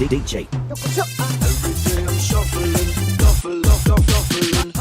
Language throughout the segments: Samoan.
DJ. Every day I'm shuffling, shuffle, shuffle, shuffling.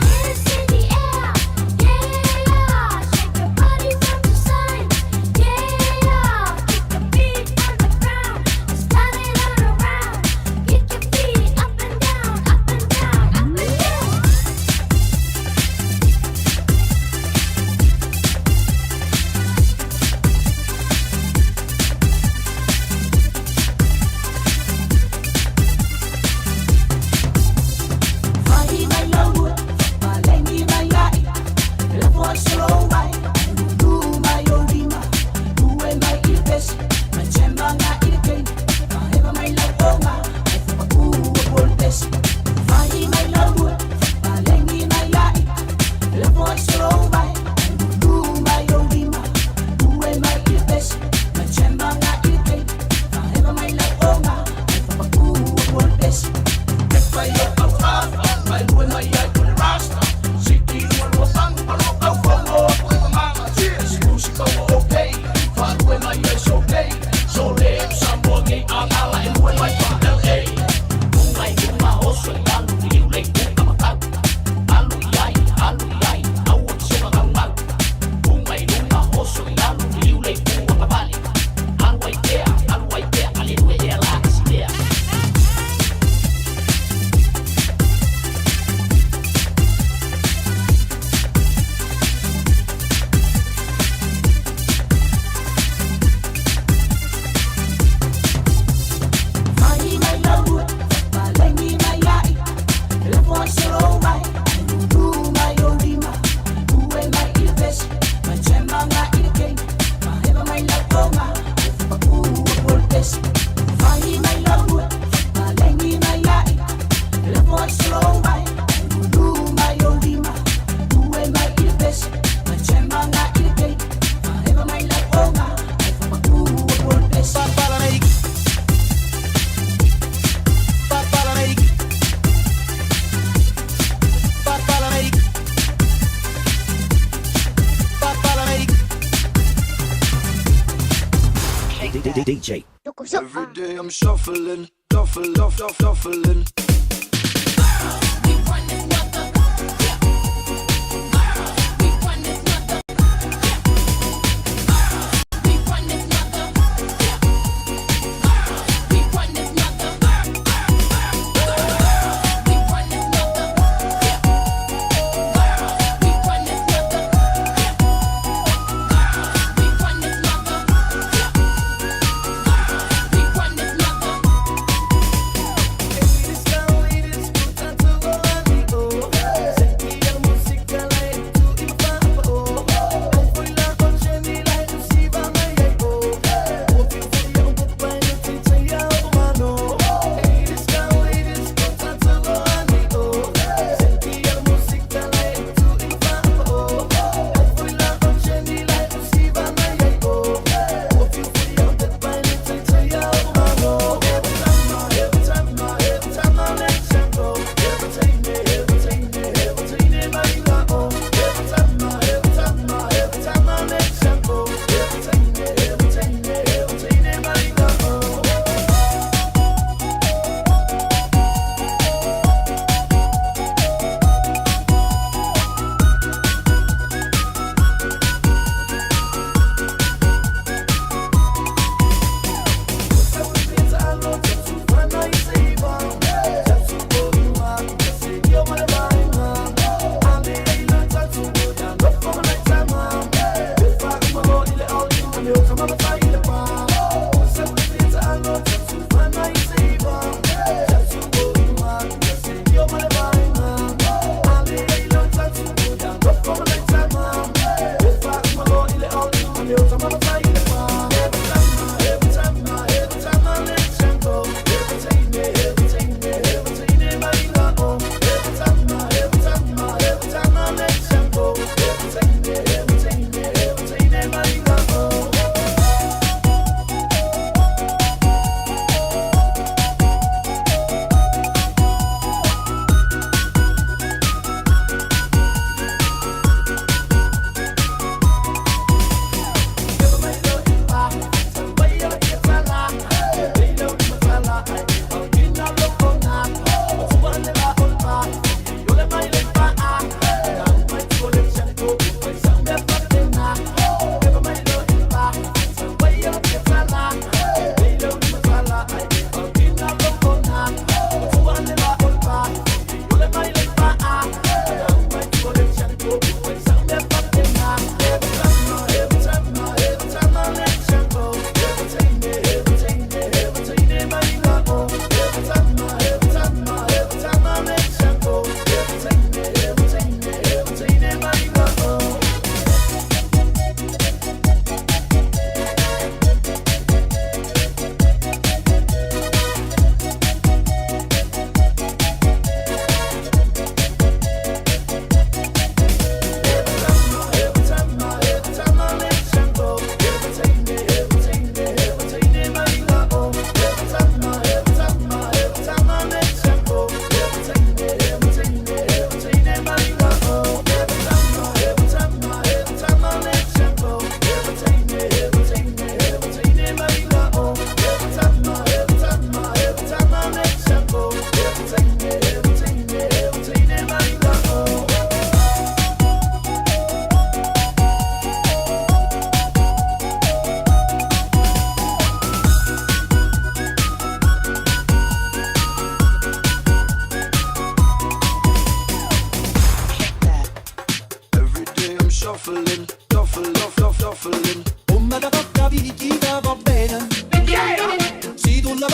Hands in the air, yeah. Shake your body side to side, yeah. Kick your feet on the ground, just turn it all around. Kick your feet up and down, up and down, up and down. DJ. Every day I'm shuffling, shuffle, shuffle, shuffling. This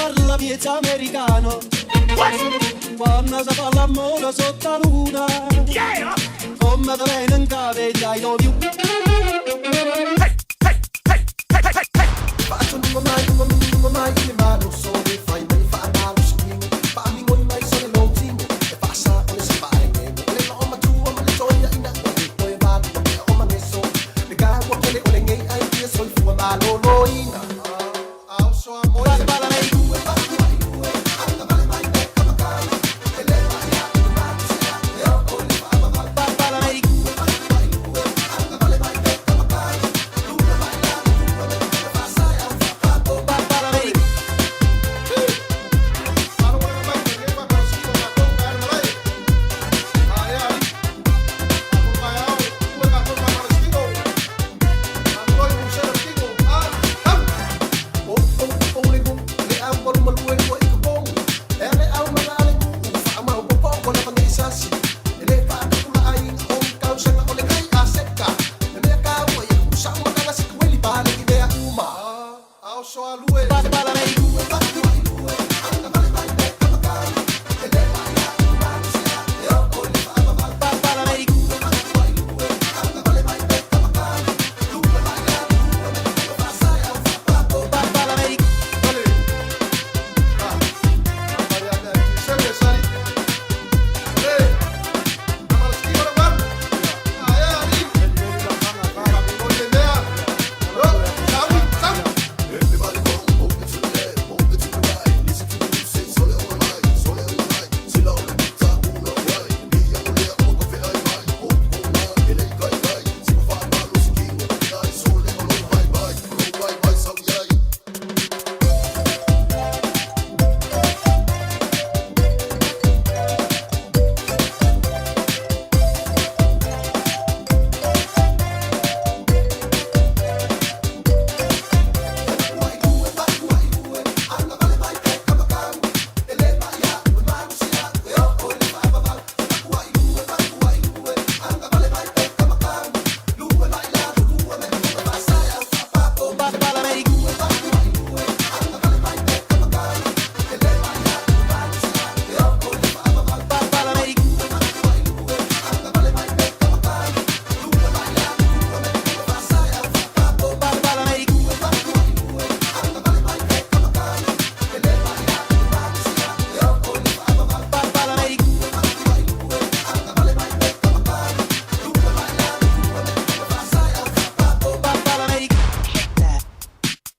Parla miezza americano. Quando si fa l'amore sotto la luna. Come te viene in capo e I love you.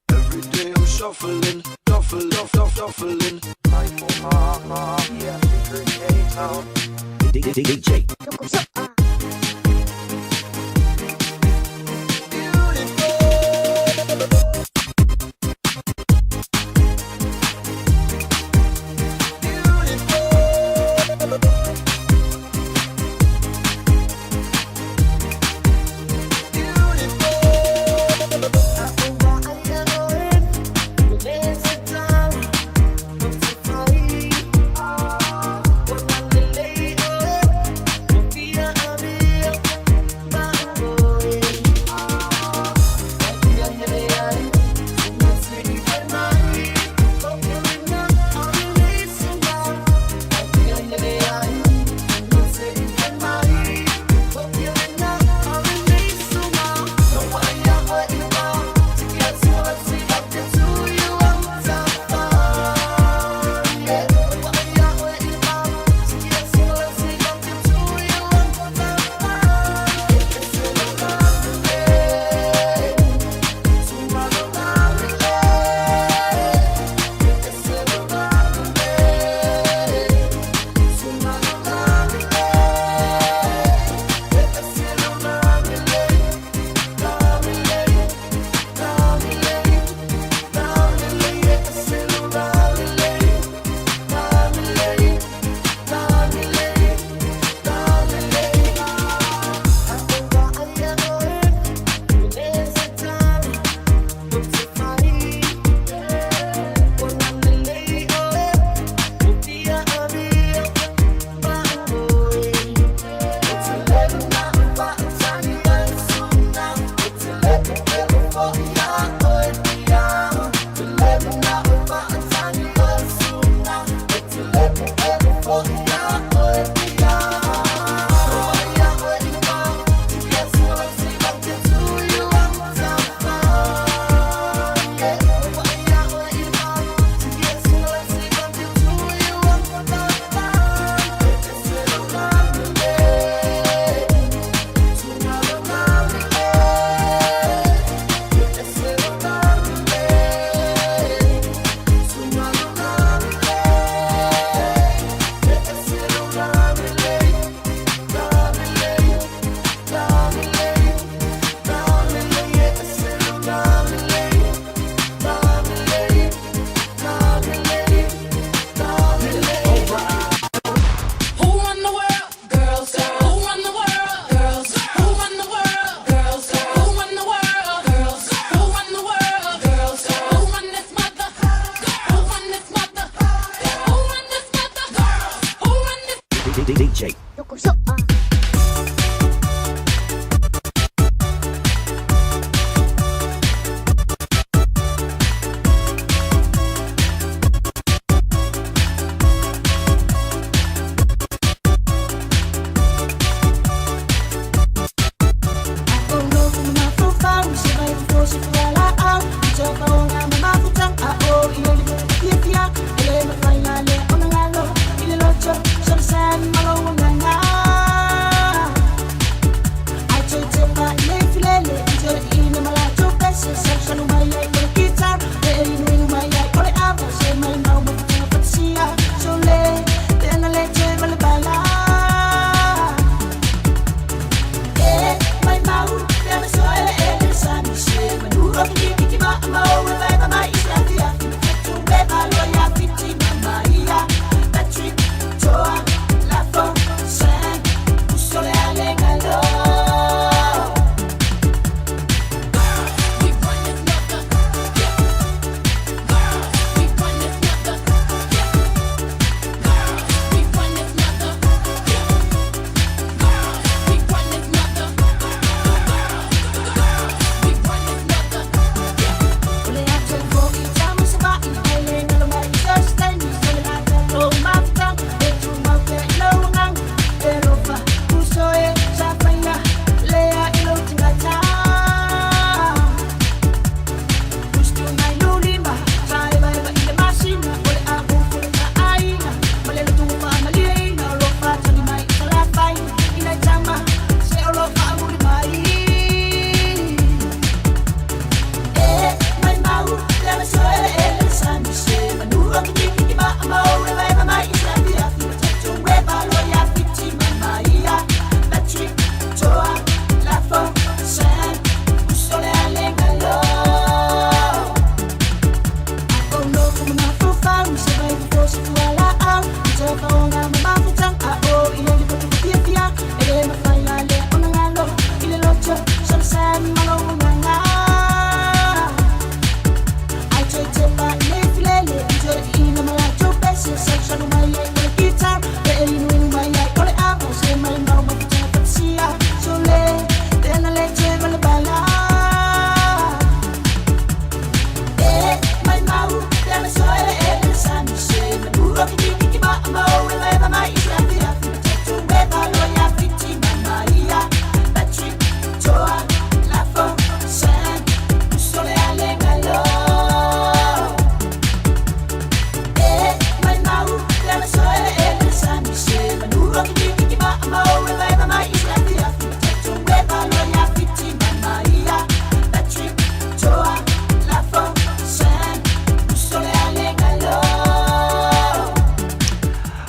Every day I'm shuffling, shuffle, shuffle, shuffling. DJ. Yeah. DJ.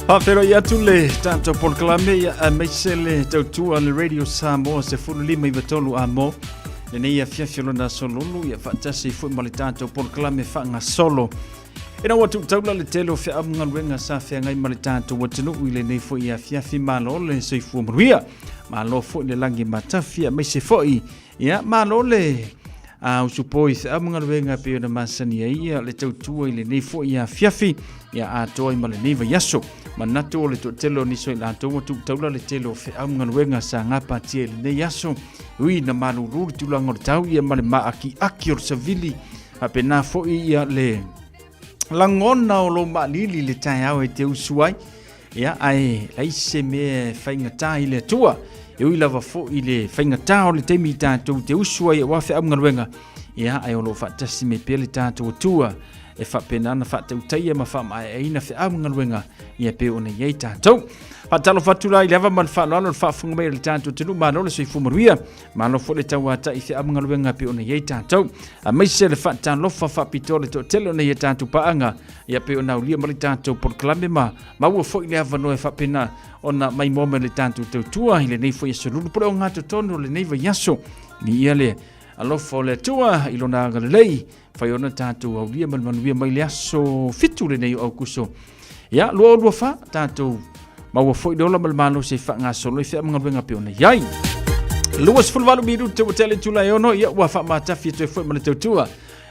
Faafeiloai atu le tatou polokalame ia aemaise le tautua le Radio Samoa 15 93 amo lenei afiafi o lona aso lulu ia faatasi foi ma le tatou polokalame faagasolo. Ina ua tuutaula le tele o feamu galuega sa feagai ma le tatou atunuu i lenei foi afiafi, malo le soifua manuia, malo foi le lagi matafi aemaise foi ia malo le a usupo i feamu galuega pei ona masani ai ia le tautua i lenei foi afiafi ia atoa i ma lenei vaiaso. Manatu o le toatele o nisi o i latou ua tuutaula le tele o feamu galuega sa gapatia i lenei aso, ui na malulu le tulaga o le tau ia ma le maakiaki o le savili faapena foi ia le lagona o lou maalili le taeao e te usu ai ia ae leai se mea e faigata i le Atua e ui lava foi i le faigata o le taimi i tatou te usu ai aua feau galuega ia ae o lo o faatasi mai pea le tatou Atua e faapena ona faatautaia ma faamaeaina feau galuega ia pei ona i ai tatou. Faatalofa atu la i le ava ma le faaaloalo le faafofoga mai o le tatou atunuu, malo le soifua manuia. Malo foi le tauatai feau ma galuega pei ona i ai tatou. Aemaise le faatalofa faapitoa le toatele o nei a tatou paaga ia pei ona aulia ma le tatou polokalame ma maua foi le avanoa e faapena ona maimoa mai le tatou tautua i lenei foi aso lulu po le ogatotonu o lenei vaiaso. Viia le alofa o le Atua i lona agalelei fai ona tatou aulia ma le manuia mai le aso 7 lenei o Aukuso. Ia, 2024, tatou maua foi le ola ma le malosi e faagasolo ai feamagaluega pei ona i ai. 28 minute ua tele itula e ono, ia ua faamatafi atu ai foi ma le tautua.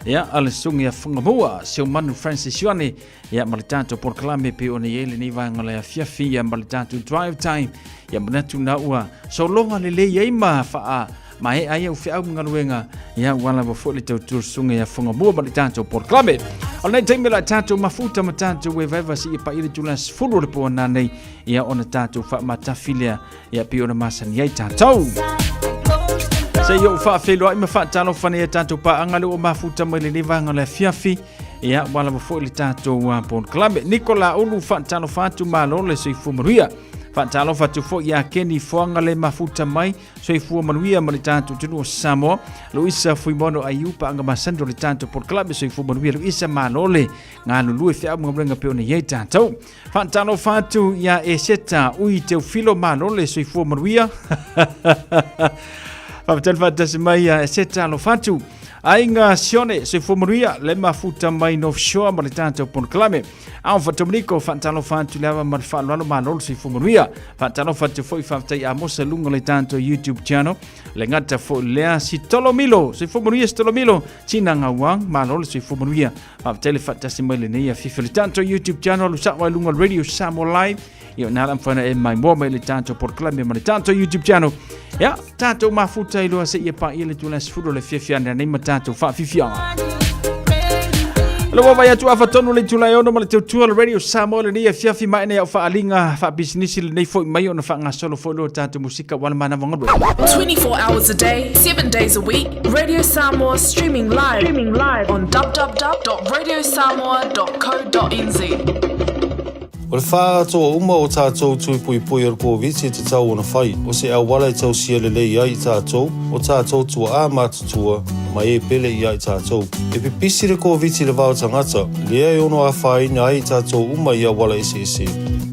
Ia, a le susuga ia Fagamua, Seumanu Francis Ioane, ia ma le tatou polokalame pei ona i ai lenei vaega o le afiafi, ia ma le tatou drive time, ia manatu na ua sologa lelei ai ma faa maea ai au feau ma galuega, ia ua lava foi le tautua susuga ia Fagamua ma le tatou polokalame. O lenei taimi la tatou mafuta ma tatou evaeva seia paia le itula 10 o le po nanei, ia ona tatou faamatafi lea, ia pei ona masani ai tatou. Se i ou faafeiloai ma faatalofa nei a tatou paaga le ua mafuta mai lenei vaega o le afiafi. Ia, ua lava foi le tatou polokalame. Nikola Ulu faatalofa atu malo le soifua manuia. Faatalofa atu foi ia Keni Foaga le mafuta mai soifua manuia ma le tatou atunuu o Samoa. Luisa Fuimono Aiu paaga masani o le tatou polokalame soifua manuia. Luisa malo le galulue feau ma galuega pei ona i ai tatou. Faatalofa atu ia Eseta Ui Teofilo malo le soifua manuia. Faafetai le faatasi mai ia Eseta alofa atu. Aiga Sione soifua manuia le mafuta mai North Shore ma le tatou polokalame. Alfa Dominico faatalofa atu le ava ma le faaaloalo malo le soifua manuia. Faatalofa atu foi faafetai Amosa luga o le tatou YouTube channel. Le gata foi lea Sitolo Milo soifua manuia Sitolo Milo Tina Ngauang malo le soifua manuia. Faafetai le faatasi mai lenei afiafi o le tatou YouTube channel alu sao ai luga o le Radio Samoa Live. Ia na ala mfana e mai moa mai le tatou polokalame ma le tatou YouTube channel. Ia, tatou mafuta i loa seia paia le tula 10 o le afiafi ana nei ma tatou faafiafiaga. Le ua vai atu afa tonu le itula e ono ma le tautua le Radio Samoa lenei afiafi ma ene au faaaliga faapisinisi lenei foi mai ona faagasolo foi lo tatou musika ua le manava galuega. 24 hours a day, 7 days a week, Radio Samoa streaming live, streaming live on www.radiosamoa.co.nz. O le faaatoa uma o tatou tui puipui o le Koviti e tatau ona fai, o se auala e tausia lelei ai i tatou, o tatou tuaa matutua, ma e pele ia i tatou. E pipisi le Koviti i le va o tagata, lea e ono afaina ai i tatou uma i auala eseese.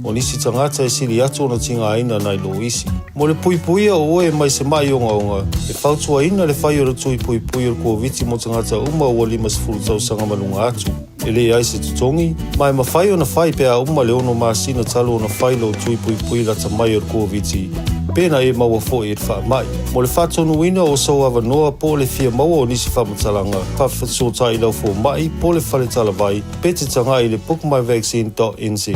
O nisi tagata e sili atu ona tigaina nai lo isi. Mo le puipuia o oe mai se maʻi ogaoga, e fautuaina le fai o le tui puipui o le Koviti mo tagata uma ua 50 tausaga ma luga atu. E leai se totogi, ma e mafai ona fai pe a uma le ono masina talu ona fai lou tui puipui lata mai o le Koviti, pe na e maua foi i le faamai. Mo le faatonuina o sou avanoa po o le fia maua o nisi faamatalaga, faafesootai i lau fomai po o le fale talavai pe te tagai i le bookmyvaccine.nz.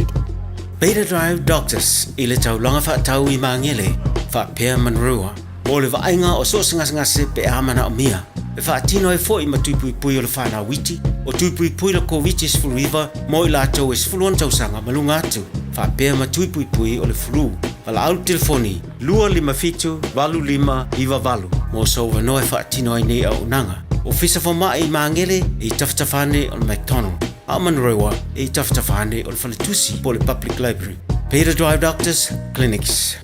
Beta Drive Doctors i le taulaga faatau i Magele faapea Manurewa mo le vaaiga o so o se gasegase pe a manaomia. E faatino ai foi ma tui puipui o le fanau iti, o tui puipui le Koviti-19 mo i latou e 16 tausaga ma luga atu, faapea ma tui puipui o le flu. Valaau le telefoni 257 8598 mo sou avanoa e faatino ai nei auaunaga. Ofisa Fomai i Magele i tafatafa ane o le McDonald. A o Manurewa e i tafatafa ane o le faletusi po o le Public Library. Peter Drive Doctors Clinics.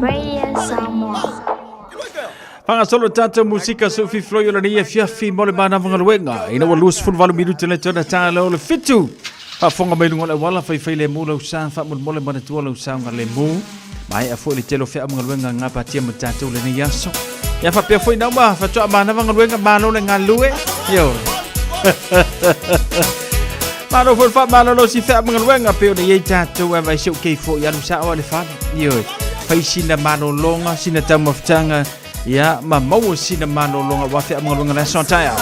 Radio Samoa. Whangasolo tātou musika Sophie Floy o lenei afiafi mo le manava galuega. Ina ua 28 minute le tona tāla o le fitu. Faafofoga mai luga o le auala, faifai le mu lau sa, faamolemole manatua lau saoga le mu. Maea foi le tele o feau ma galuega gapatia ma tatou lenei aso. Ia faapea foi nauma faatoa manava galuega malo le galue. Ioe. Malo foi le faamalolo si feau ma galuega pei ona i ai tatou e vai se o kei foi alu sao a le fale. Ioe. Fai sina malologa, sina taumafataga, ia ma maua sina malologa aua feau ma galuega le aso a taeao.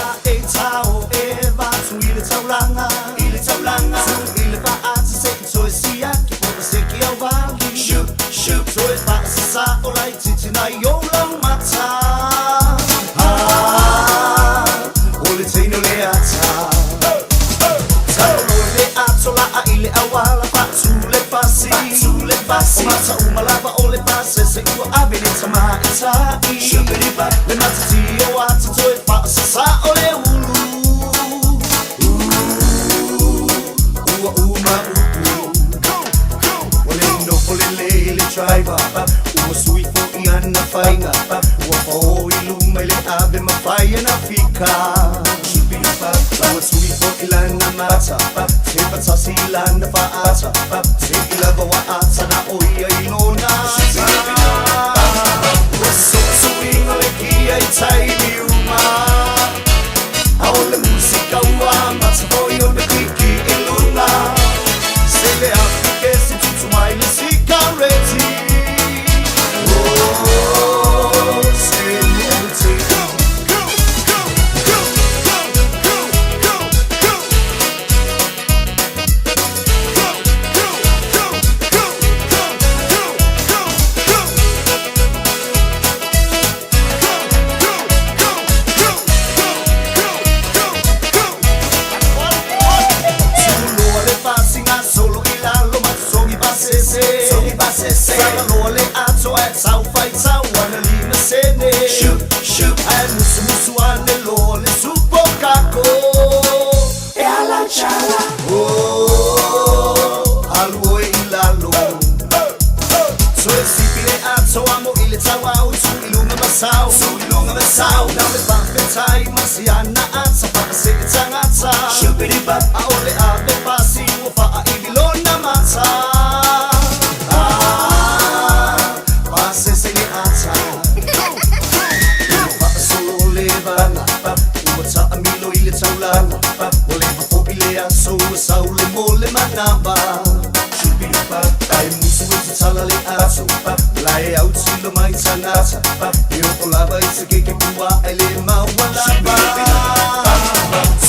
napa Ai musu i te tala le aso Lae au tilo mai tangata E o lava i te keke pua e le maua lava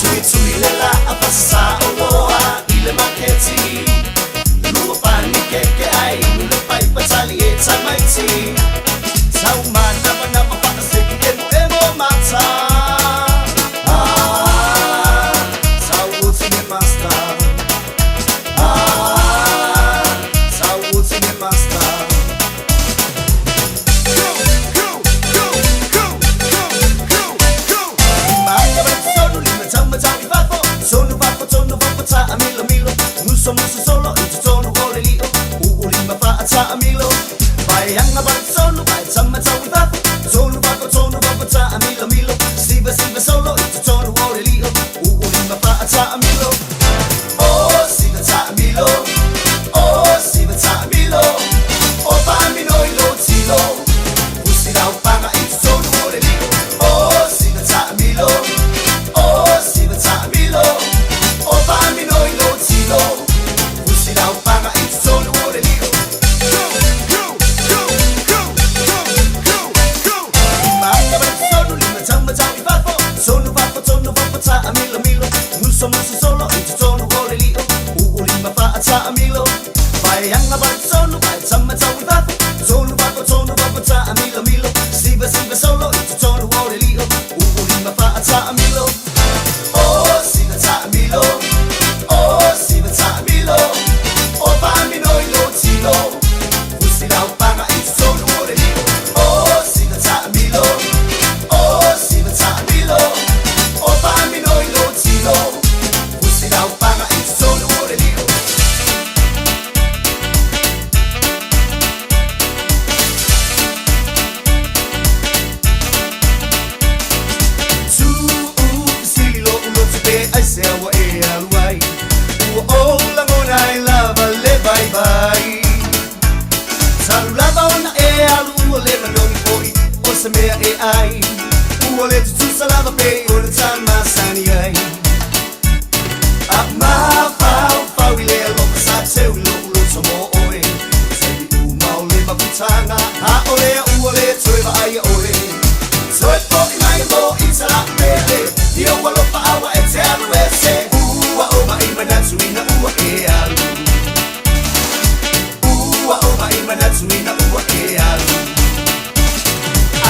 Tui tui le la a pasasa o loa i le maketi Lua pani keke ai nule pai patali e tamaiti Tau manava nava whaaseki emo emo mata Ah, tau uti me master Ah, tau uti me master Go, go, go, go, go, go, go Mata vai sonu lima tau matau i fafo Sonu fafo tonu fafo ta a milo milo Muso muso solo i te tonu o le lio Uu lima fa a ta a milo Vai anga vai sonu vai tau matau i fafo Tonu fafo tonu fafo ta a milo milo Siva siva solo i te tonu o le lio Uu lima fa a ta a milo Oh, siva ta a milo Oh, siva ta a milo O pa mino i lo tilo Usi rau panga i te tonu o le lio Oh, siva ta a milo Oh, siva ta a milo O pa mino i lo tilo Usi rau panga i te tonu o le lio Go, go, go, go, go, go, go Mata vai sonu lima tau matau i fafo Sonu fafo tonu fafo ta a milo milo Muso muso solo i te tonu o le lio Uu lima fa a ta a milo Vai anga vai sonu vai tau matau i fafo Tonu fafo tonu fafo ta a milo milo Siva siva solo i te tonu o le lio Uu lima fa a ta a milo Oh, siva ta a milo Oh, siva ta a milo O pa mino i lo tilo Usi lau panga i te tonu o le lio Oh, siva ta a milo Oh, siva ta a milo O pa mino i lo tilo Usi lau panga i te tonu o le lio Tu'u fesili lo'u loto pe aisea ua e alu ai Ua ou lagona ai lava le vaivai Talu lava ona e alu ua le manogi fo'i o se mea e ai Ua le tutusa lava pei ona ta masani ai A mafaufau i le alofa sa teu i lo'u loto mo oe Taimi uma o le mafutaga a o lea ua le toe vaaia oe Toe fo'i mai mo i tala'upele I ou alofa aua e te alu ese Ua ou ma'i manatu ina ua e alu Ua ou ma'i manatu ina ua e alu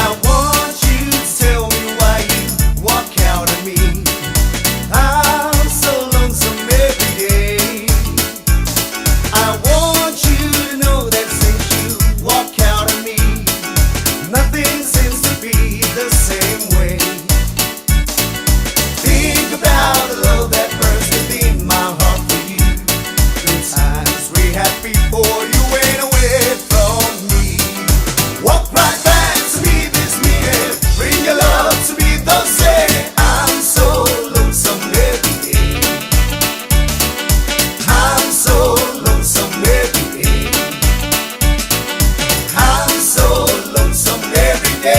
I want you to tell me why you walk out on me I'm so lonesome every day I want you to know that since you walk out on me Nothing seems to be the same way Think about the love that burns within my heart for you The times we had before you went away from me Walk right back to me this minute Bring your love to me the same I'm so lonesome every day I'm so lonesome every day I'm so lonesome every day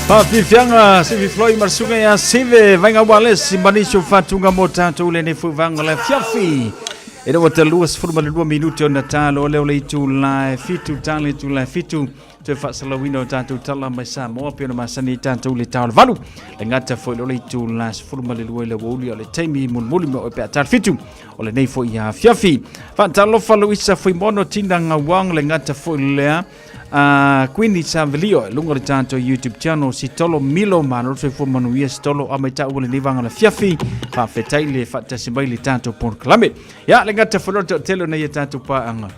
Faafiafiaga Sivi Floyd ma le susuga ia Sive Vaiga Wallace ma nisi o faatuga mo tatou lenei foi vaega o le afiafi. E le ua talua 12 minute ona talo lea o le itula e fitu tala itula e fitu toe faasalauina o tatou tala mai Samoa pei ona masani ai tatou le tao le valu le gata foi lea o le itula 12 i le uauli o le taimi mulimuli ma oe pe a tala fitu o lenei foi afiafi. Faatalofa Luisa Fuimono Tina Gauang le gata foi lea a Queenie Savelio e luga o le tatou YouTube channel Sitolo Milo malo soifua manuia Sitolo a mai taua lenei vaega o le afiafi faafetai le faatasi mai le tatou polokalame. Ia le gata foi lea o le toatele o nei a tatou paaga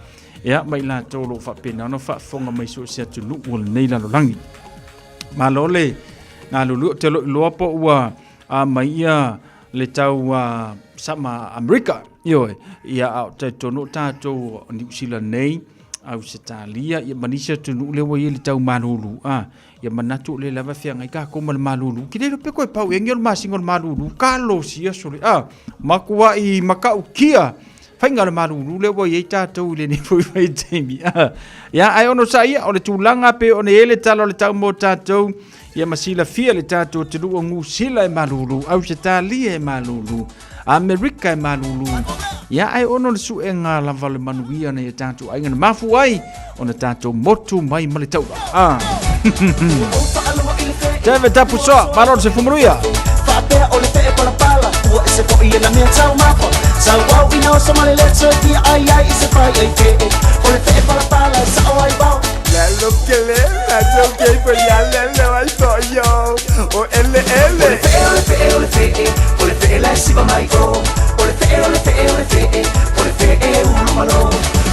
ia ma i latou o lo o faapena ona faafofoga mai so o se atunuu o lenei lalolagi. Malo le galulue, ou te lo iloa po ua a mai ia le tau sama Amerika. Ioe, ia a o talitonu o tatou o Niu Sila nei, Ausetalia, ia ma nisi atunuu lea ua i ai le tau malulu. A, ia manatu o lea lava e feagai tatou ma le malulu. Ki le iloa pe toe pau ea ni o le masina o le malulu, kalosi aso le, a, makuai matautia. faiga o le malulu lea ua i ai tatou i lenei foi vaitaimi. Ia, ae onosai ia, o le tulaga pei ona i ai le tala o le tau mo tatou, ia ma silafia le tatou atunuu o Niu Sila e malulu, Ausetalia e malulu, Amerika e malulu. Ia, ae ono le suega lava o le manuia na ia tatou aiga na mafua ai ona tatou motu mai ma le taula. Ah. David Tapusoa, malo le soifua manuia. Faapea o le fee palapala Ua ese foi e na mea taumafa Sauau ina oso ma le le toe fia ai ai i se fai ai fee O le fee palapala e sao ai vao Lalo kele, la yo que fue ya le le ai so yo. O L L. O le fee, o le fee, o le fee O le fee la e siva mai o O le fee, o le fee, o le fee O le fee e ulu malo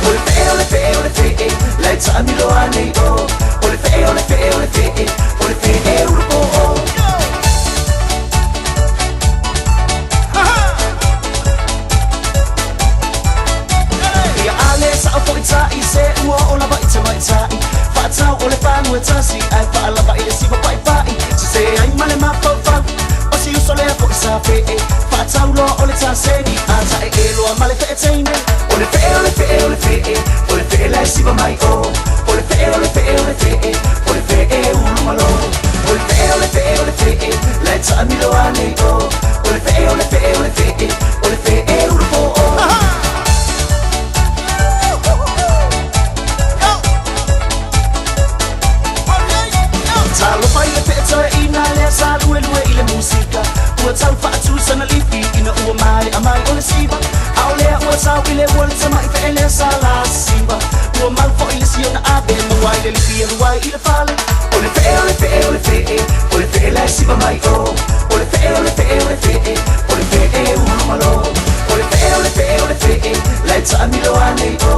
O le fee, o le fee, o le fee La e taamilo anei o O le fee, o le fee, o le fee O le fee e ulu po o Ia ale sa o foi ta'i se ua o lava i tamaitai Faatau o le panu e tasi ae faalava i le siva pa'ipa'i Sese ai ma le mafaufau O si uso lea fo'i sa fe'e Faatau loa o le taseni A ta'e'e loa ma le fe'e teine O le fe'e o le fe'e o le fe'e O le fe'e la e siva mai o O le fe'e o le fe'e o le fe'e O le fe'e ulu malo O le fe'e o le fe'e o le fe'e La e ta'amilo anei o O le fe'e o le fe'e o le fe'e O le fe'e ulu po'o. Talofa i le fe'etoe'ina lea sa luelue i le musika Ua tau fa'atū sana lifi ina ua mae'a mai o le siva A o lea ua tau i le ua le tama'i fe'e lea sa la siva Ua mau fo'i le siona ave maua ai le lifi e alu ai i le fale O le fe'e o le fe'e o le fe'e O le fe'e la e siva mai o O le fe'e o le fe'e o le fe'e O le fe'e ulu malo O le fe'e o le fe'e o le fe'e La e ta'amilo anei o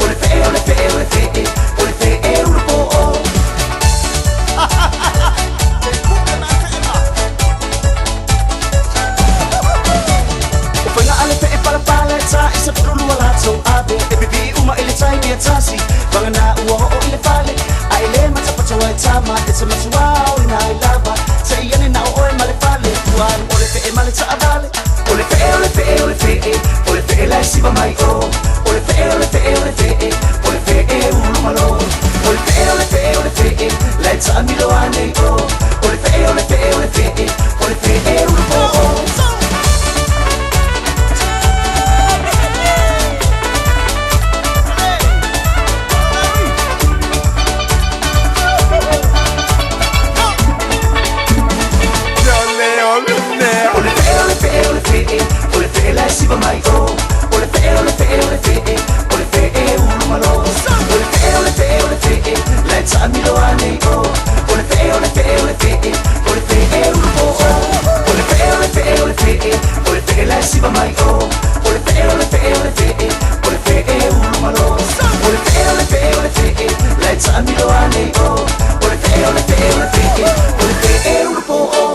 O le fe'e o le fe'e o le fe'e O le fe'e ulu po'o. O faiga a le fe'e palapala e ta'i se pululu a latou ave E pipi'i uma i le taimi e tasi Vagana ua o'o i le fale Ae lē matapatoa e tama E te matuā o ina ai lava Se'i ane na o oe ma le fale Ua alu o le fe'e ma le ta'avale O le fe'e o le fe'e o le fe'e O le fe'e la e siva mai o O le fe'e o le fe'e o le fe'e O le fe'e ulu malo O le fe'e o le fe'e o le fe'e La e ta'amilo anei o O le fe'e o le fe'e o le fe'e O le fe'e ulu po'o. O le fe'e o le fe'e o le fe'e O le fe'e la e siva mai o O le fe'e o le fe'e o le fe'e O le fe'e ulu malo O le fe'e o le fe'e o le fe'e La e ta'amilo anei o O le fe'e o le fe'e o le fe'e O le fe'e ulu po'o O le fe'e o le fe'e o le fe'e O le fe'e la e siva mai o O le fe'e o le fe'e o le fe'e O le fe'e ulu malo O le fe'e o le fe'e o le fe'e La e ta'amilo anei o O le fe'e o le fe'e o le fe'e O le fe'e ulu po'o.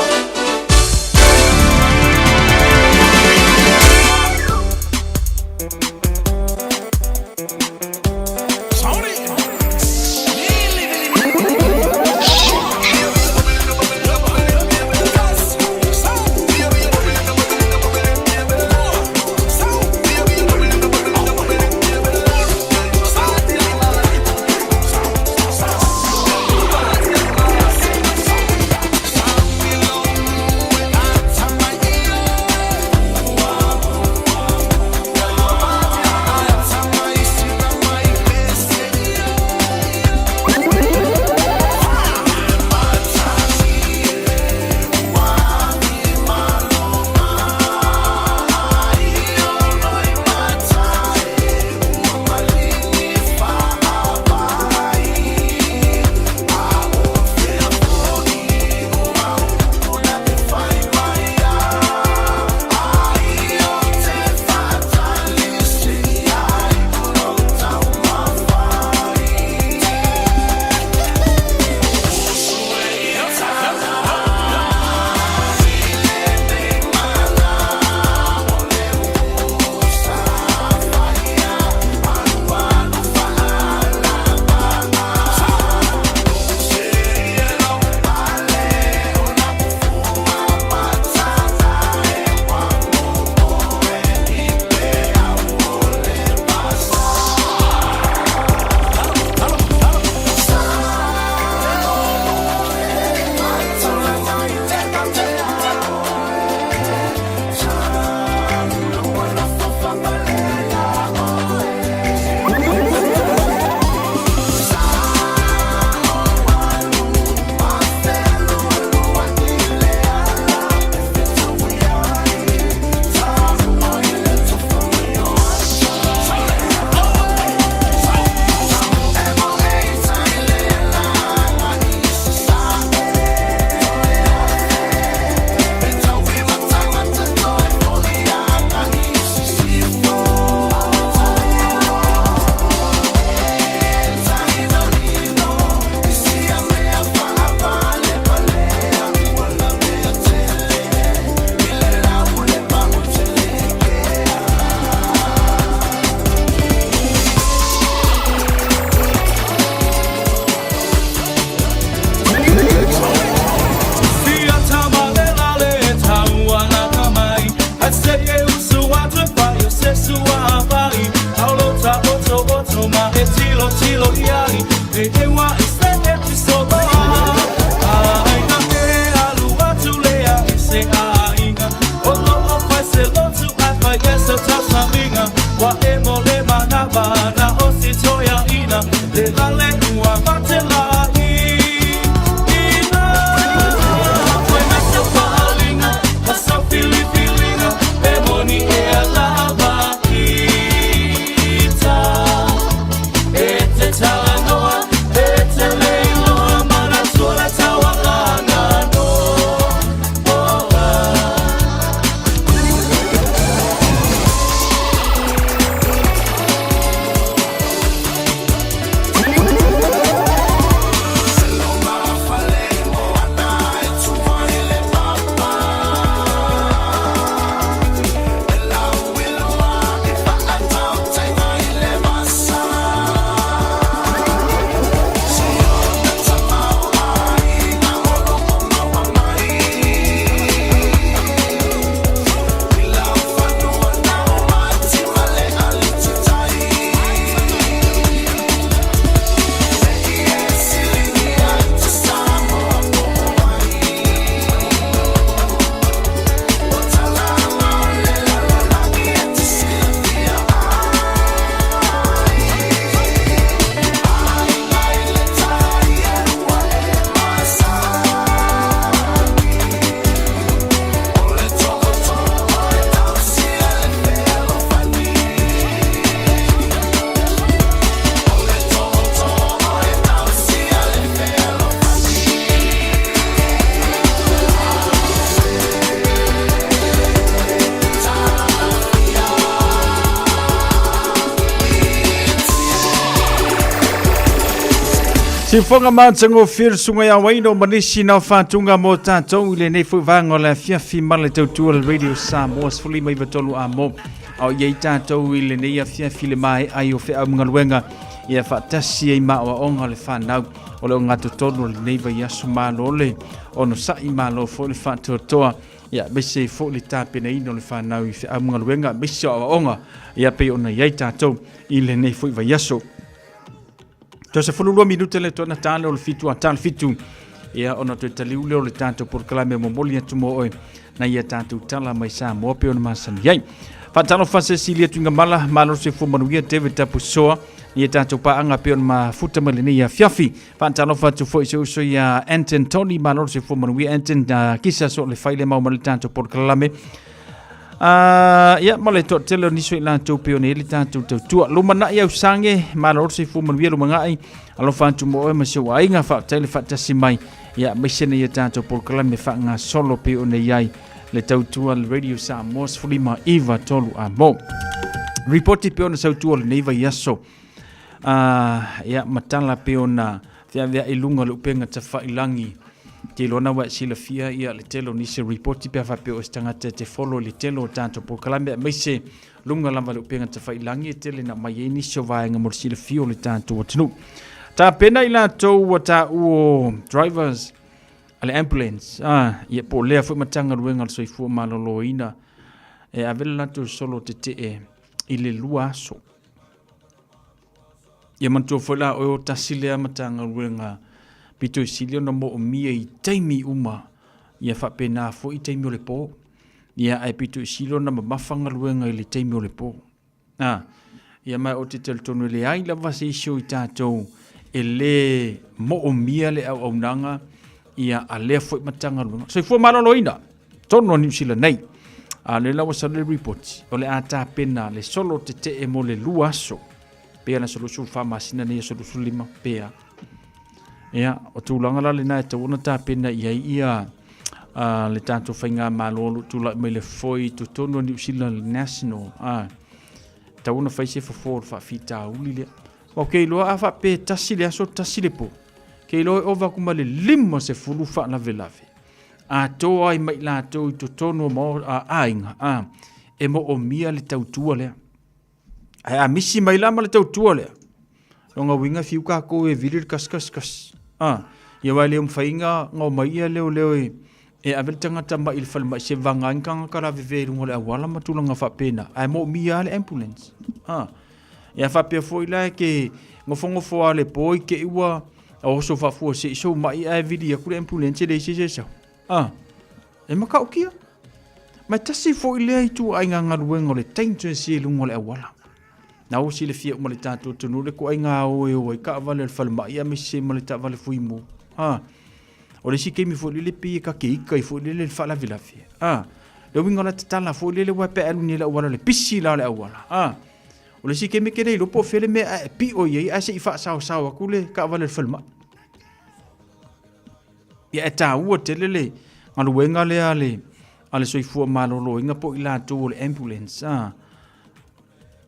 Siufoga matagofie le susuga ia Waino ma nisi nao faatuga mo tatou i lenei foi vaega o le afiafi ma le tautua le Radio Samoa 153 amo. A o i ai tatou i lenei afiafi le mae'a ai o feau ma galuega ia faatasi ai ma aoaoga o le fanau o le ogatotonu o lenei vaiaso. Malo le onosa'i, malo foi le faatoatoa, ia aemaise ai foi le tapenaina o le fanau i feau ma galuega aemaise o aoaoga ia pei ona i ai tatou i lenei foi vaiaso. Toe 12 minute le toe na le o le fitu a tale fitu. Ia ona toe taliu lea o le tatou polokalame momoli atu mo oe na ia tatou tala mai Samoa pe ona masani ai. Faatalofa Cecilia Tuigamala, malo se fua manuia David Tapusoa, ia tatou paaga pe ona mafuta mai lenei afiafi. Faatalofa atu foi se uso ia Anton Tony, malo se fua manuia Anton, kisa so le faile mau ma le tatou polokalame. Ia, ma le toatele o nisi o i latou pei ona i ai le tatou tautua. Lumanai Ausange, malo le soifua manuia lumanai, alofa atu mo oe ma si ou aiga, faafetai le faatasi mai, ia, aemaise nei a tatou polokalame faagasolo pei ona i ai le tautua le Radio Samoa 15 3 a mo. Ripoti pei ona sautua lenei vaiaso. Ia, ma tala pei ona feaveai i luga o le upega tafailagi. Te iloa na ua e silafia ia le tele o nisi o ripoti pe a faapea o se tagata e te follow i le tele o tatou polokalame aemaise luga lava le upega tafailagi e tele na aumai ai nisi o vaega mo le silafia o le tatou atunuu. Tapena i latou ua taua drivers a le ambulance, ia po o lea foi Matagaluega o le Soifua Maloloina e ave le latou solo tetee i le 2 aso. Ia manatua foi la oe o tasi lea Matagaluega pito i sili ona moomia i taimi uma, ia faapena foi i taimi o le po. Ia ae pito i sili ona mamafa galuega i le taimi o le po. A, ia ma ou te talitonu e leai lava se isi o i tatou e lē moomia le auaunaga ia a lea foi Matagaluega. Soifua Maloloina, totonu o Niu Sila nei. A lea la ua sau le ripoti, o le a tapena le solo tetee mo le 2 aso. Pe ana aso 24 masina nei aso 25 pe a. Ia, o tulaga la lena e tatau ona tapena i ai ia le tatou faigamalo o lo o tulai mai le foe i totonu o Niu Sila National. Tatau ona fai se fofo o le faafitauli lea. Aua ou te iloa a faapea e tasi le aso tasi le po, ke iloa e ova atu ma le 50 faalavelave atoa ai ma i latou i totonu o aiga e moomia le tautua lea. Ae a misi mai la ma le tautua lea, lona uiga fiu tatou e vili le kasi kasi kasi. Ia aua e le mafai ona omai ia leoleo e ave le tagata mai i le falemai se vaga ai ni tagata lavevea i luga o le auala ma tulaga faapena, ae moomia lava le ambulance. Ia faapea foi la e te nofonofo lava i le po i te i ua oso faafuasei sou mai ae vili atu le ambulance e leai se isi e sau. E matautia. Ma e tasi foi lea ituaiga galuega o le dangerous i luga o le auala. Na ua silafia uma le tatou atunuu le ituaiga o e o ai taavale a le falemai aemaise ma le taavale fuimu. O le isi taimi foi lele pei e ta te ita ai foi lele i le faalavelave. Le uiga o la tatala foi lele ua pe alu nei le auala le pisi la o le auala. O le isi taimi e te le iloa po o fea le mea a e pio i ai ae se i faasaosao atu le taavale a le falemai. Ia e taua tele le galuega lea a le, a le soifua maloloina po o i latou o le ambulance.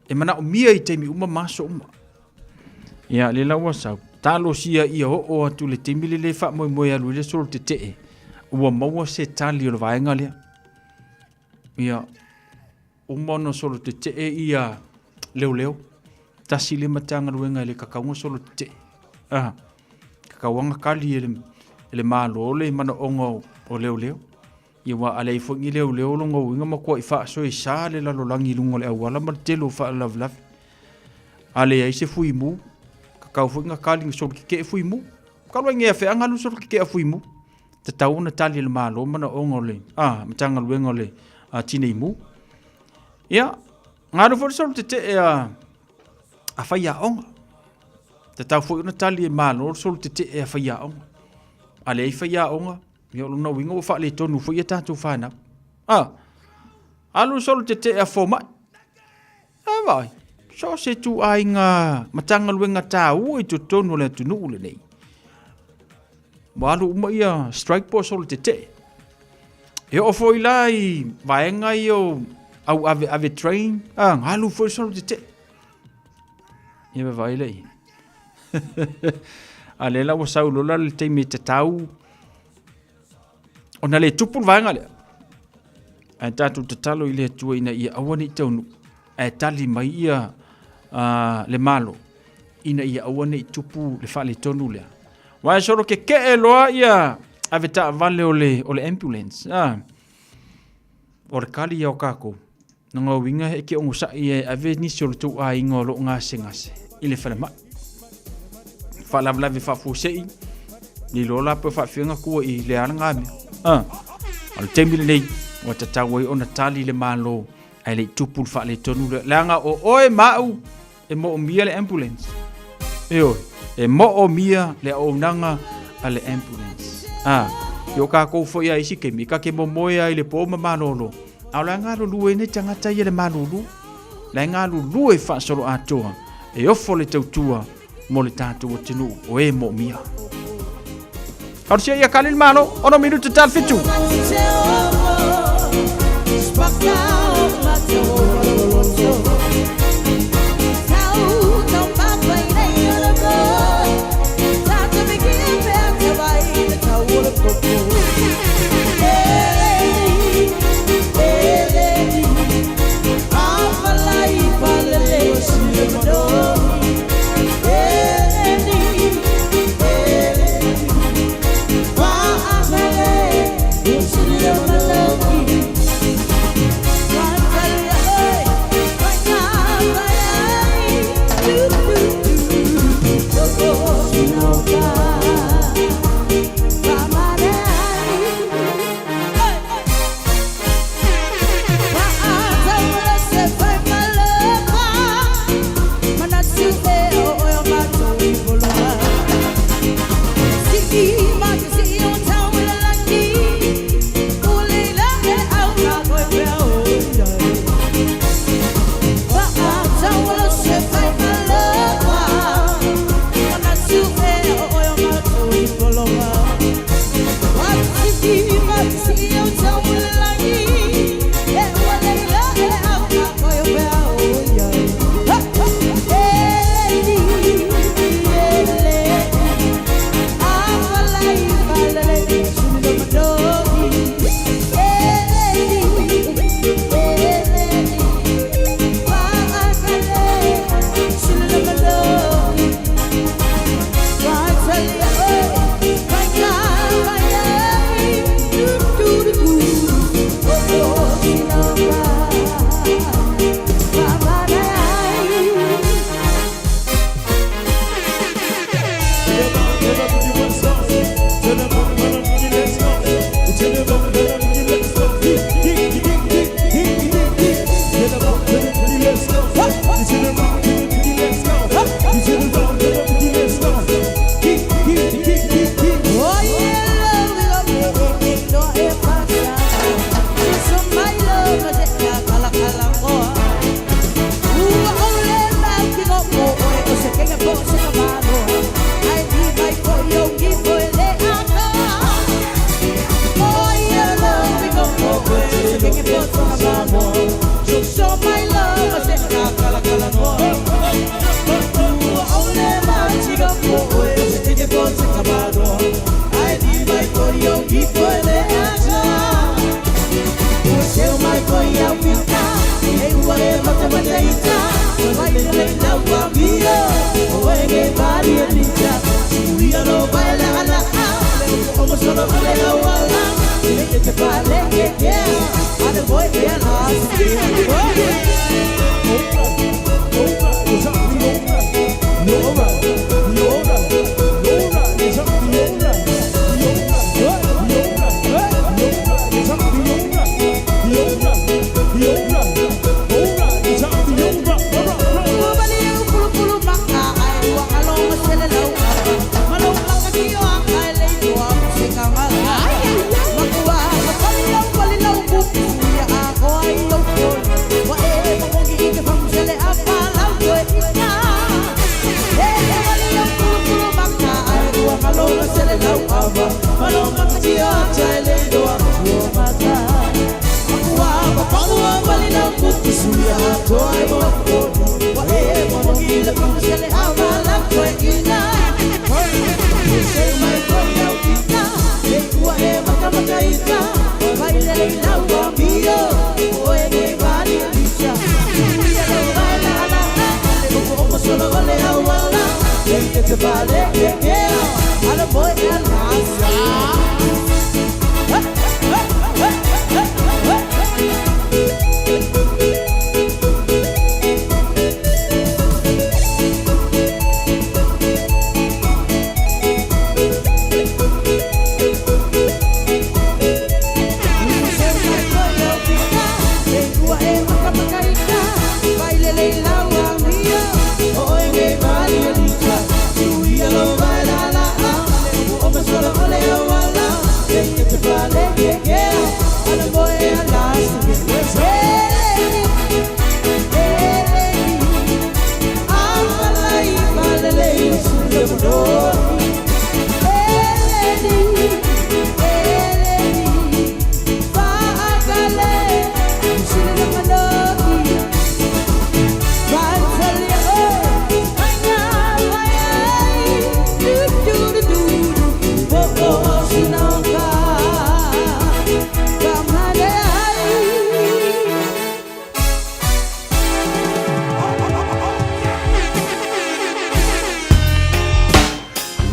E manaomia i taimi uma ma aso uma. Ia, lea la ua sau. Talosia ia oo atu le taimi le le faamoemoe alu i le solo tetee, ua maua se tali o le vaega lea. Ia, uma ona solo tetee ia leoleo. Tasi le Matagaluega e le tatau ona solo tetee. Tatau ona tali e le Malo le manaoga o leoleo. Ia aua a leai foi ni leoleo o lona uiga matuai faasoesa le lalolagi i luga o le auala ma le tele o faalavelave. A leai se fuimu, tatau foi ona tali na solo tetee fuimu. Talu ai nei afeaga alu solo tetee a fuimu. Tatau ona tali e le Malo manaoga o le Matagaluega o le Tineimu. Ia, na alu foi le solo tetee a faiaoga. Tatau foi ona tali e Malo le solo tetee a faiaoga. A leai faiaoga, ia o lona uiga ua faaletonu foi a tatou fanau. Alu le solo tetee a fomai. E vaai, so o se ituaiga Matagaluega taua i totonu o le atunuu lenei. Ua alu uma ia strike po o solo tetee. E oo foi la i vaega ia o au aveave train, alu foi solo tetee. Ia vaai lea. A lea la ua sau loa la le taimi e tatau ona le tupu le vaega lea. Ae tatou tatalo i le Atua ina ia aua ne i taunuu, ae tali mai ia le Malo ina ia aua ne i tupu le faaletonu lea. Aua e solo kekee loa ia avetaavale o le, o le ambulance. Ah. O le kali ia o kākou. Lona uiga e te onosai e ave nisi o le tou aiga o lo o gasegase i le falemai. Faalavelave faafuasei, le iloa la pe faafefea ona tua i le a lena mea. Ah, o le taimi lenei, ua tatau ai ona tali le Malo ae le i tupu le faaletonu lea. Leaga o oe ma au e moomia le ambulance. Ioe, e moomia le auaunaga a le ambulance. Ah, i o kākou foi a isi taimi, ka te momoe ai le pō ma malolo. A o la e galulue ai nei tagata ia le malulu. La e galulue faasoloatoa e ofo le tautua mo le tatou atunuu o e moomia. Talosia ia kali le Malo, 6 minute tale fitu.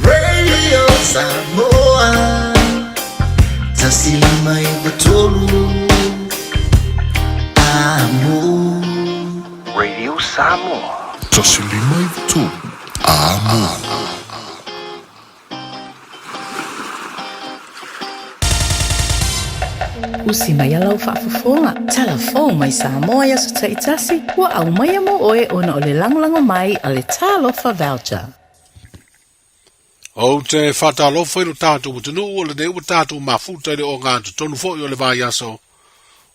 Radio Samoa 105.3 Amo. Radio Samoa. 153 Amo. Usi mai a lau faafofoga, talafou mai Samoa i aso taitasi, ua aumaia mo oe ona o le lagolago mai a le Talofa Voucher. Ou te faatalofa i lo tatou atunuu o lenei ua tatou mafuta i le ogatotonu foi o le vaiaso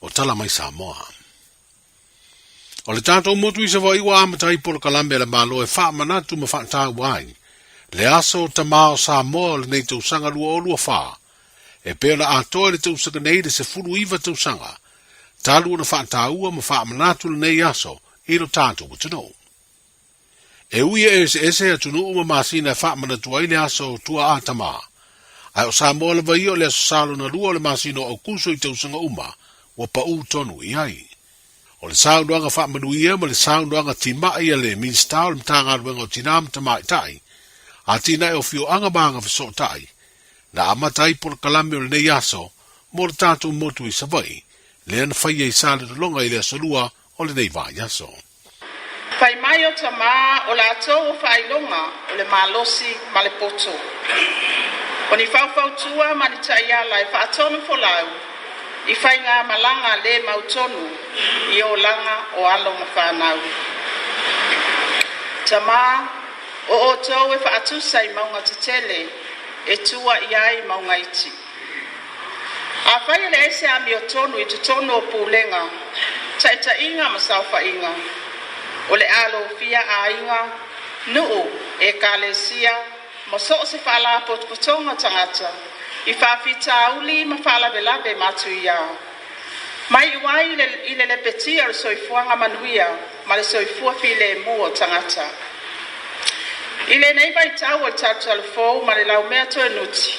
o Tala Mai Samoa. O le tatou motu i Savaii ua amata ai polokalame a le Malo e faamanatu ma faataua ai le aso tamā o Samoa o lenei tausaga 2024, e pei ona atoa i le tausaga nei le 19 tausaga talu ona faataua ma faamanatu lenei aso i lo tatou atunuu. E ui e eseese atunuu ma masina e faamanatu ai le aso tua'a tamā, ae o Samoa lava ia o le Aso Sa lona lua o le masina o Aokuso i tausaga uma ua paū tonu i ai. O le saunoaga faamanuia ma le saunoaga tima'i a le Minisita o le Matagaluega o Tinā ma Tamaitai, Atinae o Afioaga ma Agafesootai, na amata ai polokalame o lenei aso mo le tatou motu i Savaii, lea na faia i Salelologa i le Aso Lua o lenei vaiaso. Fai mai o tamā o latou o faailoga o le malosi ma le poto. O ni faufautua ma ni taiala e faatonu folau i faigamalaga le mautonu i olaga o alo ma fanau. Tamā, o outou e faatusa i mauga tetele e tua i ai mauga iti. Afai e leai se amiotonu i totonu o pulega, taitaiga ma saofaiga, o le a lofia aiga, nuu, ekalesia ma so o se faalapotopotoga tagata i faafitauli ma faalavelave matuia. Maiu ai i le lepetia o le soifuaga manuia ma le soifua filemu o tagata. I lenei vaitau o le talutalufou ma le laumea toenuti,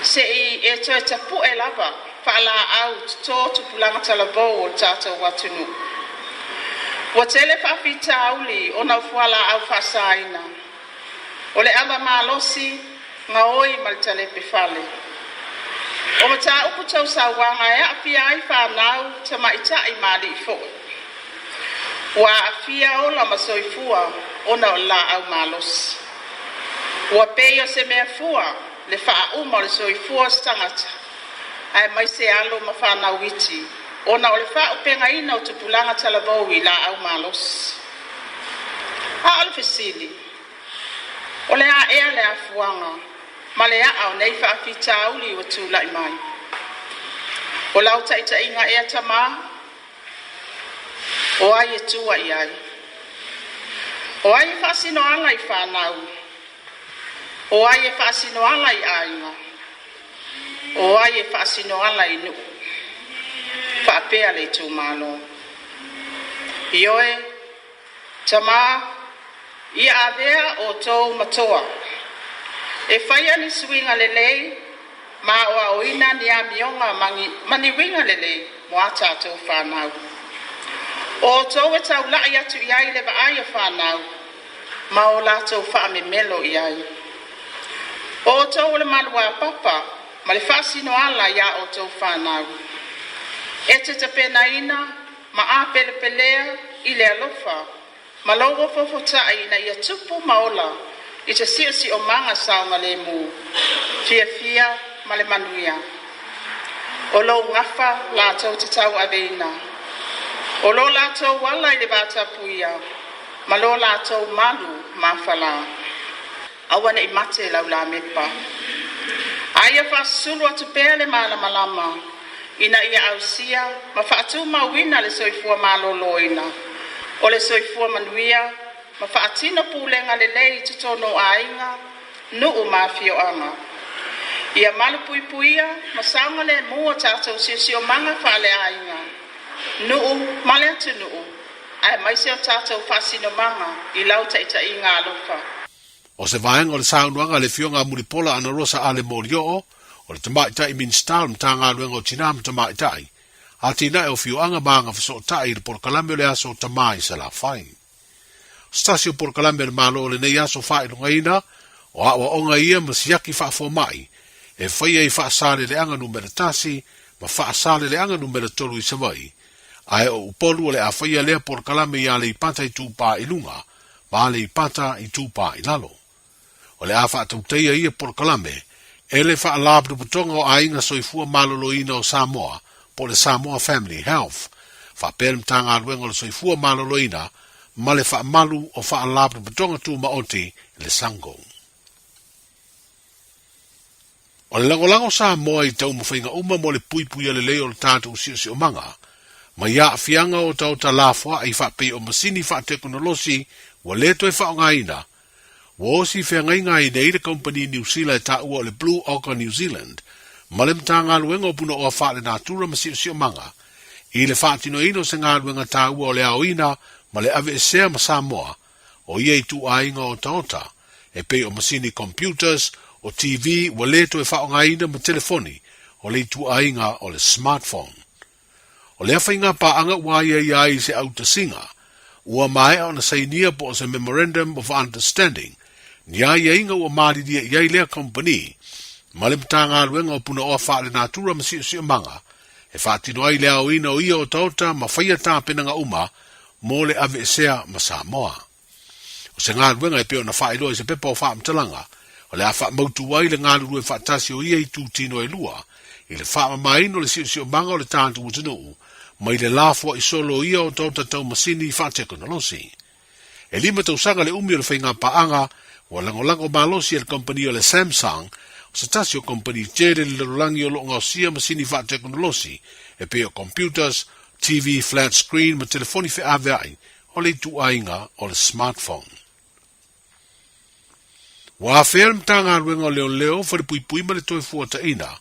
se i e toe tapu'e lava faalaau toto tupulaga talavou o le tatou atunuu. Ua tele faafitauli ona o fualaau faasaina, o le ava malosi, gaoi ma le talepe fale. O mataupu tau sauaga e aafia ai fanau, tamaitai ma alii foi. Ua aafia ola ma soifua ona o le laau malosi. Ua pei o se mea fua le faauma o le soifua o se tagata, aemaise alo ma fanau iti, ona o le faaaupegaina o tupulaga talavou i laau malosi. A o le fesili, o le a ea le afuaga ma le aa o nei faafitauli ua tulai mai? O lau taitaiga ea tamā? O ai e tua i ai? O ai e faasinoala i fanau? O ai e faasinoala i aiga? O ai e faasinoala i nuu? Faapea le itumalo. Ioe, tamā, ia avea outou ma toa. E faia ni suiga lelei ma aoaoina ni amioga ma ni uiga lelei mo a tatou fanau. O outou e taula'i atu i ai le vaai o fanau, ma o latou faamemelo i ai. O outou o le maluapapa ma le faasinoala iā outou fanau. E te tapenaina ma apelepelea i le alofa ma lou ofoofota'i ina ia tupu ma ola i se siosiomaga saogalēmū, fiafia ma le manuia. O lou gafa latou te tauaveina, o lo latou ala i le vatapuia ma lo latou malu mafalā. Aua ne i mate lau lamepa. A ia faasusulu atu pea le malamalama ina ia ausia ma faatumauina le soifua maloloina, o le soifua manuia ma faatino pulega lelei i totonu o aiga, nuu ma afioaga. Ia malupuipuia ma saogalēmū o tatou siosiomaga faaleaiga, nuu ma le atunuu, aemaise o tatou faasinomaga i lau taitaiga alofa. O se vaega o le saunoaga a le Afioga a Mulipola Anarosa Ale Molioo, o le Tamaitai Minisita o le Matagaluega o Tinā ma Tamaitai, Atinae o Afioaga ma Agafesootai i le Polokalame o le Aso Tamā i Salafai. O se tasi o polokalame a le Malo o lenei aso faailogaina, o aoaoga ia ma siaki faafomai e faia i Faasaleleaga Numera 1 ma Faasaleleaga Numera 3 i Savaii, ae o Upolu o le a faia lea polokalame i Aleipata Itupā i Luga ma Aleipata Itupā i Lalo. O le a faatautaia ia polokalame e le Faalapotopotoga o Aiga Soifua Maloloina o Samoa po o le Samoa Family Health, faapea le Matagaluega o le Soifua Maloloina ma le Faamalu o Faalapotopotoga Tumaoti le SANGO. O le lagolago Samoa i taumafaiga uma mo le puipuia lelei o le tatou siosiomaga mai aafiaga o otaota lafoai faapei o masini faatekonolosi ua le toe faaaogaina. Ua osi feagaiga ai nei le kamupani Niu Sila e taua o le Blue Ochre New Zealand ma le Matagaluega o Punaoa Faalenatura ma Siosiomaga i le faatinoina o se galuega taua o le aoina ma le aveesea ma Samoa o ia ituaiga otaota e pei o masini computers, o TV ua le toe faaaogaina ma telefoni o le ituaiga o le smartphone. O lea faiga paaga ua aiaia ai i se autasiga ua maea ona sainia po o se Memorandum of Understanding ni aiaiga ua malilie i ai lea kamupani ma le Matagaluega o Punaoa Faalenatura ma Siosiomaga e faatino ai le aoina o ia otaota ma faia tapenaga uma mo le aveesea ma Samoa. O se galuega e pei ona faailoa i se pepa o faamatalaga, o le a faamautu ai le galulue faatasi o ia itutino e lua i le faamamaina o le siosiomaga o le tatou atunuu mai le lafoai solo o ia otaota tau masini faatekonolosi. E lima tausaga le umi o le faigapaaga ua lagolago malosi e le kamupani o le Samsung, o se tasi o kamupani tele i le lalolagi o lo o gaosia masini faatekonolosi e pei o computers, TV flat screen ma telefoni feaveai o le ituaiga o le smartphone. Ua afea le Matagaluega o Leoleo, Falepuipui ma le Toefuataiga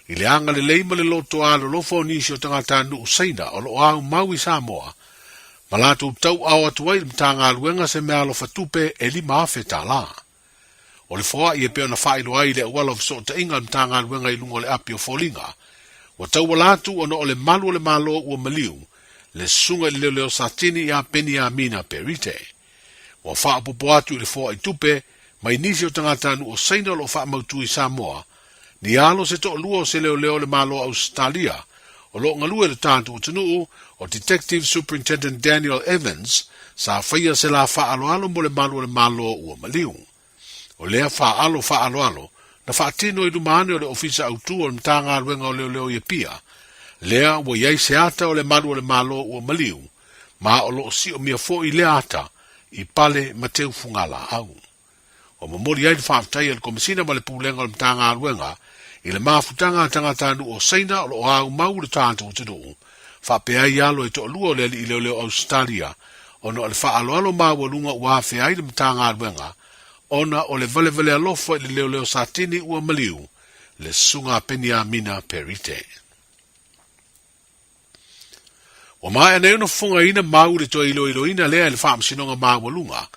i le agalelei ma le loto alolofa o nisi o tagatanuu Saina o lo o aumau i Samoa ma latou tauao atu ai i le Matagaluega se meaalofa tupe e $5,000. O le foai e pei ona faailoa ai i le auala o fesootaiga a le Matagaluega i luga o le api o foliga, ua tauala atu ona o le malu o le Malo ua maliu le susuga i le leoleo Satini ia Peniamina Perite. Ua faaopoopo atu i le foai tupe mai nisi o tagatanuu o Saina o lo o faamautu i Samoa, ni alo se toalua o se leoleo o le Malo o Ausetalia o lo o galue i le tatou atunuu, o Detective Superintendent Daniel Evans, sa faia se lā faaaloalo mo le malu o le Malo ua maliu. O lea faaalo faaaloalo na faatino i luma ane o le Ofisa Autu o le Matagaluega o Leoleo i Apia, lea ua i ai se ata o le malu o le Malo ua maliu, ma o lo o siomia foi lea ata i pale ma teu fugalaau. Ua momoli ai le faafetai a le Komesina ma le Pulega o le Matagaluega i le mafutaga a tagatanuu o Saina o lo o aumau i le tatou atunuu, faapea ai alo e toalua o le alii leoleo Ausetalia ona o le faaaloalo maualuga ua afea ai le Matagaluega ona o le valevale alofa i le leoleo Satini ua maliu le Susuga a Peniamina Perite. Ua maea nei ona fofogaina mau i le toe iloiloina lea e le Faamasinoga Maualuga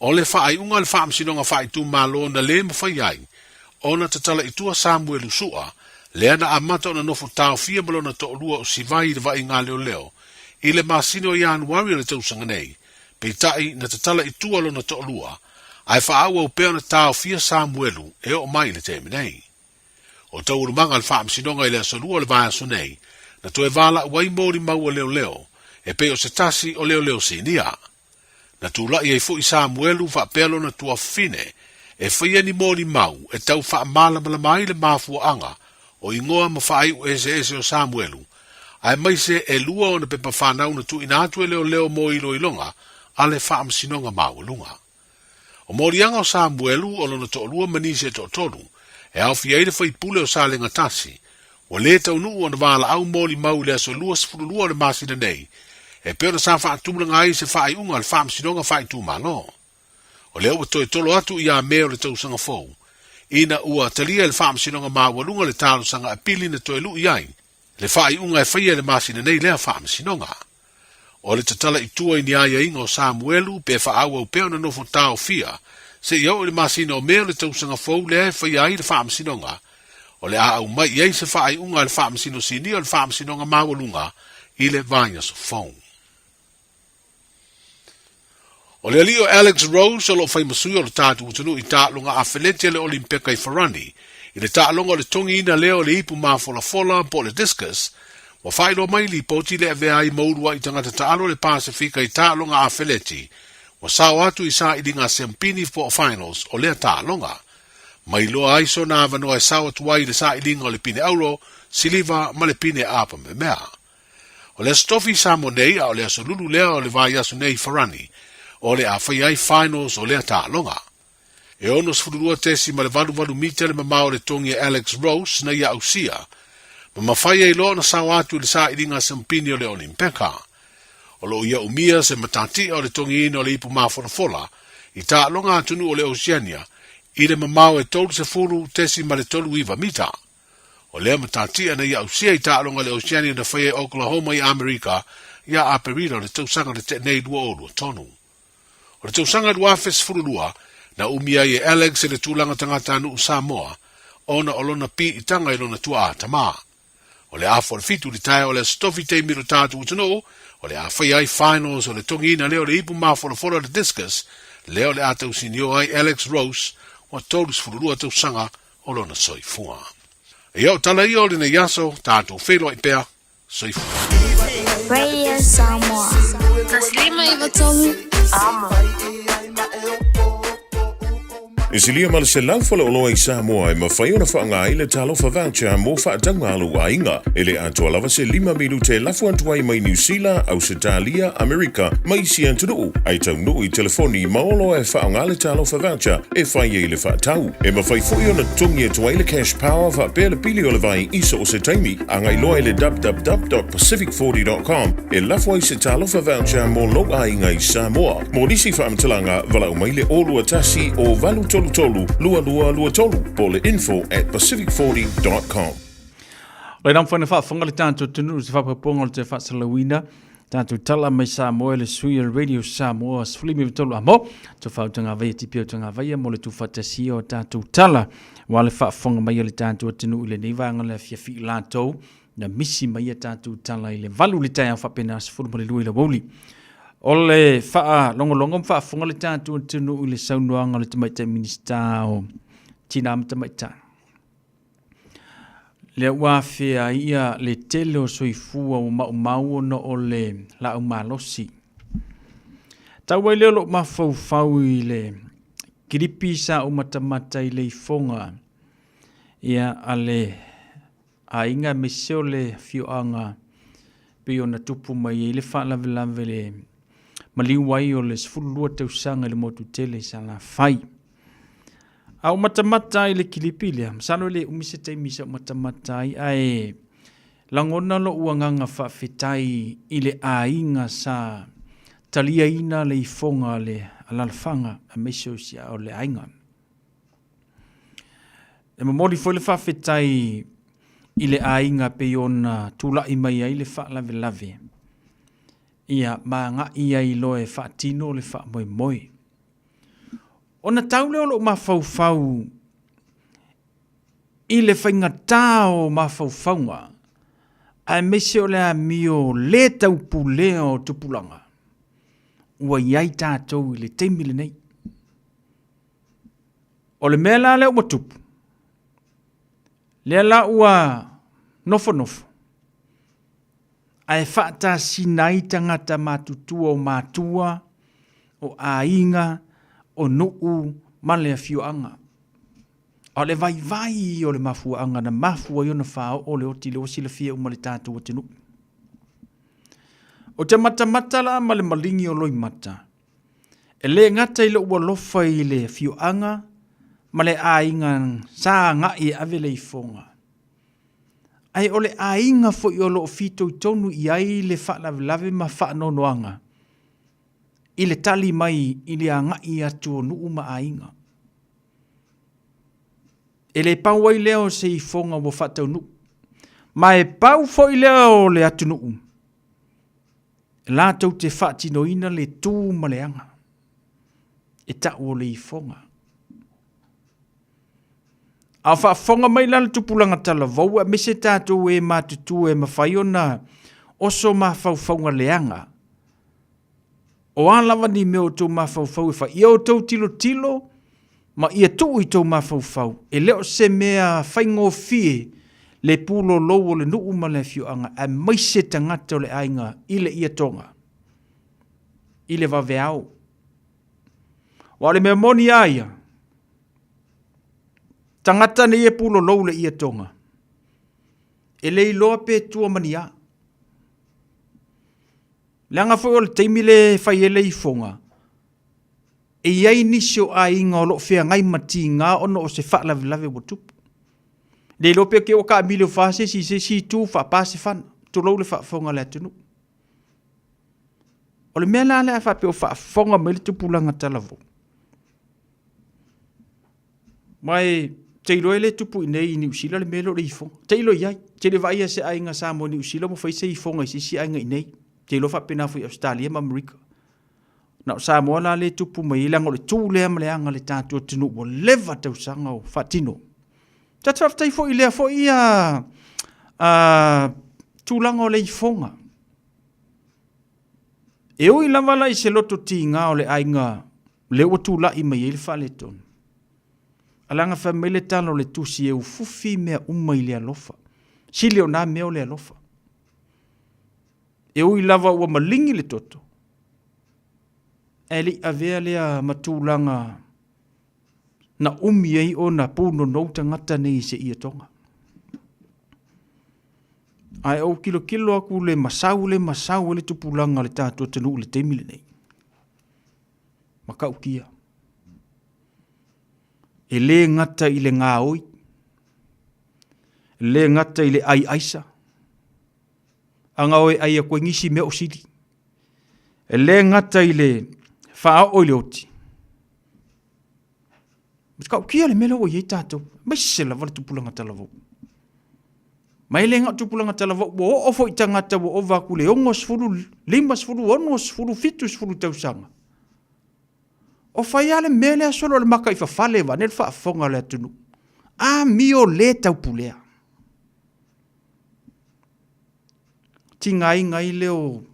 o le faaiuga a le Faamasinoga Faaitumalo na le mafai ai ona tatala i tua Samuelu Sua, lea na amata ona nofo taofia ma lona toalua o Sivai i le vaaiga leoleo i le masina o Ianuari o le tausaga nei, peitai na tatala i tua lona toalua. Ae faaauau pea ona taofia Samuelu e oo mai i le taimi nei. O taualumaga a le Faamasinoga i le Aso Lua o le vaiaso nei, na toe valaau ai molimau a leoleo e pei o se tasi o leoleo sinia. Na tulai ai foi Samuelu faapea lona tuafafine e faia ni molimau e tau faamalamalama ai le mafuaaga o igoa ma faaiu eseese o Samuelu, aemaise e lua ona pepa fanau na tuuina atu e leoleo mo iloiloga a le Faamasinoga Maualuga. O moliaga o Samuelu o lona toalua ma nisi e toatolu, e aofia ai le faipule o Salega Tasi, ua lē taunuu ona valaau molimau i le aso 22 o le masina nei, e pei ona sa faatulaga ai se faaiuga a le Faamasinoga Faaitumalo. O lea ua toe tolo atu ia Me o le tausaga fou, ina ua talia e le Faamasinoga Maualuga le talosaga apili na toe lu'i ai le faaiuga e faia i le masina nei lea Faamasinoga. O le tatala i tua i ni aiaiga o Samuelu pe faaauau pea ona nofo taofia seia oo i le masina o Me o le tausaga fou lea e faia ai le Faamasinoga, o le a aumai i ai se faaiuga a le Faamasino Sinia o le Faamasinoga Maualuga i le vaiaso fou. O le alii o Alex Rose o lo o fai ma sui o le tatou atunuu i taaloga afeleti a le Olimpeka i Farani, i le taaloga o le togiina lea o le ipu mafolafola po o le discus, ua faailoa mai lipoti le avea ai ma uluai tagata taalo o le Pasefika i taaloga afeleti, ua sao atu i sailiga siampini po o finals o lea taaloga. Ma iloa ai sona avanoa e sao atu ai i le sailiga o le pine auro, siliva ma le pine apa memea. O le Aso Tofi i Samoa nei, a o le Aso Lulu lea o le vaiaso nei i Farani, o le a faia ai finals o lea taaloga. E 62.88 mita le mamao o le togi a Alex Rose na ia ausia, ma mafai ai loa ona sao atu i le sailiga siampini o le Olimpeka. O lo o ia umia se matatia o le togiina o le ipu mafolafola i taaloga atunuu o le Oceania i le mamao e 30.39 mita. O lea matatia na ia ausia i taaloga le Oceania na faia i Oklahoma i Amerika ia Aperila o le tausaga na tea nei 2023. O le tausaga 2012, na umi ai e Alex i le tulaga tagatanuu Samoa ona o lona piitaga i lona tuaa tama. O le afa o le fitu i le taeao o le Aso Tofi taimi o le tatou atunuu, o le a faia ai finals o le togiina lea o le ipu mafolafola o le discus, lea o le a tausinio ai Alex Rose ua 32 tausaga o lona soifua. Ia o tala ia o lenei aso, tatou feiloai pea, soifua. Radio Samoa. 153 Amo. E silia ma le 100 faleoloa i Samoa e mafai ona faaaoga ai le Talofa Voucher mo faatauga a lou aiga. E le atoa lava se lima minute e lafo atu ai mai Niu Sila, Ausetalia, Amerika ma isi atunuu, ae taunuu i telefoni ma oloa e faaaoga le Talofa Voucher e fai ai le faatau. E mafai foi ona totogi atu ai le cash power faapea le pili o le vai i so o se taimi. Agai loa i le www.pacific40.com e lafo ai se talofa voucher mo lou aiga i Samoa. Mo nisi faamatalaga, valaau mai le 021 o 833 2223 po o le info at pacific40.com. O le namfana faafofoga le tatou atunuu se faapopoga o le toe faasalauina Tatou tala mai Samoa le sui o le Radio Samoa 13 amo to fautanga vaia tipi o tanga vaia mo le tufatasi o tatou tala wa le faafofoga mai o le tatou atunuu i lenei vaega le afiafi i latou na misi mai a tatou tala i le 8 le taeao faapena 12 i le aoauli. O le faalogologo ma faafofoga le tatou atunuu i le saunoaga o le Tamaitai Minisita o Tina ma Tamaitai. Lea ua afea ai ia le tele o soifua ua maumau ona o le laau malosi. Tau ai lea o lou mafaufau i le kilipi sa ou matamata i le ifoga ia a le aiga aemaise o le afioaga pei ona tupu mai ai le faalavelave le maliu ai o le 12 tausaga i le motu tele i Salafai. A ou matamata ai i le kilipi lea, masalo e le umi se taimi sa ou matamata ai, ae lagona lou agaga faafetai i le aiga sa taliaina le ifoga a le alalafaga aemaise o si o le aiga. E momoli foi le faafetai i le aiga pei ona tulai mai ai le faalavelave, ia ma agai ai loa e faatino le faamoemoe. Ona tau lea o lou mafaufau i le faigata o mafaufauga, aemaise o le amio le taupulea o tupulaga ua i ai tatou i le taimi lenei. O le mea la lea ua tupu, lea la ua nofonofo, ae faatasina ai tagata matutua o matua, o aiga, o nuu ma le afioaga. A o le vaivai ia o le mafuaaga na mafua ai ona faaoo le oti lea ua silafia uma e le tatou atunuu. Ou te matamata la ma le maligi o Loimata, e le gata i lou alofa i le afioaga ma le aiga sa agai e ave le ifoga, ae o le aiga foi o lo o fitoitonu i ai le faalavelave ma faanoanoaga i le tali mai i le agai atu o nuu ma aiga. E le pau ai lea o se ifoga ua faataunuu, ma e pau foi lea o le atunuu latou te faatinoina le tu ma le aga e tau o le ifoga. A o faafofoga mai la le tupulaga talavou aemaise tatou e matutua e mafai ona oso mafaufauga leaga, o a lava ni mea o outou mafaufau e fai, ia outou tilotilo ma ia tuu i tou mafaufau, e le o se mea faigofie le pulolou o le nuu ma le afioaga, aemaise tagata o le aiga i le iatoga, i le vaveao. Aua o le mea moni lava ia, tagata nei e pulolou le iatoga, e le iloa pe tua ma ni a. Leaga foi o le taimi lea e fai ai le ifoga, e i ai nisi o aiga o lo o feagai ma tiga ona o se faalavelave ua tupu. Le iloa pe ua taamilo fa se isi i se isi itu faapa se fana, tulou le faafofoga a le atunuu. O le mea la lea a faapea o faafofoga mai le tupulaga talavou, ma e te iloa e le tupu i inei i Niu Sila le mea lea o le ifoga. Tailo i ai, te le vaaia se aiga Samoa i Niu Sila ua fai se ifoga i se isi aiga i inei. Te iloa faapena foi i Ausetalia ma Amerika. Na o Samoa la lea e tupu mai ai, leaga o le tu lea ma le aga a le tatou atunuu ua leva tausaga o faatino. Ta te faafetai foi i lea foi tulaga o le ifoga. E ui lava la i se loto tiga o le aiga lea ua tulai mai ai le faaletonu, a leaga fai mai le tala o le tusi e ufufi mea uma i le alofa. Sili o na mea o le alofa. E ui lava ua maligi le toto, ae le i avea lea ma tulaga na umi ai ona punonou tagata nei i se ietoga. Ae ou tilotilo atu le masau le masau ai le tupulaga o le tatou atunuu i le taimi lenei. Matautia. E le gata i le gaoi, e le gata i le ai aisa, aga o e ai atu ai nisi mea o sili. E le gata i le faaoo i le oti, Matautia le mea lea ua i ai tatou, aemaise lava le tupulaga talavou. Ma e le na o tupulaga talavou, ua oo foi i tagata ua ova atu i le 60, 50, 60, 70 tausaga. O fai lava le mea lea solo o le maka i fafale vaeane le faafofoga a le atunuu. Amio le taupulea. Tigaina ai lea o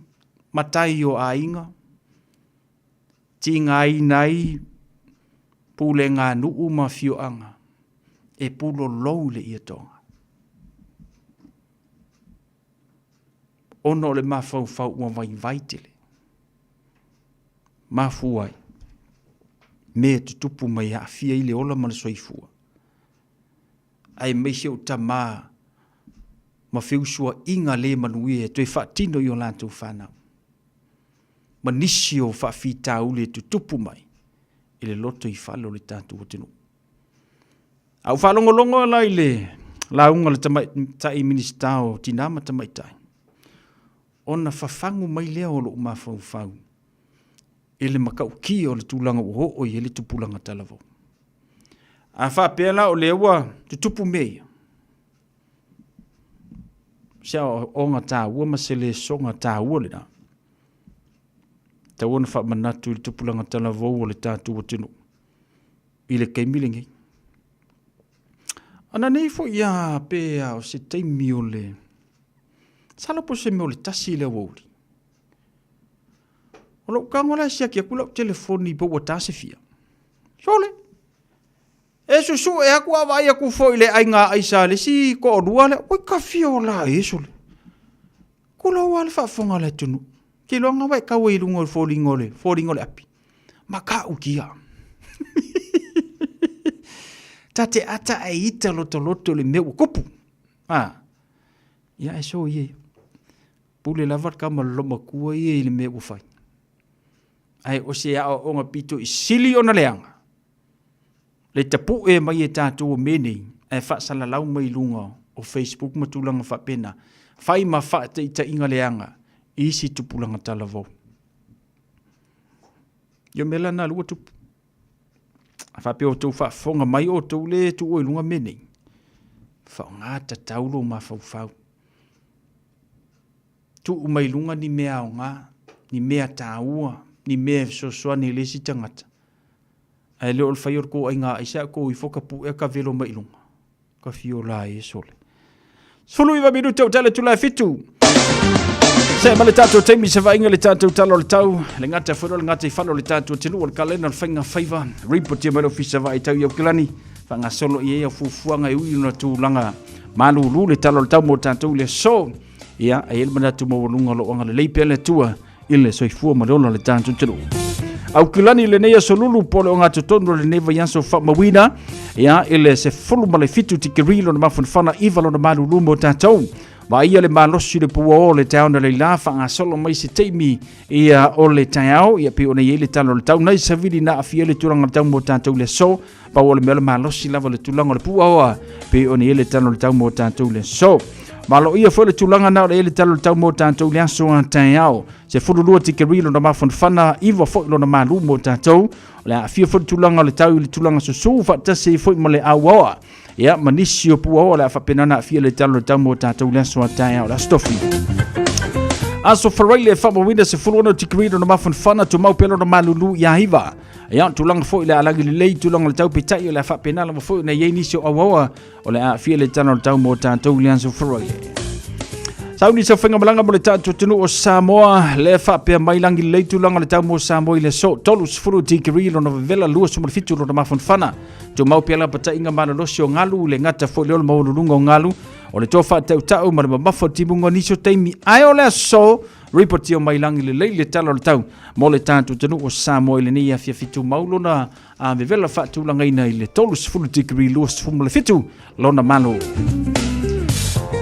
matai o aiga, tigaina ai pulega nuu ma afioaga e pulolou i le ietoga. Ona o le mafaufau ua vaivai tele. Mafua ai mea e tutupu mai e aafia ai le ola ma le soifua, aemaise o tama ma feusuaiga le manuia e toe faatino i o latou fanau, ma nisi o faafitauli e tutupu mai i le lotoifale o le tatou atunuu. A ou faalogologo la i le lauga a le Tamaitai Minisita o Tina ma Tamaitai, ona fafagu mai lea o lou mafaufau i le matautia o le tulaga ua oo i ai le tupulaga talavou. A faapea la o lea ua tutupu mea ia, se aoaoga taua ma se lesoga taua lena. Tatau ona faamanatu i le tupulaga talavou o le tatou atunuu i le taimi lenei. Ana nei foi a pe a o se taimi o le Masalo po o se mea o le 1 i le aoauli. O lou tago la e siaki atu lau telefoni po ua ta se fia. Sole! E susuʻe aku a vaai aku foi i le aiga aisa a le isi toalua lea, oi ka fia ola e sole. Kula ua le faafofoga a le atunuu. Ke iloa gawa e tau ai i luga o le foliga o le foliga o le api. Ma ka ukia. Ta te ata ai ita lotoloto le mea ua kupu. A. Ia e so ia. Pule lava le kama le lomatua ia i le mea ua fai. Ae o se aoaoga pito i sili ona leaga. Le tapue mai e tatou o mea nei, ae faasalalau mai i luga o Facebook ma tulaga faapena, fai ma faataitaiga leaga i isi tupulaga talavou. Ia o mea la na lua tupu. A faapea o outou faafofoga mai outou le tuua i luga mea nei, faaaoga tatau lou mafaufau. Tuu mai luga ni mea aoga, ni mea taua, ni mea e fesoasoani i le isi tagata. Ae le o le fai o le kou aiga aisa a kou ifo ka puea ka velo mai i luga. Ka fio la e sole. 19 minute o tale tula e fitu. Se ma le tātou taimi se vainga le tātou tala o le tau, le ngata whero, le ngata i whalo le tātou te lua, le kalena, le whainga whaiva, ripotia mai le ofisa vai tau i Aukilani, whangasolo i e au fufuanga e ui una tūlanga malulu le tala o le tau mō tātou le so. Ia, e i ai le manatu maualuga o lo o agalelei pea le Atua i le soifua ma le ola o le tatou atunuu. Aukilani i lenei aso lulu po o le ogatotonu o lenei vaiaso faamauina, ia, i le 17 tikeri lona mafanafana iva lona malulu mo tatou. Vaaia le malosi o le puao o le taeao na leila faagasolo mai se taimi ia o le taeao, ia pei ona i ai le tala o le tau nai savili na aafia le tulaga o le tau mo tatou i le aso. Pau o le mea o le malosi lava le tulaga o le puaoa pei ona i ai le tala o le tau mo tatou i le aso. Maloia foi le tulaga na o le i ai le tala o le tau mo tatou i le aso a taeao. 12 tikeri lona mafanafana, iva foi lona malu mo tatou. O le aafia foi le tulaga o le tau i le tulaga susū faatasi ai foi ma le auaoa. Ia, ma nisi o puaoa o le a faapena ona aafia le tala o le tau mo tatou i le aso a taeao, le aso tofi. Aso Faraile faamauina 16 tikeri lona mafanafana, tumau pea lona malulu ia iva. Ia, tulaga foi le alagi lelei, tulaga o le tau peitai o le a faapena lava foi ona i ai nisi o auaoa o le a aafia le tala o le tau mo tatou i le aso Faraile. Sauni sa whainga malanga mo le tātou atunuu o Samoa, le faapea mai langi lelei tulaga o le tau mo Samoa i le aso 30 tikeri lona vevela 27 lona mafanafana. Tumau pea la pataiga malolosi o galu, le gata foi le o le maualuluga o galu, o le toa faatautau ma le mamafa o timuga o nisi o taimi. Ae o le aso, Ripotia mai lagi lelei le tala o le tau mo le tatou atunuu o Samoa i lenei afiafi tumau lona a vevela faatulagaina i le 30 degree 27 lona malo.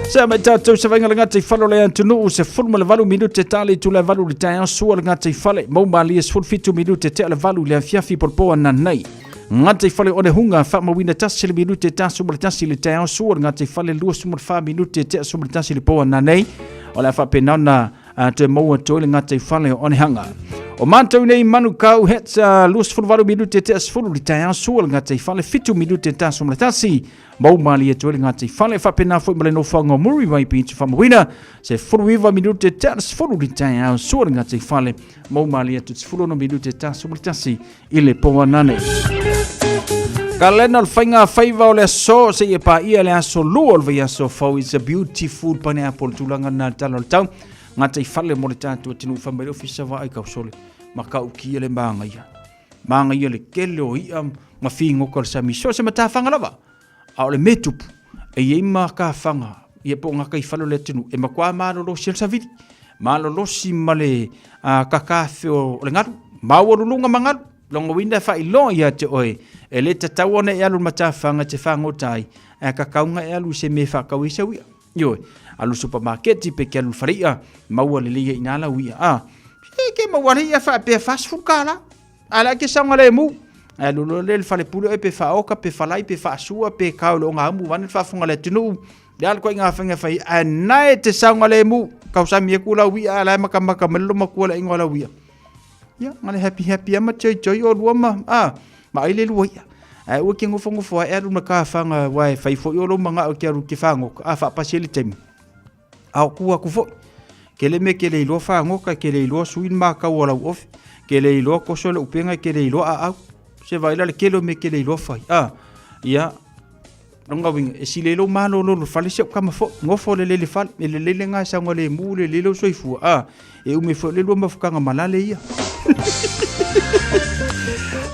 Se mai tātou se vainga le gata i fale o le atunuu se 18 minute tā le itula e valu le taeao sua le gata i fale mau malie 17 minute tea le valu le afiafi popo ananei. Gata i fale o le hunga faamauina tasi le minute ta suma le tasi le taeao sua le gata i fale 24 minute tea suma le tasi le po ananei. O le a faapena ona toe maua atu ai le gata i fale o Onehanga. O mātou nei Manukau Hits 28 minute tea 10 le taeao sua le gata i fale 7 minute ta suma le tasi. Mau malie atu ai le gata i fale faapena foi ma le nofoaga o Muriwai Beach faamauina se 19 minute tea 10 le taeao sua le gata i fale mau malie atu 16 minute ta suma le tasi i le po anane. Kalena o le faiga faiva o le aso se i e paia le aso lua o le vaiaso fou. It's a beautiful pineapple tulaga na le tala o le tau. Ngata i fale mo le tātou atunuu whai mai le ofisa wa ai kausole. Ma ka ukia le māngaia. Māngaia le kele o ia ma whingoka o le sami. So se matawhanga lava. A o le me tupu, e i ai ma kawhanga, ia po ngā kai fale o le atunuu, e makuā malolosi o le savili. Malolosi ma le kakāwhe o le galu. Maualuluga ma galu. Lona uiga e faailoa ia te oe, e le tatau ona e alu i le matawhanga e te fagota ai, ae kakauga e alu i se mea e faatau ai sau i'a. Ioe, alu i le supamaketi pe ke alu i le fale i'a, maua lelei ai i ina lau i'a. A, e ke maua le i'a faapea $40. A le a ke saogalemu. Ae alu loa lea i le falepule oe pe faaoka pe falai pe faasua pe kao i le ogaumu vaeane le faafofoga a le atunuu. Le a le ituaiga faiga e fai ai, ae nae te saogalemu. Tausami aku lau ia a la e makamaka mai le lomatua le aiga o lau ia. Ia, na le happy happy lava ma joy joy olua ma, a, ma ai le lua ia. Ae aua ke nofonofo ae alu ma ka whanga wa e whai foi o lou mangao ke alu ke whangoka, a whaapasi e le taimi. A o ku aku foi. Ke le me ke le iloa whangoka, ke le iloa sui ma kau o lau ofi, ke le iloa koso le upenga, ke le iloa a au. Se vaila le kele o me ke le iloa whai. A, ia, Lona uiga, e sili ai lou malolo i le fale, si au tama foi, nofo lelei i le fale, e lelei le gaesaga lemu, lelei lou soifua, a, e umi foi le lua mafutaga malale ia.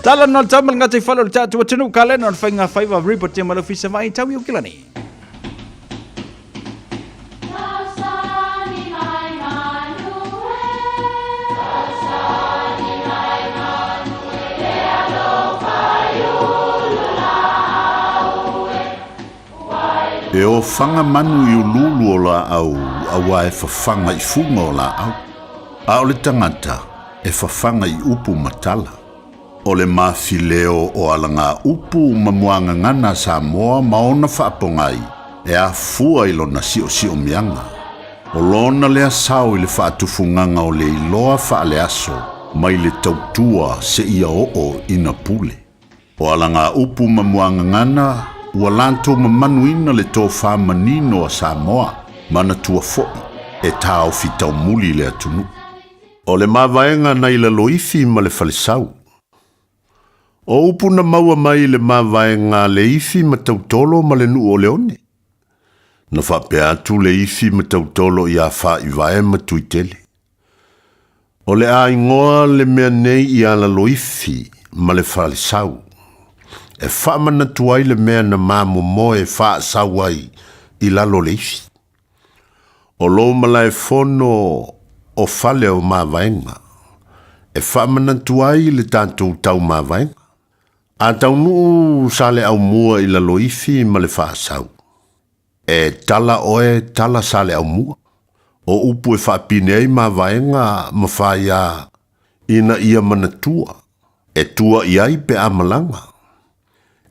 Tala no le tau ma le gataifale o le tatou atunuu kalena o le faigafaiva ripotia ma le Ofisa Vaai Tau i Aukilani. E ofaga manu i uluulu o laau auā e fafaga i fuga o laau, a o le tagata e fafaga i upu ma tala. O le mafileo o alagaupu ma muagagana a Samoa ma ona faapogai e afua i lona siosiomiaga. O lona lea sao i le faatufugaga o le iloa faaleaso mai le tautua seia oo ina pule. O alagaupu ma muagagana ua latou mamanuina le tofa manino a Samoa, manatua foi e taofi taumuli le atunuu. O le mavaega nai Laloifi ma le Falesau. O upu na maua mai i le mavaega a Leifi ma Tautolo ma le nuu o Leone. Na faapea atu Leifi ma Tautolo iā Faaivae ma Tuitele. O le a igoa le mea nei iā Laloifi ma le Falesau, e faamanatu ai le mea na mamomoe faasau ai i lalo o le ifi. O lou malaefono o fale o mavaega, e faamanatu ai le tatou tau mavaega. A taunuu Saleaaumua i Laloifi ma le Faasau, e tala oe tala Saleaaumua, o upu e faapine ai mavaega ma faia ina ia manatua, e tua i ai pe a malaga.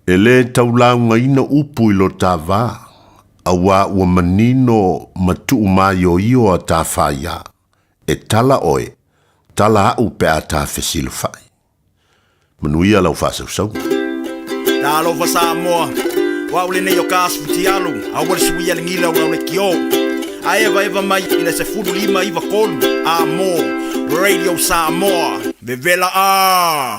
E lē taulaugaina upu i lo ta va, auā ua manino ma tuumaioio a ta faiā, e tala oe, tala aʻu pe a ta fesilafai. Manuia lau faasausauga. Talofa Samoa, o au lenei o ka asu futialu, aua le suia le gila o lau lekiō. A evaeva mai i le 15 93 a mo Radio Samoa, vevela a!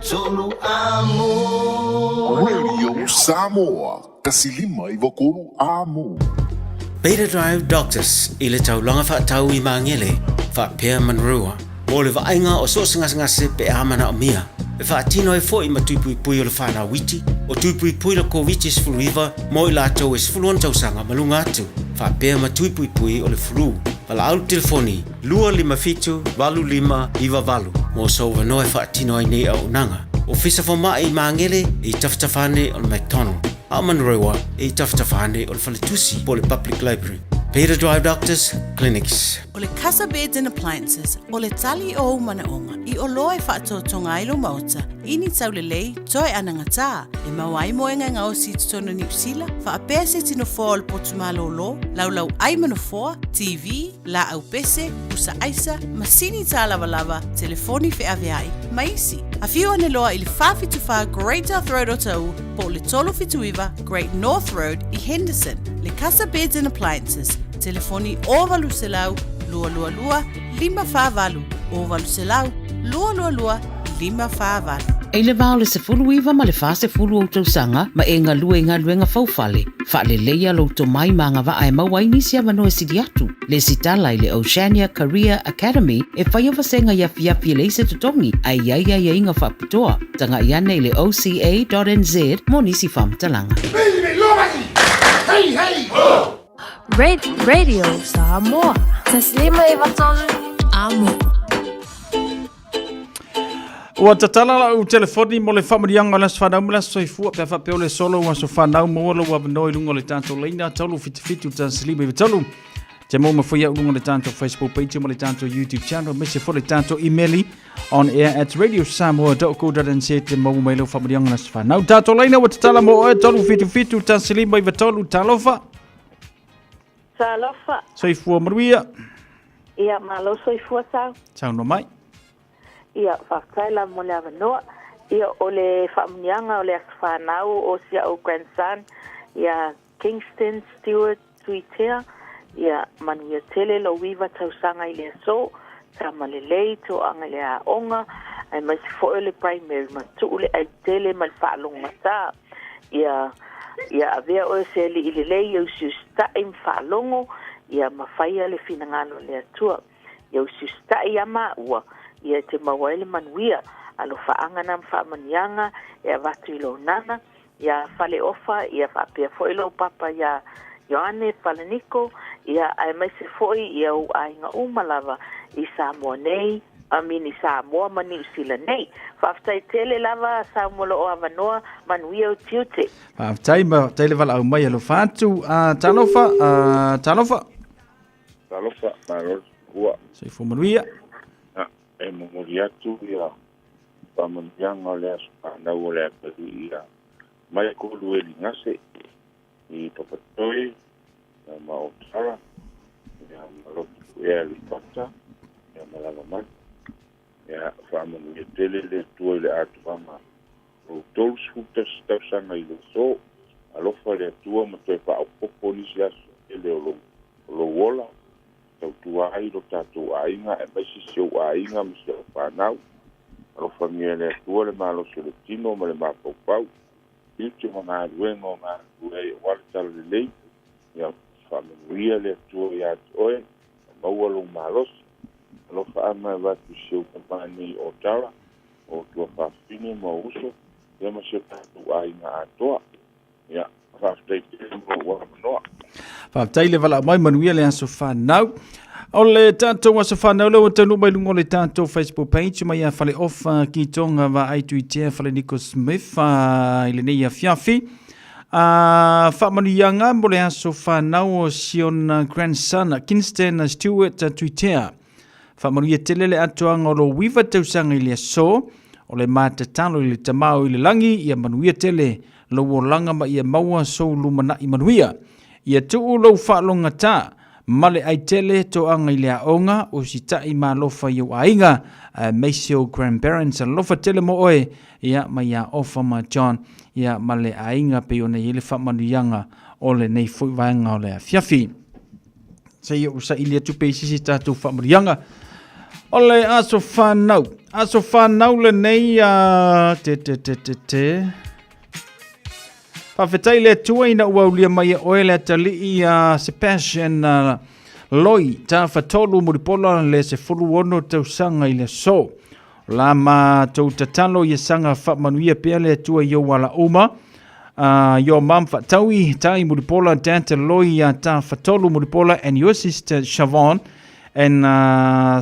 tolu amo. Radio Samoa, 153 amo. Beta Drive Doctors i le taulaga faatau i Magele, faapea Manurewa, mo le vaaiga o so o se gasegase pe a manaomia, e faatino ai foi ma tui puipui o le fanau iti, o tui puipui le Koviti-19 mo i latou e 16 tausaga ma luga atu, faapea ma tui puipui o le flu. Valaau le telefoni 257 8598 mo sou avanoa e faatino ai nei auaunaga. Ofisa Fomai i Magele e i tafatafa ane o le McDonald, a o Manurewa e i tafatafa ane o le Faletusi po o le Public Library. Beta Drive Doctors Clinics. O le Casa Beds and Appliances, o le tali o ou manaoga i oloa e faatoatoga ai lou maota i ni taulelei toe anagatā e maua ai moega e gaosi i totonu o Niu Sila, faapea se tino foa o le potu malōlō, laulau ai ma nofoa, TV, laau pese, pusa aisa, masini tālavalava, telefoni feaveai, ma isi. Afio ane loa i le 474 Great South Road o Taʻu po o le 379 Great North Road i Henderson. Le Casa Beds and Appliances, telefoni 0800 222 548, 0800 222 548. I le va o le 19 ma le 40 ou tausaga ma e galue i galuega faufale, faaleleia lou tomai ma agavaa e maua ai nisi avanoa e sili atu. Lesitala i le Oceania Career Academy e faia vasega i afiafi e leai se totogi ae i ai aiaiga faapitoa. Tagai ane i le oca.nz mo nisi faamatalaga. Radio Samoa. 153 Amo. Ua tatala lau telefoni mo le faamanuiaga o le aso fanau ma le aso soifua pe a faapea o le solo ua aso fanau maua lou avanoa i luga o le tatou laina 377 153. Te maua mai foi au i luga o le tatou Facebook page ma le tatou YouTube channel aemaise foi le tatou email on air at radiosamoa.co.nz te maua mai lau faamanuiaga o le aso fanau. Tatou laina ua tatala mo oe 377 153. Talofa. Talofa. Soifua manuia. Ia, malo soifua tau. Saunoa mai. Ia, faafetai lava mo le avanoa. Ia, o le faamuniaga o le aso fanau o si a'u grandson, ia Kingston Stewart Tuitea, ia, manuia tele lou iva tausaga i le aso, tama lelei, toaga i le aoga, aemaise foi o le primary, matuu le ai tele ma le faalogogata. Ia, ia avea oe se alii lelei ia usiusita'i ma faalogo, ia ma faia le finagalo o le Atua. Ia usiusita'i ia maua, ia e te maua ai le manuia, alofaaga na ma faamanuiaga e avatu i lou nana, iā Faleofa, ia faapea foi lou papa iā Ioane Falaniko, ia aemaise foi ia ou aiga uma lava i Samoa nei, I mean i Samoa ma Niu Sila nei. Faafetai tele lava Samoa lo o avanoa, manuia ou tiute. Faafetai ma faafetai le valaau mai alofa atu. Talofa, talofa. Talofa, malo le soifua. Soifua manuia. E momoli atu ia faamanuiaga o le aso fanau o le atalii ia Michael Lueli Gase i Papatoe ia ma Otara ia ma Lotu Ea Aleipata ia ma Lalomanu. Ia faamanuia tele le Atua i le atoaga o lou 31 tausaga i le aso. Alofa le Atua ma toe faaopoopo nisi aso tele o lou, o lou ola. Tautua ai lo tatou aiga aemaise si ou aiga ma si au fanau. Alofagia e le Atua le malosi o le tino ma le mafaufau, tiute ma galuega o galulue ai aua le talalelei. Ia faamanuia le Atua ia te oe ma maua lou malosi. Alofaaga e avatu i si ou tama nei o Tara, o tuafafine ma ou uso, ia ma si o tatou aiga atoa. Ia, faafetai tele mo lou avanoa. Faafetai le valaau mai, manuia le aso fanau. O le tatou aso fanau lea ua taunuu mai luga o le tatou Facebook page mai ia Faleofa Kitonga Vaai Tuitea Faleniko Smith i lenei afiafi. Faamanuiaga mo le aso fanau o si ona grandson Kingston Stewart Tuitea. Faamanuia tele le atoaga o lou iva tausaga i le aso, o le matatalo i le Tama o i le lagi, ia manuia tele lou olaga ma ia maua sou lumanai manuia. Ia tuu lou faalogata ma le ai tele toaga i le aoga, usitai ma alofa i ou aiga, aemaise ou grandparents, alofa tele mo oe, ia ma ia Ofa ma John, ia ma le aiga pei ona i ai le faamanuiaga o lenei foi vaega o le afiafi. Se i ou saili atu pe i sisi tatou faamanuiaga o le aso fanau. Aso whanau le nei a te te te te te. Faafetai le Atua ina ua aulia mai e oe le atalii a Sebastian Loi Tafatolu Mulipola le 16 tausaga i le aso. O la matou tatalo ia saga faamanuia pea le Atua i ou ala uma. Your mum Faataui Tai Mulipola, dad Loi Tafatolu Mulipola and your sister Shavon and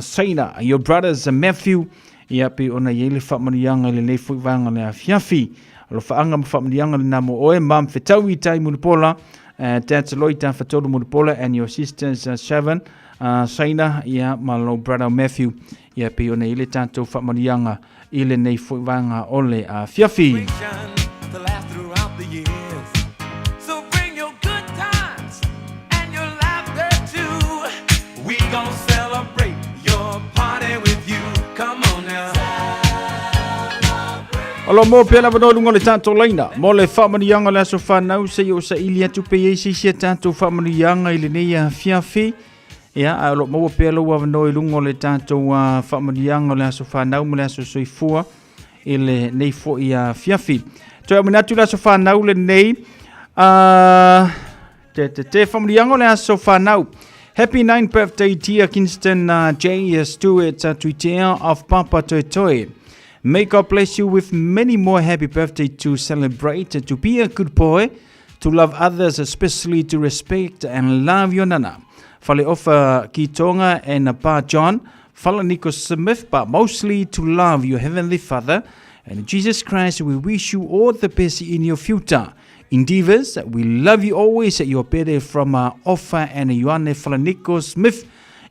Saina, your brothers Matthew, ia pei ona i ai le faamanuiaga i lenei foi vaega o le afiafi. Alofaaga ma faamanuiaga lena mo oe, Mum Fetaui Tai Mulipola, Dad Loi Tafatolu Mulipola and your sisters Shavan, Saina, ia ma lou brother Matthew, ia pei ona i ai le tatou faamanuiaga i lenei foi vaega o le afiafi. To last throughout the years. So bring your good times and your laughter too. We gon' celebrate your party with you. Come on now. O lo mo pea lava no lunga o le tatou laina mo le faamanuiaga o le aso fanau se i o saili atu pe i ai se isi a tatou faamanuiaga i lenei afiafi. Ia, ae o lo o maua pea lou avanoa i luga o le tatou faamanuiaga o le aso fanau ma le aso soifua i lenei foi afiafi. Toe auina atu le aso fanau lenei, te, te, te faamanuiaga o le aso fanau. Happy 9th birthday dear Kingston J. Stewart Tuitea of Papa Toe Toe. May God bless you with many more happy birthday to celebrate, to be a good boy, to love others, especially to respect and love your nana. Faleofa Kitonga and Pa John, Falaniko Smith, but mostly to love your Heavenly Father. And Jesus Christ, we wish you all the best in your future. Endeavors, we love you always. Your pere from Ofa and Ioane Falaniko Smith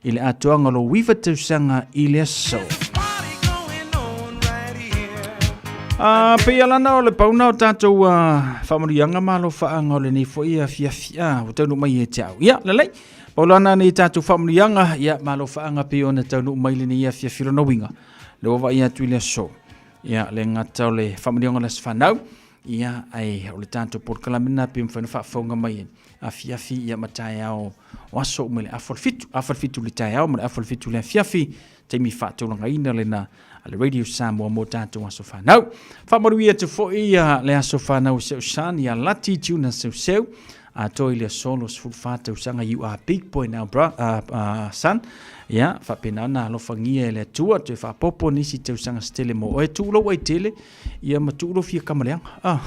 i le atoaga o lo uiva tausaga i le aso. Pei alana o le pauna o tātou faamanuiaga ma alofaaga o lenei foi afiafi ua taunuu mai ia te au. Ia, lelei, paulana nei tātou faamanuiaga ia ma alofaaga pei ona taunuu mai lenei afiafi lona uiga. Le ua vaai atu i le aso. Ia, le gata o le faamanuiaga o le aso fanau, ia, ae o le tātou polokalame lena pe mafai ona faafofoga mai afiafi ia ma taeao o aso uma i le afa o le fitu, afa o le fitu i le taeao ma le afa o le fitu i le afiafi, taimi faatulagaina lena a le Radio Samoa mo tātou aso fanau. Faamanuia atu foi le aso fanau o si au son ia Lati Juna Seuseu, atoa i le aso 24 tausaga, you are big boy now bro, son. Ia, faapena ona alofagia e le Atua, toe faapopo nisi tausaga se tele mo oe, tuu lou ai tele, ia ma tuu lou fia kamaleaga. Ah.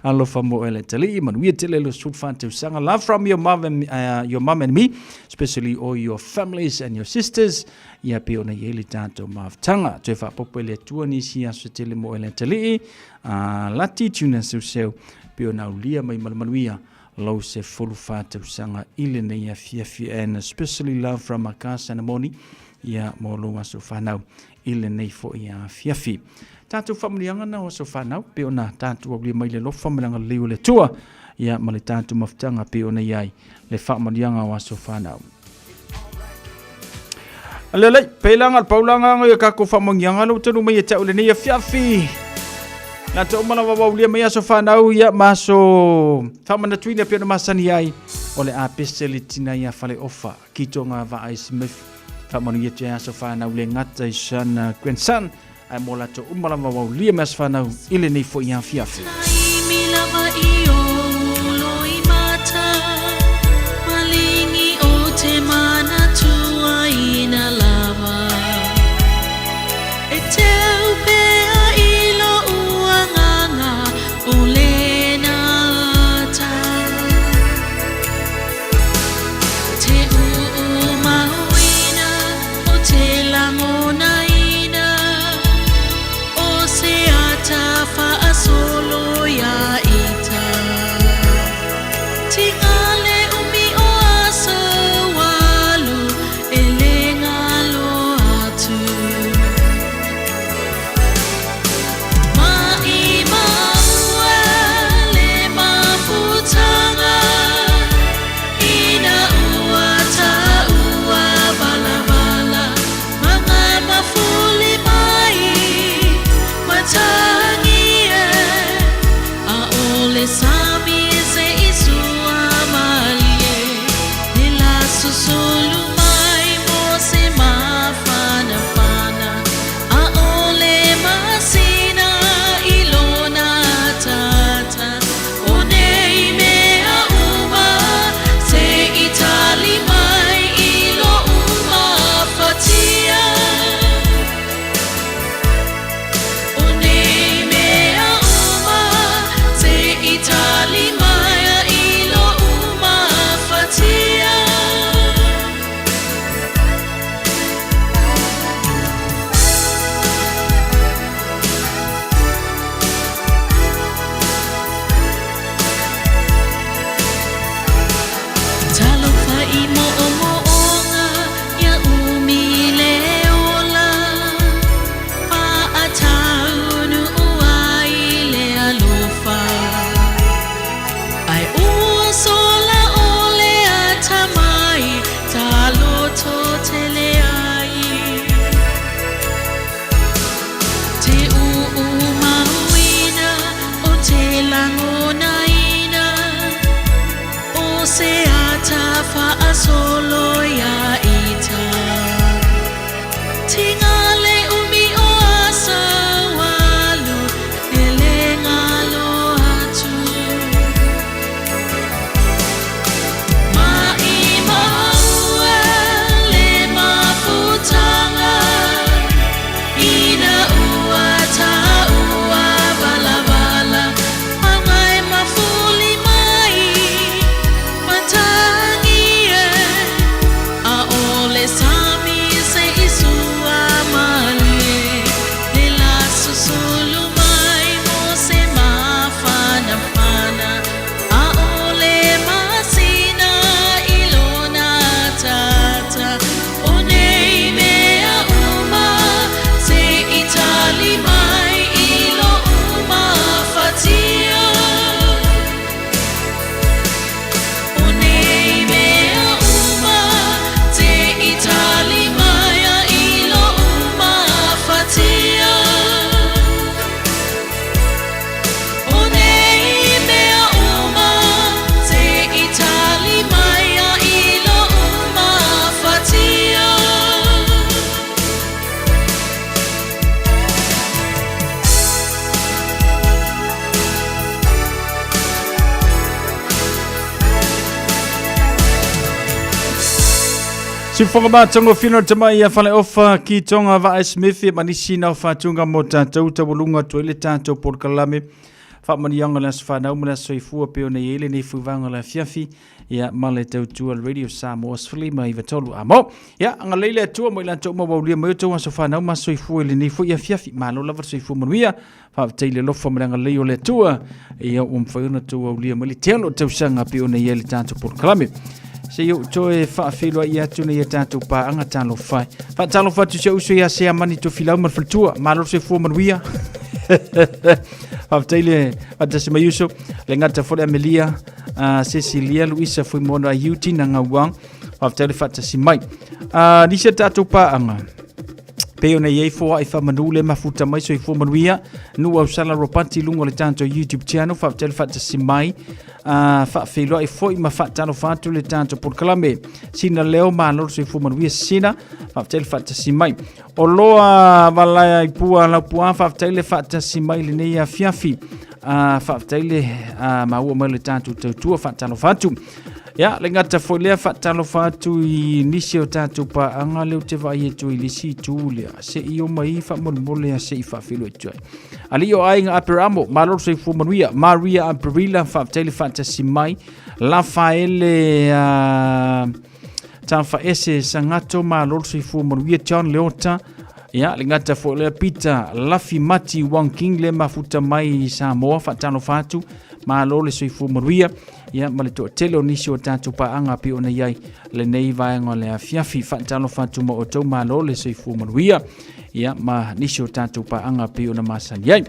Alofa mo oe le Atalii, manuia tele le 14 tausaga. Love from your mom and, your mom and me, especially all your families and your sisters. Ia pei ona i ai le tātou mafutaga. Toe faapopo e le Atua nisi aso tele mo oe le Atalii. Lati tuna seuseu, pei ona aulia mai ma le manuia lou 14 tausaga i lenei afiafi. And especially love from Akasa and Moni, ia mo lou aso whanau i lenei foi afiafi. Tātou faamanuiaga na o aso whanau, pe ona tātou aulia mai le lofa ma le agalelei o le Atua, ia ma le tātou mafutaga pe ona i ai le faamanuiaga o aso whanau. Lelei, peilanga le paulanga anga ia kako faamanuiaga lo tanu mai e te au lenei afiafi. Nā te umala wawaulia mai aso whanau ia ma aso whamanatuina pe ona masani ai o le apese le tina ia whale ofa ki tō ngā vaai Smith whaamanuia te aso whanau le ngata i sana grandson ai mō latou uma lava waulia mai aso whanau i lenei foi afiafi. Taimi lava i ou loimata, malingi o te manatua ina lava. E teu pea i lou agaga o lena ata. Te uu mauina o te langonaina, o se ata faasolo ia ita. Tigale umi o aso alu e le ngalo atu. Ma i maua le mafutaga ina ua taua balabala ma ngā mafuli mai matangi e ʻAʻole sami se i sua malie le la susulu mai mo se mafana. faasolo ia ita. Tiga le umi o aso alu e le galo atu. Maʻimau e le mafutaga ina ua taua balabala agai mafuli mai matagi e ʻaʻole sami se i sua malie le la susulu mai mo se mafanafana ʻaʻole masina i lona ataata o nei mea uma se i tali mai i loʻu mafatia. O nei mea uma se i tali mai i loʻu mafatia. O nei mea uma se i tali mai i loʻu mafatia. Sifoga matagofie o tamai ia faleofa ki Tonga Vaai Smith ia ma nisi na o faatuga mo tatou taualuga atu ai le tatou polokalame faamanuiaga o le aso fanau ma le aso soifua pei ona i ai lenei fuivaga o le afiafi ia ma le tautua le Radio Samoa 153 amo. Ia agalelei le Atua mo i latou uma ua aulia mai o outou aso fanau ma aso soifua i lenei foi afiafi. Malo lava le soifua manuia. Faafetai i le alofa ma le agalelei o le Atua ia ua mafai ona outou aulia mai le tele o tausaga pei ona i ai le tatou polokalame. Se i ou toe faafeiloai atu nei a tatou paaga talofa e. Faatalofa atu si ou uso ia Seamani Tofilau ma le faletua. Malo le soifua manuia. Faafetai le faatasi mai uso. Le gata foi le Amelia, Cecilia, Luisa Fuimono, Aiuti, na Gauang. Faafetai le faatasi mai. Nisi a tatou paaga pei ona i ai foai faamanu le mafuta mai soifua manuia nu ausala ropati i luga o le tatou YouTube channel. Faafetai le faatasi mai. Faafeiloai foi ma faatalofa atu le tatou polokalame sina leo malo le soifua manuia sina. Faafetai le faatasi mai. O loa valae ai pua laupua. Faafetai le faatasi mai lenei afiafi. Faafetai le maua mai le tatou tautua. Faatalofa atu. Ia, le gata foi lea faatalofa atu i nisi o tatou paaga lea ou te vaai atu i le isi itu lea. Se i o mai faamolemole a se i faafeiloai atu ai. Alii o aiga Aperamo, malo le soifua manuia. Maria Aperila, faafetai le faatasi mai. Lafaele Tafaese Sangato, malo le soifua manuia. John Leota, ia, le gata foi lea Peter Lafi Mati Wong King le mafuta mai i Samoa, faatalofa atu, malo le soifua manuia. Ia, ma le toatele o nisi o tatou paaga pei ona i ai lenei vaega o le afiafi. Faatalofa atu ma outou, malo le soifua manuia. Ia, ma nisi o tatou paaga pei ona masani ai.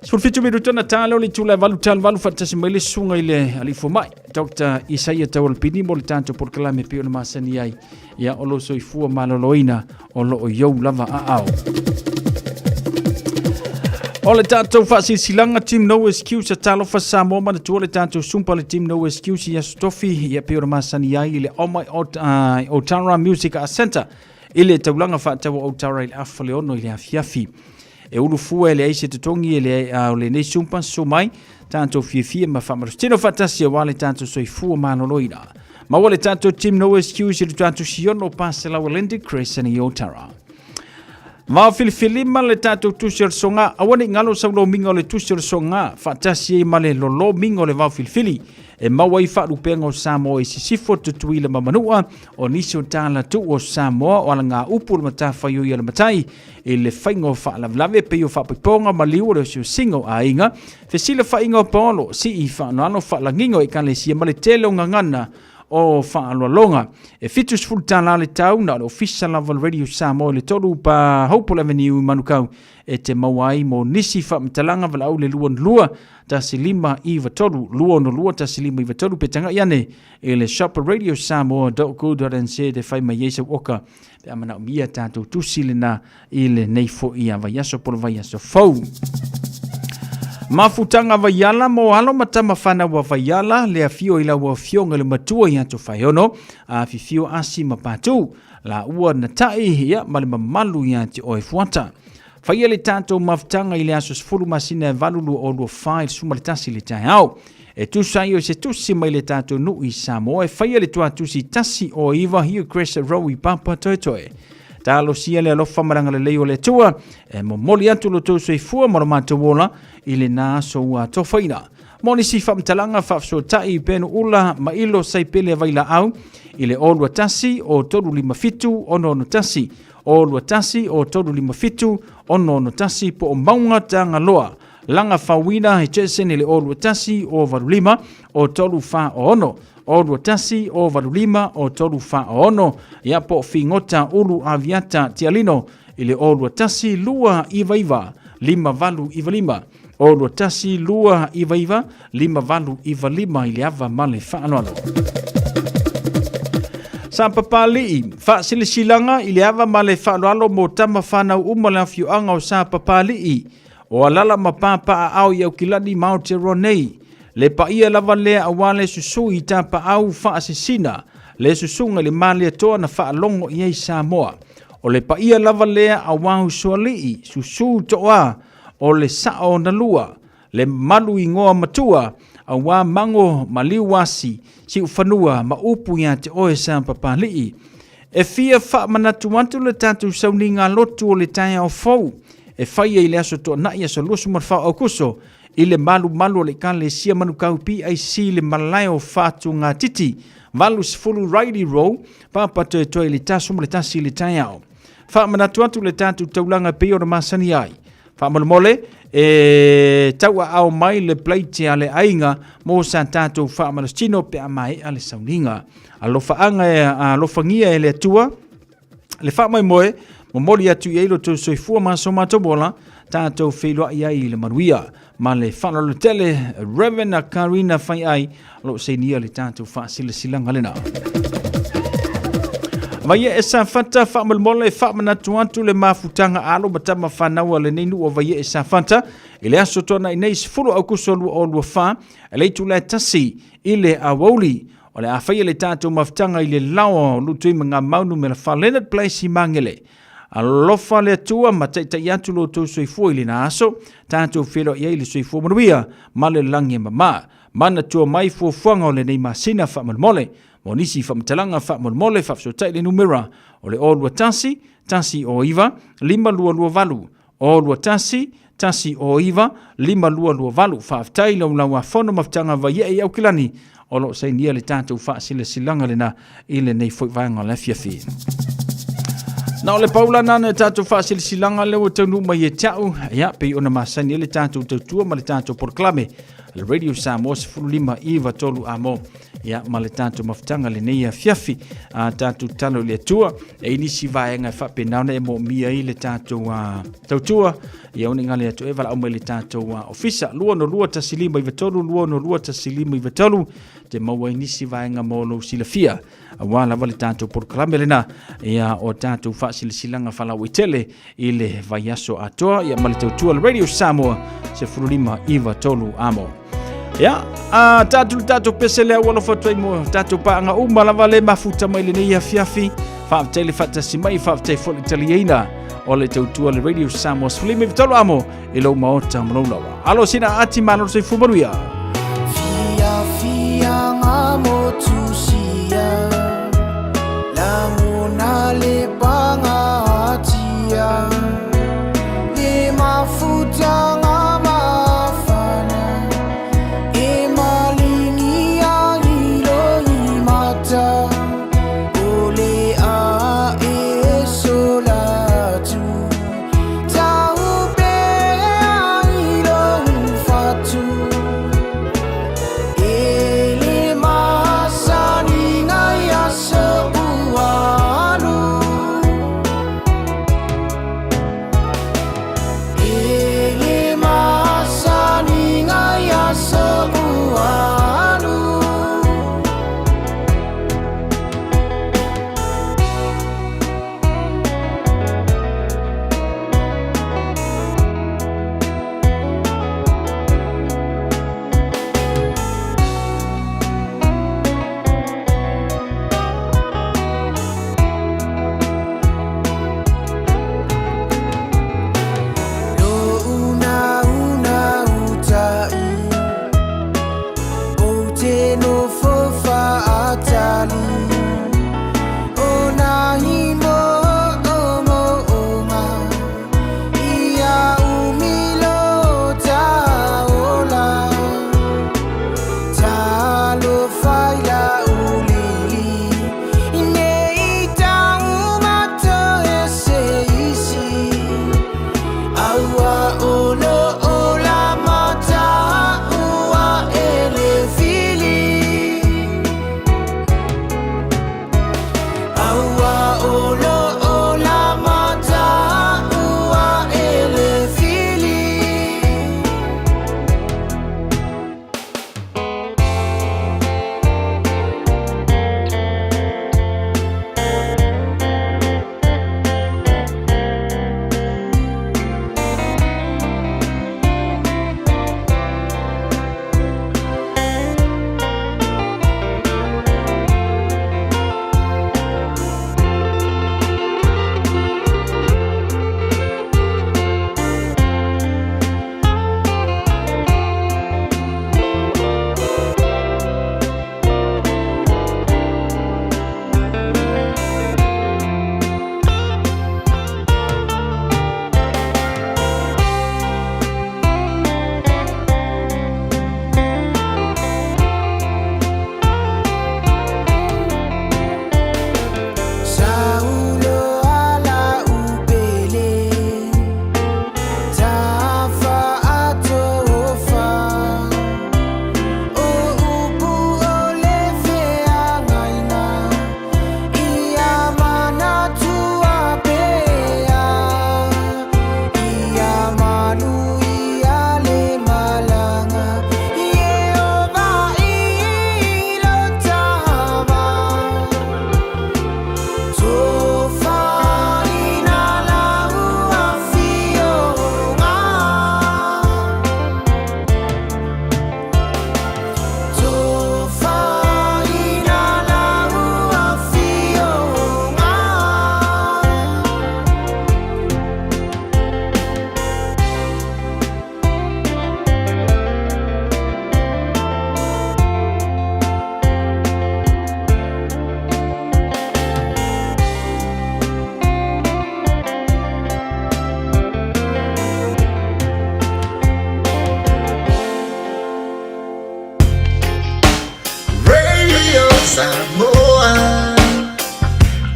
17 minuta na tā leo le itula e valu talo valu faatasi mai le susuga i le alii fomai Dr. Isaia Taualpini mo le tatou polokalame pei ona masani ai. Ia, o lo soifua maloloina o lo o iou lava aao. O le tatou faasilasilaga Team No Excuse talofa Samoa manatua le tatou sumpa le Team No Excuse i Aso Tofi ia pei ona masani ai i le Omai Otara Music Arts Center i le taulaga faataua o Otara i le afa le 6 i le afiafi. E ulu fua e leai se totogi e leai o lenei sumpa susu mai tatou fiafia ma faamalositino faatasi aua le tatou soifua maloloina. Maua le tatou Team No Excuse i le tatou Siono Paselau Atlantic Crescent i Otara. Vao filifili ma le tatou tusi o le soga, aua ne i galo sau lomiga o le tusi o le soga, faatasi ai ma le lolomiga o le vao filifili, e maua ai faalupega o Samoa i Sisifo, Tutuila ma Manua, o nisi o tala tuu o Samoa o alagaupu o le matafaioi a le matai, i le faiga o faalavelave pei o faapaipaoga ma liu o le osiosiga o aiga, fesilafaiga o paolo, sii faanoano faalagiga o ekalesia ma le tele o gagana o faaaloaloga. E $70 le tau, na o le ofisa lava o le Radio Samoa i le 3 pa Hopewell Avenue i Manukau e te maua ai mo nisi faamatalaga valaau le 22 1593 262 1593 pe tagai ane i le shop radiosamoa.co.nz e fai mai ai sau oka pe a manaomia tatou tusi lena i lenei foi a vaiaso po o le vaiaso fou. Mafutaga Vaiala mo alo ma tama fanau a Vaiala, le afio i lau afioga i le matua ia Tofaeono, afifio Asi ma Patu, laua na tai ia ma le mamalu ia te oe Fuata. Faia le tatou mafutaga i le aso 10 masina e 8 2024 i le 11 i le taeao. E tusa ai o se tusi mai le tatou nuu i Samoa e faia le tuatusi 109 Hillcrest Road i Papatoetoe. Talosia le alofa ma le agalelei o le Atua e momoli atu lo tou soifua ma lo matou ola i lena aso ua atofaina. Mo nisi faamatalaga faafesootai penu ula ma ilo saipele vailaau i le 021 o 357 661 021 o 357 661 po o Mauga Tagaloa Laga Fauina e Jason i le 021 o 85 o 346 021 o 85 o 346 ia po o Figota Ulu Aviata Tialino i le 021 299 5895 021 299 5895 i le ava ma le faaaloalo. Sa Papali'i, faasilasilaga i le ava ma le faaaloalo mo tama whanau uma le afioaga o Sa Papali'i, o alala ma pāpaaao i Aukilani ma Aotearoa nei. Le paia lava lea aua le susu i tapaau faasisina, le susuga i le Malietoa na faalogo i ai Samoa. O le paia lava lea aua usoalii, susu toa, o le sao na lua, le malu ingoa matua, aua mago ma liuasi, siufanua ma upu ia te oe Sa Papali'i. E fia faamanatu atu le tatou sauniga lotu o le taeao fou e faia i le aso Toonai aso 24 Aokuso i le malumalu o le Ekalesia Manukau PIC i le malae o Fatugatiti, 80 Riley Road, Papatoetoe i le 11 i le taeao. Faamanatu atu le tatou taulaga e pei ona masani ai. Faamolemole, e tauaao mai le plate a le aiga mo sa tatou faamalositino pe a maea le sauniga. Alofaaga e alofagia e le Atua le faamoemoe, momoli atu i ai lo tou soifua ma so matou ola, tatou feiloai ai i le manuia. Ma le faaaloalo tele, Reverend Karina Faiai, o lo o sainia le tatou faasilasilaga lena. Vaia e Safata faamolemole e faamanatu atu le mafutaga alo ma tama fanau a lenei nuu o Vaia e Safata i le aso Toonai nei 10 Aukuso 2024 e le itula e 1 i le aoauli. O le a faia le tatou mafutaga i le laoa o Lutui ma Ngamau numera 4 Leonard Place i Magele. Alofa le Atua ma taitai atu lo outou soifua i lena aso, tatou feiloai ai i le soifua manuia ma le lagi e mama. Manatua mai fuafuaga o lenei masina faamolemole. Mo nisi faamatalaga faamolemole faafesootai le numera o le 021 109 5228 021 109 5228. Faafetai laulau-a-fono mafutaga vaiee i Aukilani o lo o sainia le tatou faasilasilaga lena i lenei foi vaega o le afiafi. Na o le paula na na tatou faasilasilaga lea ua taunuu mai e te au, ia, pei ona masani ai le tatou tautua ma le tatou polokalame le Radio Samoa 15 93 amo ia ma le tatou mafutaga lenei afiafi a tatou talo i le Atua e nisi vaega e faapena ona e moomia ai le tatou tautua ia ona gale atu e valaau mai le tatou ofisa 202 1593 202 1593 te maua ai nisi vaega mo lou silafia aua lava le tatou polokalame lena ia o tatou faasilasilaga faalauaitele i le vaiaso atoa ia ma le tautua le Radio Samoa 1593 amo. Ia, a tatou le tatou pese lea ua alofa atu ai mo tatou paaga uma lava le mafuta mai lenei afiafi. Faafetai le faatasi mai, faafetai foi le taliaina o le tautua le Radio Samoa 15 amo i lou maota ma lou lawa. Alo sina ati malo soifua manuia. Fiafiaga motusia Lagona le pagatia Le mafutaga mafana E maligia i loimata O le a e sola atu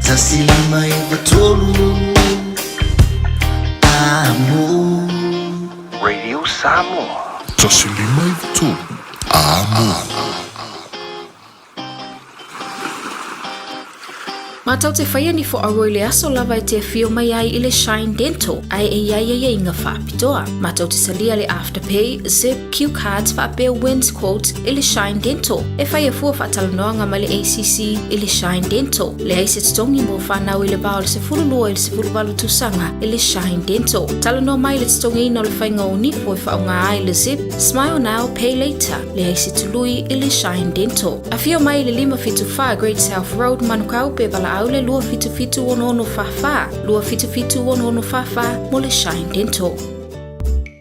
1 5 9 3 Amo. Radio Samoa. 1 5 9 3 Amo. Mātou te whaia ni fo aua i le aso lava e te afio mai ai i le Shine Dental ai e iai ai inga whaapitoa. Mātou te salia le Afterpay, Zip, Q Cards whaapea Wins Quotes i le Shine Dental. E whaia fua whaatalanoanga mai le ACC i le Shine Dental. Le ai se totongi mo whanau i le vao le 12 i le 18 tausaga i le Shine Dental. Talanoa mai le totogiina o le faiga o nifo e faaaoga ai le Zip, Smile Now, Pay Later, le ai se tului i le Shine Dental. Afio mai i le 574 Great South Road, Manukau pe valaau le 277 6644, 277 6644 mo le Shine Dental.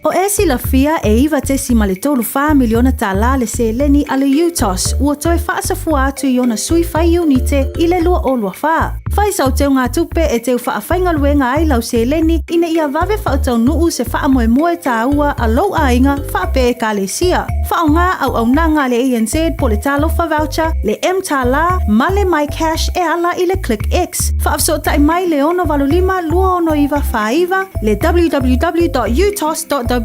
O e silafia e 9.34 miliona tālā le seleni a le UTOS ua toe faasafua atu i ona sui fai iunite i le 2024. Fai sau teugatupe e teu faafaigaluega ai lau seleni ina ia vave faataunu'u se faamoemoe tāua a lou aiga faapea ekalesia. Faaaogā auaunaga a le ANZ po le Talofa Voucher, le mTālā ma le MyCash e ala i le Click X. Faafesootai mai le 685 269 49, le www.utos.ws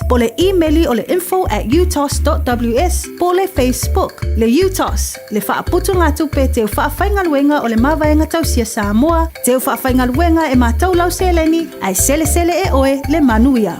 po le imeli o le info@utos.ws po le Facebook. Le UTOS, le faaputugatupe teu faafaigaluega o le Mavaega Tausia Samoa, teu faafaigaluega e matou lau seleni, ae selesele e oe le manuia.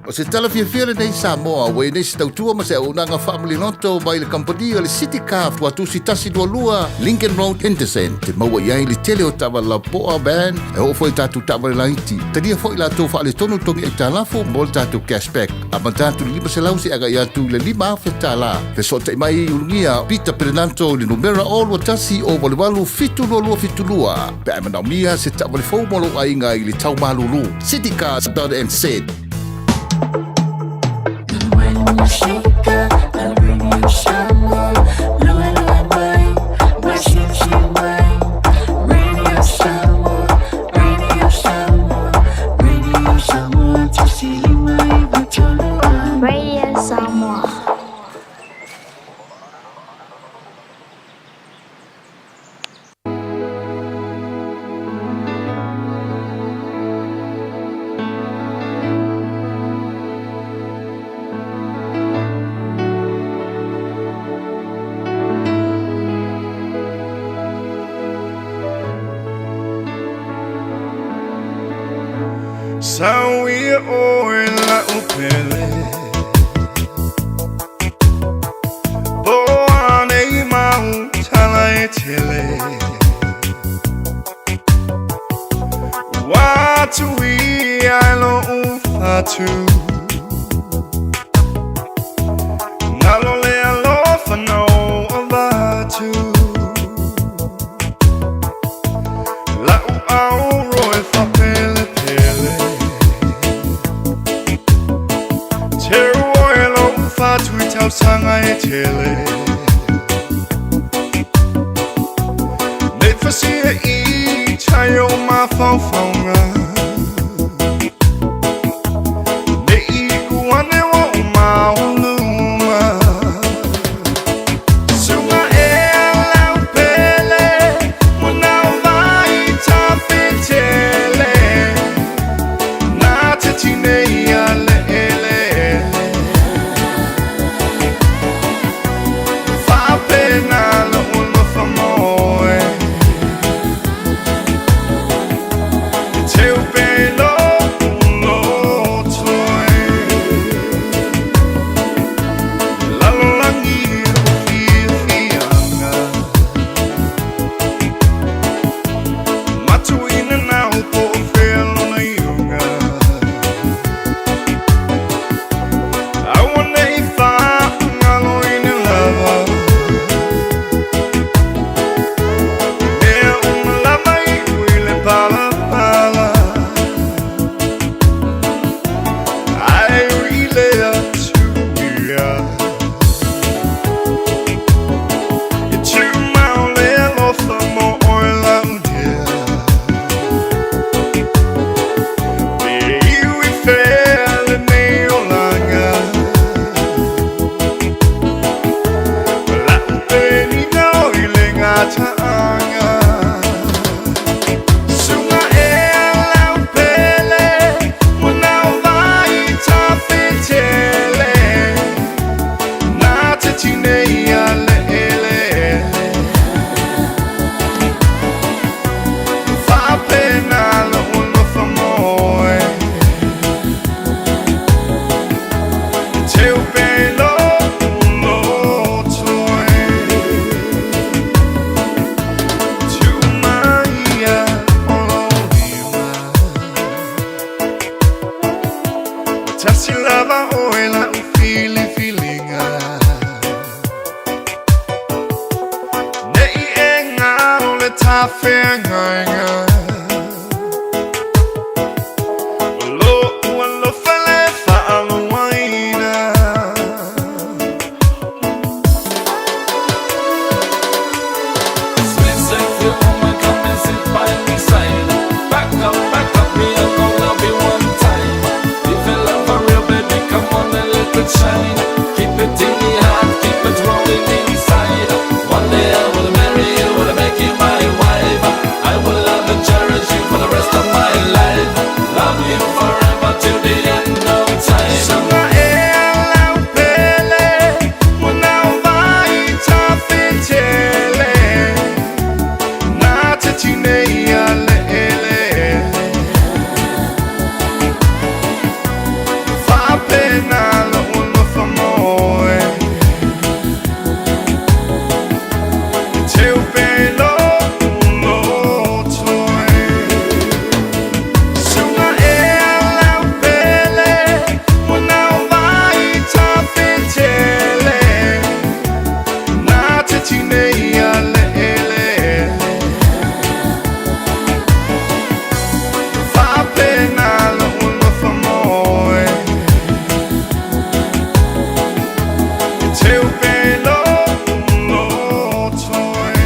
O se tala fiafia lenei Samoa, ua i nei se tautua ma se auaunaga faamaliloto mai le kamupani o le City Car Tuatusi 122 Lincoln Road, Henderson. Te maua i ai le tele o taavale lapoa van, e oo foi tatou taavale laiti. Talia foi latou faaletonu togi aitalafu mo le tatou cashback. Amata atu le 500 seia agai atu le $5,000. Fesootai mai i ulugia Peter Perenanto i le numera o 21 088 72272 pe a e manaomia se taavale fou mo lou aiga i le tau malulu. Citycar.nz. Shika, Radio Samoa, lua lua mai, mai si mai. Radio Samoa, Radio Samoa, Radio Samoa, 1 5 9 3. Radio Samoa. Sauia oe la upele Po ane mau tala e tele Watu i ai lo ufatu Nalo le alofa no avatu Lau au roe whapele pele Te oe lo whatu i tausaga e tele Nei fasia i tai o mafaufauga Nei i uane wa o maoluma Sunga e lau pele Mona vai tafetele Nā te tinei a le ele ele Whapena lo ulofa moe Te teu Faapena lou alofa mo oe. E teu pea i lou loto e. Tuu mai ia o lou lima. Ua tasi lava oe la'u filifiliga. Ne'i e galo le tafeagaiga. O lo'u alofa le fa'aluaina. Sweet sexy woman, come and sit by me side. Back up, back up, me I'm gonna love you one time. If you love for real, baby, come on and let it shine. Keep it in your heart, keep it rolling inside. One day I will marry you, will make you my wife. I will love and cherish you for the rest of my life. Love you forever till the end of time. Suga ea lau pele, ua nao vai tafetele. Na te tinei a le ele. Faapena lou alofa mo oe. E teu pea i lou loto e. Suga ea lau pele, ua nao vai tafetele. Na te tinei a le ele. Faapena lou alofa mo oe. E teu pea i lou loto e.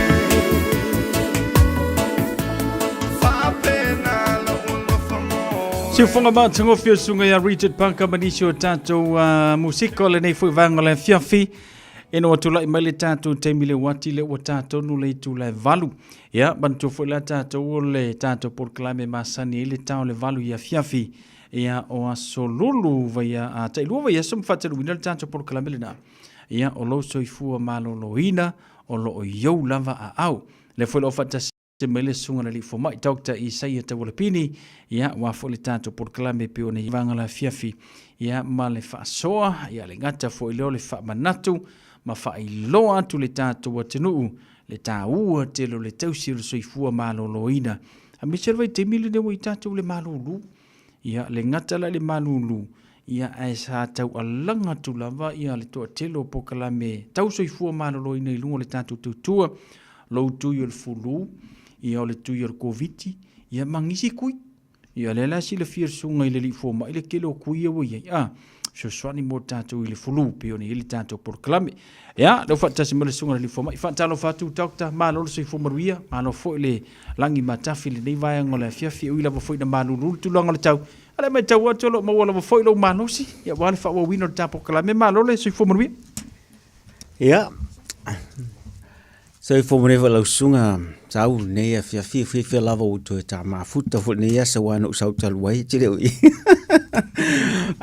Faapena lou alofa mo oe. Siufoga matagofie o le susuga ia Richard Parker ma nisi o tatou musika o lenei foi vaega o le afiafi. Ina ua tulai mai le tatou taimi le uati lea ua tatonu le itula e 8. Ia, manatua foi la tatou o le tatou polokalame masani ai le tao le 8 i afiafi. Ia, o aso lulu vaia, a tailua vaiaso ma faataluina le tatou polokalame lena. Ia, o lou soifua maloloina o lo o i ou lava aao. Lea foi o lo o faatasi mai le susuga i le alii fomai Dr. Isaia Taualapini, ia, aua foi le tatou polokalame e pei ona i vaega o le afiafi, ia, ma le faasoa, ia, le gata foi lea o le faamanatu ma faailoa atu le tatou atunuu le taua tele o le tausi o le soifua maloloina, aemaise le vaitaimi lenei ua i tatou le malulu. Ia, le gata la i le malulu, ia, ae sa taualaga atu lava ia le toatele o polokalame tau soifua maloloina i luga o le tatou tautua, lou tui o le fulu, ia, o le tui o le Koviti, ia, ma nisi kui. Ia, lea la silafia e le susuga i le alii fomai le tele o kui ia ua i ai, a, fesoasoani mo tatou i le fulu, pei ona i ai le tatou polokalame. Ia, lea ua faatasi mai le susuga i le alii fomai. Faatalofa atu, Doctor, malo le soifua manuia, malo foi le lagi matafi i lenei vaega o le afiafi, e ui lava foi ina malulu le tulaga o le tau, a o lea e matau atu o lo o maua lava foi lou malosi, ia, aua le faaauauina o le ta polokalame. Malo le soifua manuia. Ia, soifua manuia foi lau susuga Sau i lenei afiafi, e fiafia lava ua toe ta mafuta foi i lenei aso aua na ou sau talu ai, e te le o i.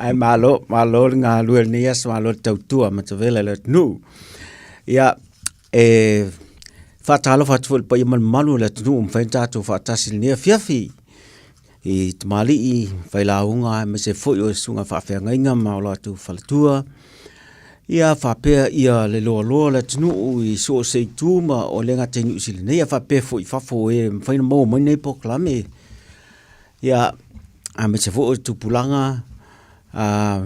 Ae malo, malo le galulue i lenei aso, malo le tautua matavela i le atunuu. Ia, e faatalofa atu foi i le paia ma le mamalu o le atunuu ua mafai ona tatou faatasi i lenei afiafi i tamalii, failauga aemaise foi o susuga i faafeagaiga ma o latou faletua. Ia faapea ia le loaloa o le atunuu i so o se itu ma o le gata i Niu Sila nei, ae faapea foi i fafo e mafai ona maua mai nei polokalame. Ia, aemaise foi o tupulaga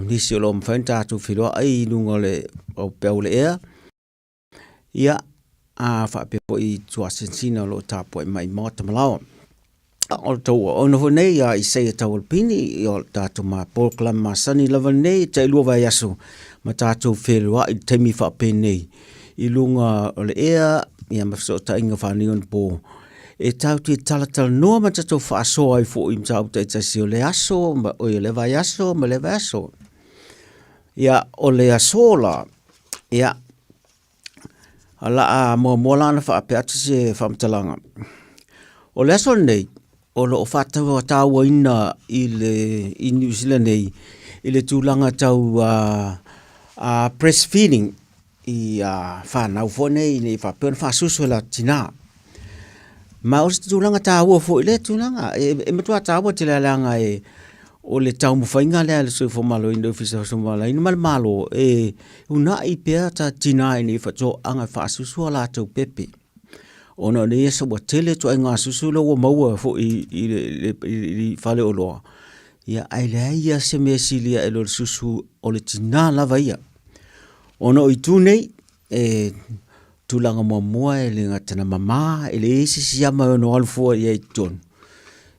nisi o lo o mafai ona tatou feiloai i luga o le peau o le ea. Ia, a faapea foi i tuasinsina o lo o tapuai mai i maota ma laoa. O le tou auauna foi nei ia Isaia Taualapini, o le tatou polokalame masani lava lenei e tailua vaiaso ma tatou feiloai i le taimi faapenei i luga o le ea ia ma fesootaiga faaneionapo e tatou te talatalanoa ma tatou faasoa ai foi i mataupu taitasi o le aso ma oi o lea vaiaso ma lea vaiaso. Ia, o le aso la, ia, o le a muamua la ona faapea atu se faamatalaga. O le aso lenei, o lo o faatauaina i le i Niu Sila nei i le tulaga tau breastfeeding i fanau foi nei ina ia faapea ona faasusu e latou tina. Ma o se tulaga taua foi lea tulaga, e matua taua tele lava leaga e o le taumafaiga lea a le Soifua Maloloina, le Ofisa o le Soifua Maloloina ma le Malo e uunai pea ta tina ina ia faatoaga e faasusu a latou pepe. Ona o nei aso ua tele ituaiga susu lea ua maua foi i le faleoloa, ia ae leai lava se mea e sili ae i lo le susu o le tina lava ia. Ona o itu nei, e tulaga muamua e le gata ina mama, e leai se isi ama e ono alu fua i ai i totonu.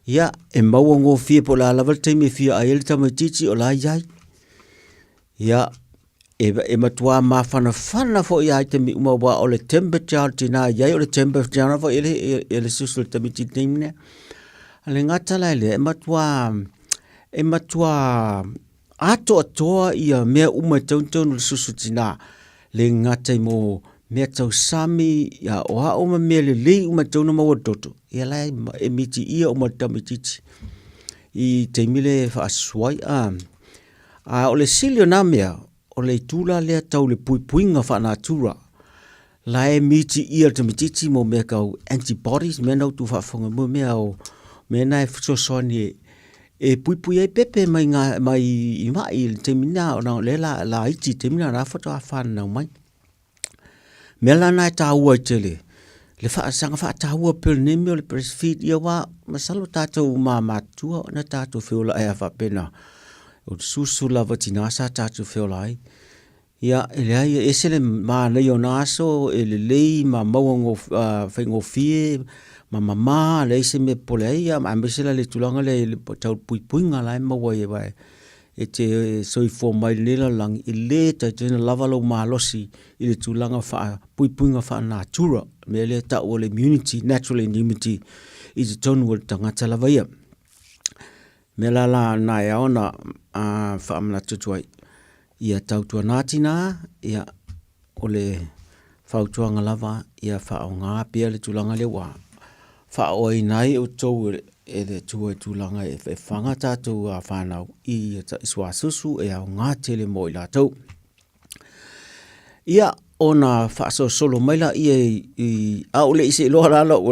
Ia, e maua gofie po o le a lava le taimi e fia ai ai le tamaitiiti o la e i ai. Ia, e matua mafanafana foi lava i taimi uma aua o le temperature o le tina e i ai, o le temperature foi e le susu o le tamaitiiti i le taimi lea. E le gata la i lea, e matua atoatoa ia mea uma e tatau ona le susu tina. E le gata i mo mea tausami, ia o a uma mea lelei uma e tatau ona maua i le toto, ia la e mitiia uma e le tamaitiiti i taimi lea e faasusu ai. A o le sili o na mea, o le itu la lea tau le puipuiga faa-natura, la e mitiia e le tamaitiiti mo mea tau antibodies, mea na outou faafofoga mai, mea o mea na e fesoasoani e puipui ai pepe mai mai i mai i le taimi lena ona o lea la laiti i le taimi lena o la faatoa fananau mai. O mea la na e taua ai tele le saga faataua pea o lenei mea o le breastfeed, ia aua masalo tatou ma matutua na tatou feola ai lava faapena, o le susu lava a tina sa tatou feola ai. Ia, e leai, e ese le manaia o na aso, e lelei ma maua faigofie ma mama, leai se mea e popole ai, aemaise la le tulaga lea i le tau puipuiga la e maua ai aua e te soifua mai i lenei lalolagi, e le taitai ona lava lou malosi i le tulaga faa-puipuiga faa-natura, le mea lea e tau o le immunity, natural immunity i totonu o le tagata lava ia. O le mea la lena e ao ona faamanatu atu ai, ia tautuana tina, ia o le fautuaga lava ia faaaoga pea le tulaga lea ua faaoaina ai outou e le Atua i tulaga e faga tatou fanau i suasusu e aoga tele mo i latou. Ia, ona faasolosolo mai lea i, a ou le i seiloa la lau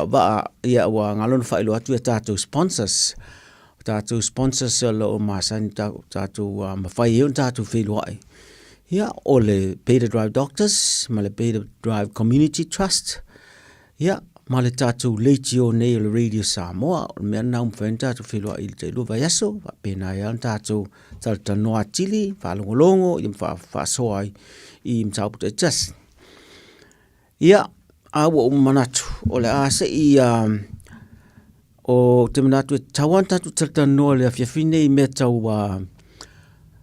vaa, ia ua galo ona faailoa atu ia tatou sponsors. O tatou sponsors o lo o masani tatou mafai ai ona tatou feiloai. Ia, o le Beta Drive Doctors ma le Beta Drive Community Trust, ia, ma le tatou leitio nei o le Radio Samoa. O le mea lena ua mafai ona tatou feiloai i le tailua vaiaso, faapena ai lava ona tatou talatalanoa atili, faalogologo ma faasoa ai i mataupu taitasi. Ia, a ua ou manatu, o le a se i, ou te manatu e tatau lava ona tatou talatalanoa i le afiafi nei i mea tau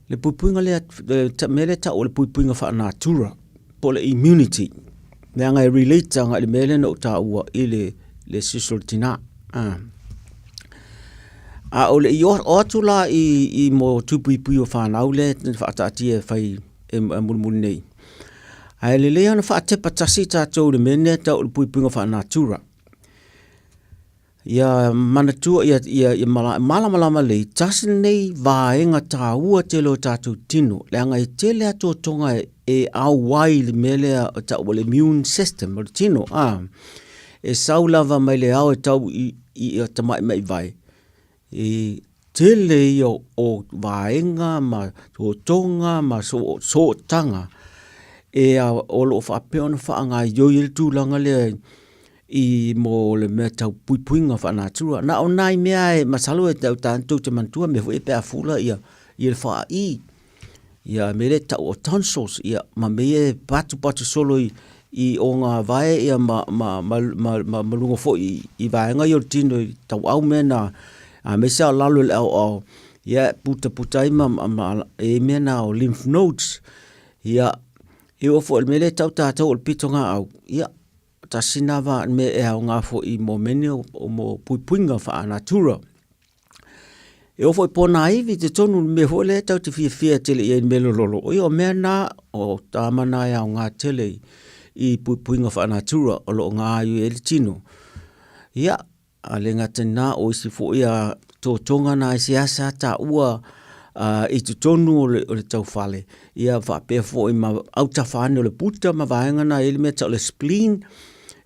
le puipuiga lea, le mea lea e tau o le puipuiga faa-natura po o le immunity, leaga e relate agai i le mea lea na ou taua i le susu o le tina. A o le i oo atu la i mo tui puipui o fanau lea e faataatia e fai e mulimuli nei, ae lelei lava ona faatepa tasi tatou i le mea lea e tau o le puipuiga faa-natura. Ia manatua, ia malamalama lelei, tasi lenei vaega taua tele o tatou tino, leaga e tele lava totoga e auai i le mea lea e tau o le immune system o le tino, e sau lava mai le ao e tau i tamatamaivai, e tele ia o vaega ma totoga ma sootaga o lo o faapea ona faagaoioi ai le tulaga lea i mo le mea tau puipuiga faa-natura. Na o nai mea e masalo e tou te manatua mea foi ia pe a fula le faai, ia mea lea e tau o tonsils, ia ma mea ia e patupatu solo i ogavae ia ma luga foi i vaega ia o le tino i tauau mea na, aemaise lava o lalo i le aoao, ia e putaputa ai ma e i ai mea na o lymph nodes. Ia, e oo foi i le mea lea e tau tatou o le pitogaau, ia, tasi lena mea e aoga foi mo mea nei o puipuiga faa-natura. E oo foi i ponaivi i totonu i le mea foi lea tatou te fiafia tele i ai i le mea lololo, ia o mea na, o tama na e aoga tele i puipuiga faa-natura o lo o gaoioi ai le tino. Ia, a le gata i lena, o isi foi totoga na e seasea taua i totonu o le taufale, ia faapea foi ma autafa ane o le puta ma vaega na e i ai le mea e tau o le spleen.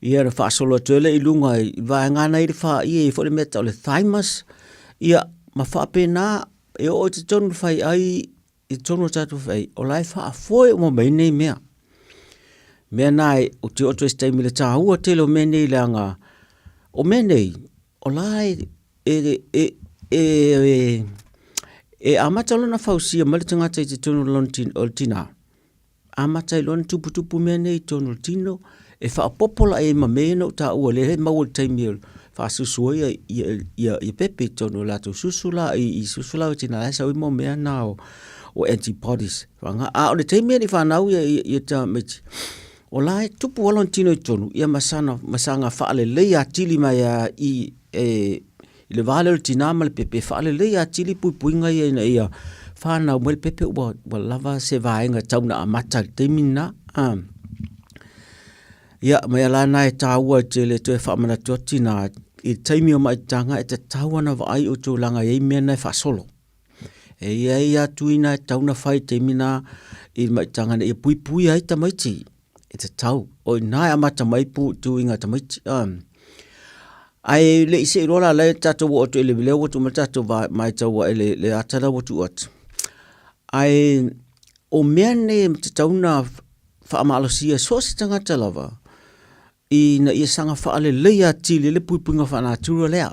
Ia na faasolo atu ai lea i luga i vaega na i le faia i foi le mea tau le thymus. Ia ma faapena e oo i totonu le fai ai i totonu o tatou fai, o la e faafoe uma mai nei mea. Mea na e o te oo atu ai se taimi le taua tele o mea nei leaga o mea nei, o la e e, e, e, e amata lona fausia mai le tagata i totonu o lona o le tinā. Amata ai loa ona tuputupu mea nei i totonu o le tino, e faaopoopo la i ai ma mea ia na ou taua lea e maua i le taimi e faasusu ai ia pepe i totonu o latou susu la, i susu la o tina la e sau ai mo mea na o antibodies. A o le taimi e le i fanau ia tamaiti, o la e tupu lava lona tino i totonu, ia ma saga faalelei atili mai lava i e, i le va lea o le tinā ma le pepe, e faalelei atili puipuiga ia ina ia fanau mai le pepe ua, ua lava se vaega e tau na amata i le taimi lena. A. Ia, mai ala na e tāua i tele toe faamanatu atu tinā, i le taimi o maitaga e tatau ana vaai o tulaga e i ai mea na e faasolo. E i ai a tuina e tau na fai i taimi na i maitaga ina ia puipuia ai tamaiti e tatau. O ina e amata mai pu tuiga tamaiti. Ae le i see loa la la e tatou oo atu i le lea ua tuu mai le tatou matau ae le le ata lea ua tuu atu. Ae o mea nei e tatau ona faamalosia so o se tagata lava ina ia saga faaleleia atili ai le puipuiga faanatura lea.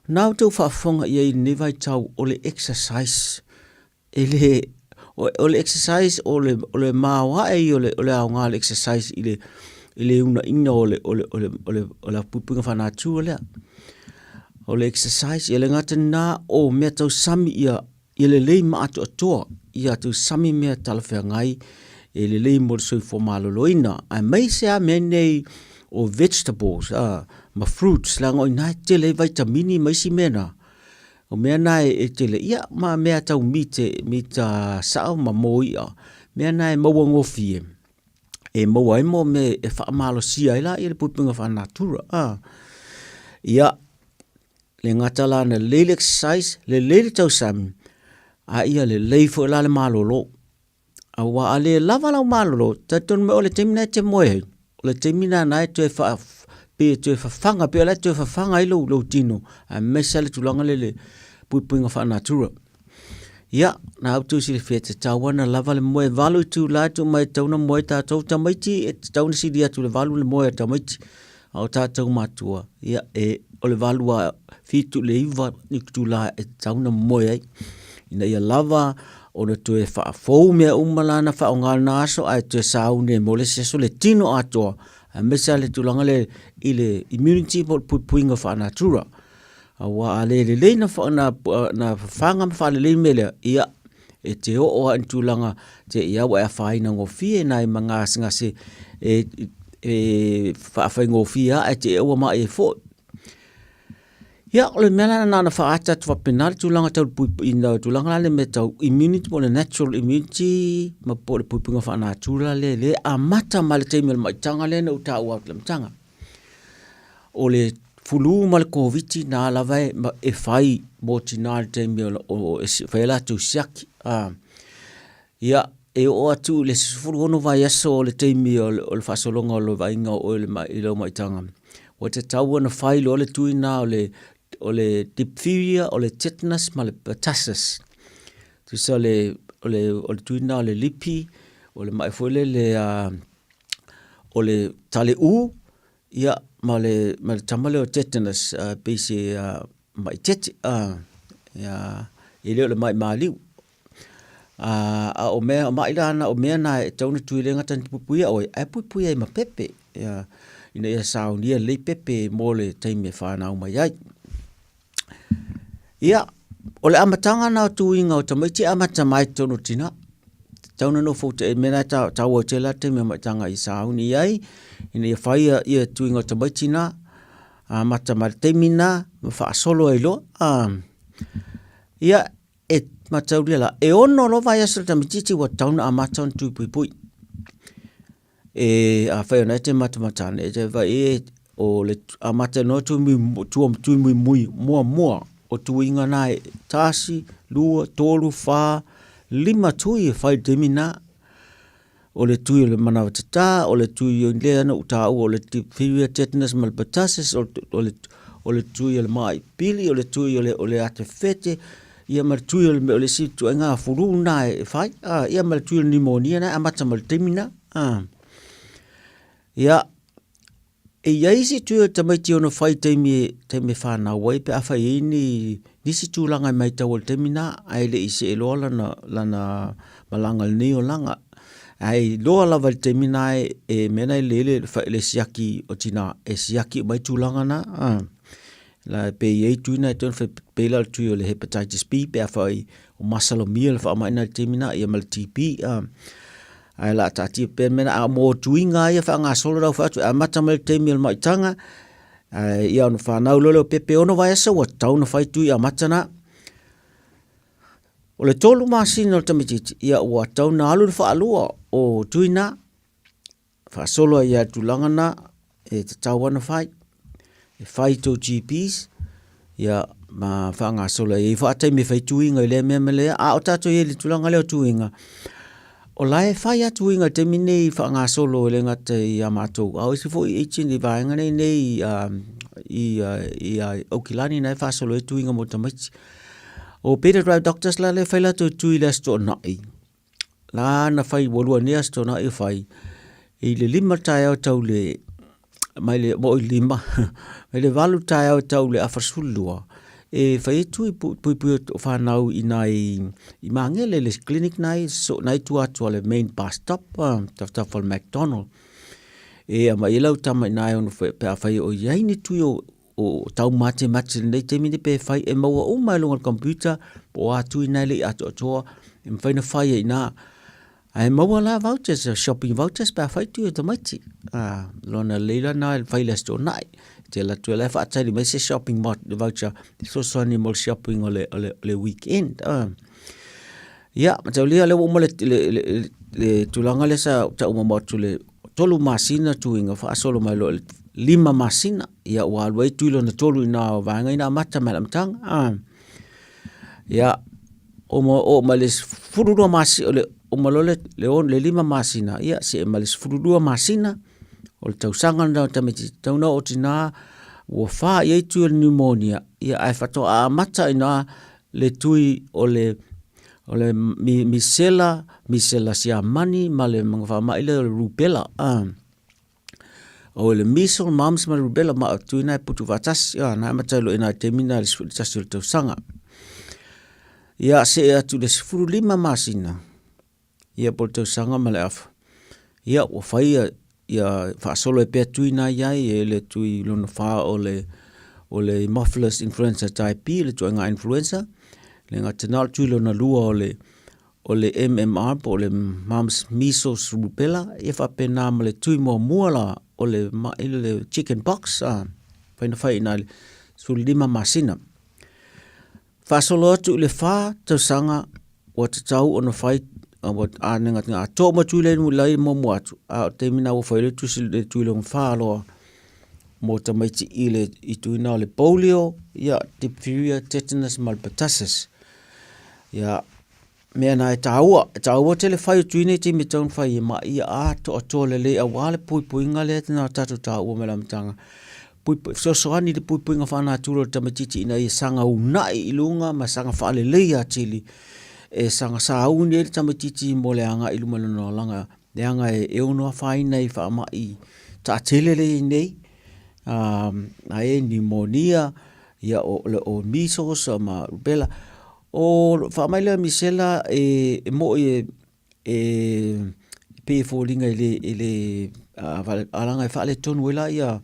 Na outou faafofoga i ai i lenei vaitau o le exercise E le, o le exercise o le, o le maoae ia o le, o le aoga o le exercise i le, i le uunaina o le, o le, o le, o le, o le puipuiga faanatura lea. O le exercise, e le gata i lena o mea tausami ia, ia lelei ma atoatoa, ia tausami mea talafeagai e lelei mo le soifua maloloina, aemaise lava mea nei o vegetables ma fruits, leaga o i ina e tele ai vaitamini ma isi mea na. O mea na e tele, ia ma mea tau meat, meat sao ma moa i'a, mea na e maua gofie, e maua ai mo mea e faamalosia ai la le puipuiga faanatura. A. Ia, le gata la na lelei le exercise, lelei le tausami, a ia lelei foi la le malolo. Aua a le lava lau malolo, talitonu mai o le taimi lena e te moe ai, o le taimi lena na e toe faa, pei e toe fafaga, pei o la e toe fafaga ai lou, lou tino, aemaise lava le tulaga lea i le puipuiga faanatura. Ia, na outou silafia e tatau lava ona lava le moe, e 8 itula e tuu mai e tatau ona moe ai tatou tamaiti, e tatau ona sili atu i le 8 le moe a tamaiti. A o tatou matua, ia, e, o le 8 a 7 i le 9 itula e tatau ona moe ai, ina ia lava ona toe faafou mea uma la na faaaoga i lena aso ae toe sauni ai mo le isi aso le tino atoa, aemaise lava le tulaga lea i le immunity po o le puipuiga faanatura. Aua a le lelei na, na, na fafaga ma faalelei le mea lea, ia, e te oo lava i le tulaga te i au e afaina gofie nai ma gasegase e, e faafaigofie lava ae te i ua mai ai foi. Ia, o le mea la na ona faaata atu faapena le tulaga tau le ina tulaga la le mea tau immunity po o le natural immunity ma po o le puipuiga faanatura lea lea e amata mai le taimi o le maitaga lea na ou taua atu i le amataga. O le flu ma le Koviti na lava e, e fai mo tina i le taimi o, e fai ai latou siaki. Ia, e oo atu i le 16 vaiaso o le taimi o le faasologa o le vaaiga o oe i lau maitaga, ua tatau ona fai loa le tui lena o le diphtheria, o le tetanus ma le pertussis. Tusa o le, o le, o le tui lena o le lipi, o le mai foi lele o le taleu, ia, ma le, ma le tama lea o tetanus, pei se mai tete, ia, e le o le mai maliu. A o mea, o mai la na, o mea na e tatau ona tui le gata ina puipuia oe, ae puipuia ai ma pepe, ia, ina ia saunia lelei pepe mo le taimi e fanau mai ai. Ia, o le amataga na o tuiga o tamaiti e amata mai totonu o tina. Tatau ona nofo te mea na e taua tele la taimi o maitaga i sauni ai, ina ia fai ia, ia tuiga o tamaiti na, amata mai le taimi na, ma faasolo ai loa. Ia, E mataulia la, e ono loa vaiaso le tamaitiiti ua tatau ona amata ona tui puipui. E afai ona e te matamata ane, e te vai e o le amata noa tui mui, tua tui muimui muamua o tuiga na e tasi, lua, tolu, whā, lima tui e whai taimi nā. o le tui o le manawa tatā, o le tui o lea na ou tāua o le diphtheria, tetanus ma le pertussis, o, o, le, o le tui o le maai pili, o le tui o le, o le ate fete, ia ma le tui o le, o le isi tuaiga fulu na e fai, a, ia ma le tui o le pneumonia na e amata ma le taimi na. A. Ia, E i ai isi tui o tamaiti ono fai taimi, taimi e whanau ai pe a whai ai ni nisi tūlanga e maitau o le taimi nā, ae le i see loa lana, lana malanga lenei olaga. Ae loa lava i le taimi nā e, e mea na e lele le siaki o tinā, e siaki mai tūlanga nā. A. La pe i ai tui nā e tonu whai, pe la le tui o le hepatitis B, pe a whai o masalomia le whaamaina i le taimi nā, ia ma le TB. A. Ae la taatia pea mena a mō tuiga ia whaangasolo rau whaatu e amata mai le taimi o le maitanga ae ia ona whanau loa lea o pepe ono vaiaso ua tatau ona whai tui amata na. O le tolu masina o le tamaitiiti ia ua tatau ona alu le whaalua o tui na whaasolo ai ia tulaga na e tatau ana whai. E whai tō GPs, ia, ma whaangasolo ai. E whaataimi e whai tuinga i lea mea me lea, a o tātou i le tulaga lea o tuinga. O la e whai a tuinga i taimi nei whaangasolo e le ngata i a mātou. A o isi foi agent i vaenga nei nei i, i, i Aukilani na e whaasolo e tuinga mo tamaiti. O Better Drive Doctors la le whai latou tui le aso to'ana'i. La na fai ua lua nei aso to'ana'i o fai, i le lima taeao tau le, mai le mo i lima, mai le valu taeao tau le afa sefulu lua, e fai ai tui puipui o whanau i nai i Mangele le clinic nai so nai tua atu a le main bus stop tafatafa o le McDonald. E ama i lau tama i nai ono pe a fai o iai ni tui o o taumatemate lenei taimi nei pe fai e maua uma i luga o le computer po o a tui nai le i atoatoa e mafai ona fai ai i ina. Ae maua la vouchers, shopping vouchers pe a fai tui o tamaiti. A, lona lelei la na e fai le Aso Toonai. Te alu atu ai la e faatali mai se shopping voucher e fesoasoani mo le shopping o le, o le, o le weekend. A. Ia, mataulia lea ua uma le, le, le, le, le tulaga lea sa tau mamao atu le tolu masina tuiga faasolo mai loa i le lima masina ia ua alu ai tui lona tolu i na vaega ina amata mai le amataga a ia o mo o mai le 12 masina o le uma loa le le, le lima masina ia see mai le 12 masina o le tausaga lena o tamaiti tatau ona oo tina ua fa i ai tui o le pneumonia ia ae faatoa amata ina le tui o le o le misela, misela siamani ma le faamai lea o le rubella. A. O le measles, mumps ma le rubella ma o tui nai putu faatasi. A, na amata loa i nai taimi na le 11 o le tausaga. Ia see atu i le 15 masina, ia po o le tausaga ma le afa. Ia ua fai ia, ia faasolo ai pea tui na i ai e le tui lona whā o le, o le Haemophilus influenza type B, le tuaiga influenza. Le gata na o le tui lona lua o le, o le MMR po o le mumps measles rubella, ia faapena ma le tui muamua la o le mai le chicken pox, a, fai na fai i na le 15 masina. Faasolo atu i le whā tausaga ua tatau ona whai ua a nenga tinga a tō ma tui le lai muamua atu a o taimi nā ua whai le tusi le tui longa whā loa mō tamaiti i le i tuina o le polio, ia diphtheria, tetanus ma le pertussis. Ia mea nā e tāua, e tāua tele whai o tui nei te me taun whai e ma ia a toa toa lelei auā le puipuinga lea tēnā tātou tāua me la matanga. Puipui, fesoasoani i le puipuiga faanatura o le tamaitiiti ina ia saga uunai i luga ma saga faalelei atili e saga sauni ai le tamaitiiti mo le agai i luma i lona olaga leaga e ono afaina i faamai taatele lea e i ai nei, ae i ai pneumonia, ia o le o measles ma rubella. O le faamai lea o misela e moi e e pei e foliga e le, e le alaga e faaletonu ai la ia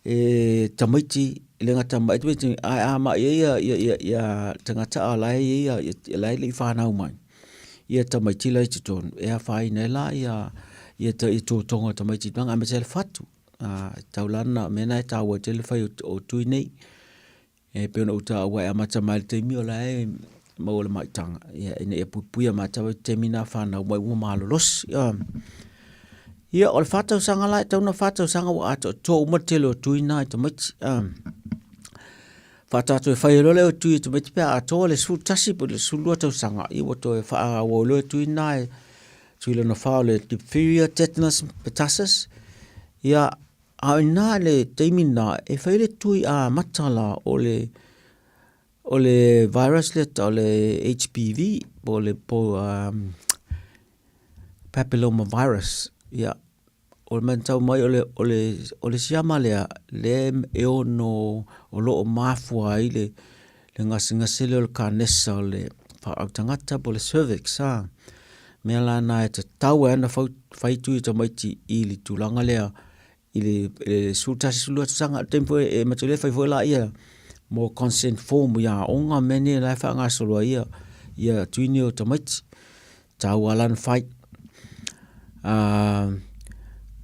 e tamaiti e le gata mai tamaiti ae a mai ai ia ia ia ia tagata a la e i ai ia la e le i fanau mai ia tamaiti la i totonu e afaina ai la ia ia ia totoga o tamaiti aemaise ai le fatu a tau la na mea na e taua tele fai o tui nei. E pei ona ou taua e amata mai le taimi o la e maua le maitaga, ia ina ia puipuia mātou i te taimi nā whānau mai ua malolosi. Ia, o le whā tausaga la, e tau na whā tausaga ua atoatoa uma le tele o tui nā i tamaiti. Whātātou e whai e loa lea o tui i tamaiti pea atoa le 11 po o le 12 tausaga, ia ua toe whaawau loa e tui nā e. Tui lona wha o le diphtheria, tetanus, pertussis. Ia, a o ina le taimi na, e whai le tui a mata la o le, o le virus le o le HPV, po le po, um, papilloma virus. Ia, o le matau mai o le, o le, o le siama lea, le e ono o loo mafua ai le, le gasegase lea o le kanesa o le faau tagata po o le cervix a. Mea la na e tatau ai ona fau, fai tui o tamaiti i le tulaga lea i le, le 11 12 tausaga. O le taimi foi e matou le fai foi laia mo consent form i aoga mea nei la e faagasolo ai ia, ia tui nei o tamaiti. Taua la ona fai.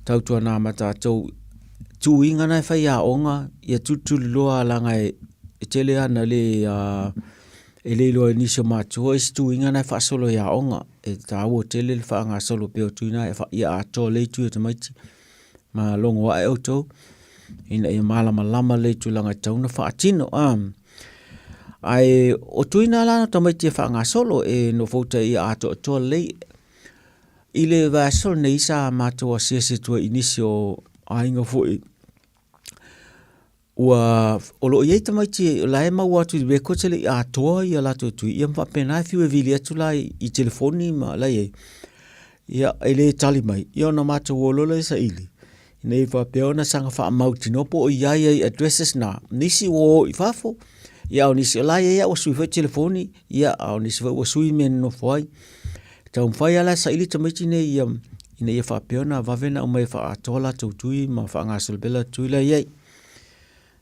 Tautuana ma tatou tuiga na e fai aoga ia tulituliloa leaga e tele ana le e le iloa e nisi o matua isi tuiga na e faasolo i aoga. E taua tele le faagasolo pea o tui na ia atoa lelei tui o tamaiti ma logo ae outou ina ia malamalama lelei i tulaga e tatau ona faatino. Ae o tui na la tamaiti e faagasolo e nofouta ia atoatoa lelei. I le vaiaso lenei sa matou asiasi atu ai i nisi o aiga foi ua o lo o i ai tamaiti o la e maua atu i records e le i atoa ia latou tui ia ma faapena e fiu e vili atu la i telefoni ma la i ai. Ia e le tali mai, ia ona matou o loa lea e saili ina ia faapea ona saga faamautinoa po o i ai ai addresses na, nisi ua o i fafo, ia a o nisi o la e i ai ua sui foi telefoni, ia a o nisi foi ua sui mea e nonofo ai. E taumafai lava la e saili tamaiti nei ia, ina ia faapea ona vave ona aumai e faaatoa latou tui ma faagasolo pea latou tui la e i ai.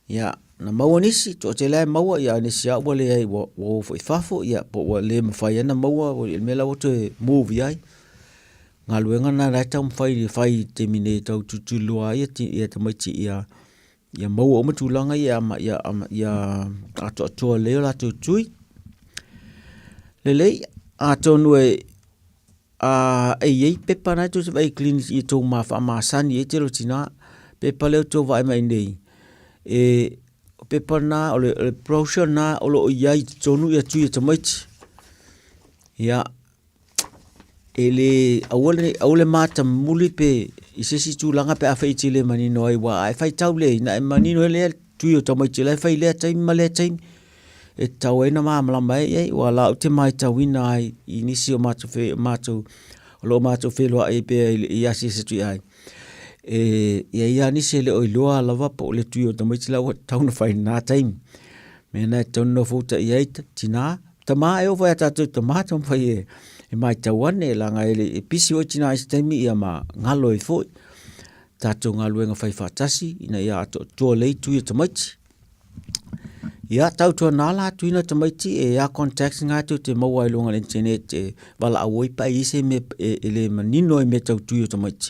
Ia, na maua nisi, toatele lava e maua, ia a o nisi lava ua leai ua o foi i fafo, ia po ua le mafai lava ona maua, i le mea la ua toe move i ai. Galuega lena o la e taumafai e fai i le taimi nei e tau tulituliloa ai ia tamaiti ia ia maua uma tulaga ia ia ia atoatoa lelei o latou tui. Lelei, atonu e a e i ai pepa na e tou te vaai i clinic i tou ma faamasani ai tele o tina, pepa lea tou vaai mai nei, e o pepa na o le brochure na o lo o i ai i totonu ia tui o tamaiti. Ia, e le, aua le, aua le matamuli pe i se isi tulaga pe afai e te le manino ai aua a e faitau lelei ona e manino ai lea i le tui o tamaiti o la e fai i lea taimi ma lea taimi e tatau ai ona malamalama ai i ai. Aua o la ou te matauina ai i nisi o matou matou o lo o matou feiloai ai pea i asiasi atu i ai, e i ai lava nisi e le o iloa lava po o le tui o tamaiti la ua tatau ona fai i lena taimi. O le mea lena e tatau ona nofoutaia i ai tina Tama e oo foi ia tatou tama taumafai e matau ane leaga e le e pisi foi tina i se taimi ia ma galo ai foi tatou galuega fai faatasi ina ia atoatoa lelei tui o tamaiti. Ia tautuana la tuina tamaiti e a contacts na tou te maua ai luga o le internet e valaau ai pe a i ai se mea e le manino ai mea tau tui o tamaiti.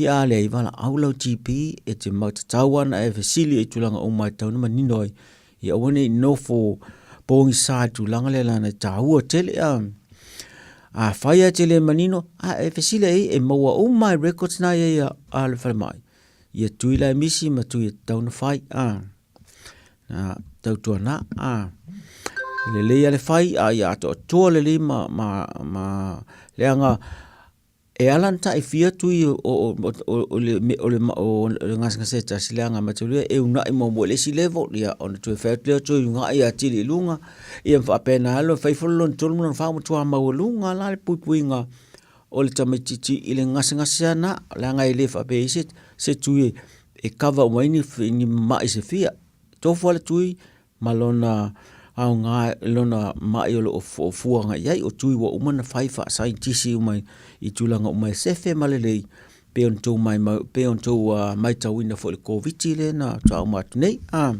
Ia a leai valaau lau GP e te tatau lava ona e fesili i tulaga uma e tatau ona manino ai Ia aua ne i nofo pogisa i le tulaga lea leaga e taua tele. Afai lava e te le manino, a e fesili i ai e maua uma lava i records na i ai a le falemai, ia tui la e misi ma tui e tatau ona fai. Na tautuana, e lelei lava le fai a ia atoatoa lelei ma, ma, ma leaga E ala ona taifia tui o le gasegase e tasi leaga maitaulia e uunai muamua i le isi level ia ona toe fai atu lea toe uunai atili i luga ia ma faapena lava ona fai foi le lona tolu ma lona fa ua matua maualuga la le puipuiga o le tamaitiiti i le gasegase lava lena leaga e le faapea e i ai se tui e cover uma ai ni mai se fia. E tofu lava le tui ma lona aoga lona mai o lo o fuafua agai i ai, o tui ua uma ona fai faasaienitisi uma i tulaga uma e sefe ma lelei pei ona outou maimau, pei ona outou matauina foi i le Koviti lea na faatoa uma atu nei. O le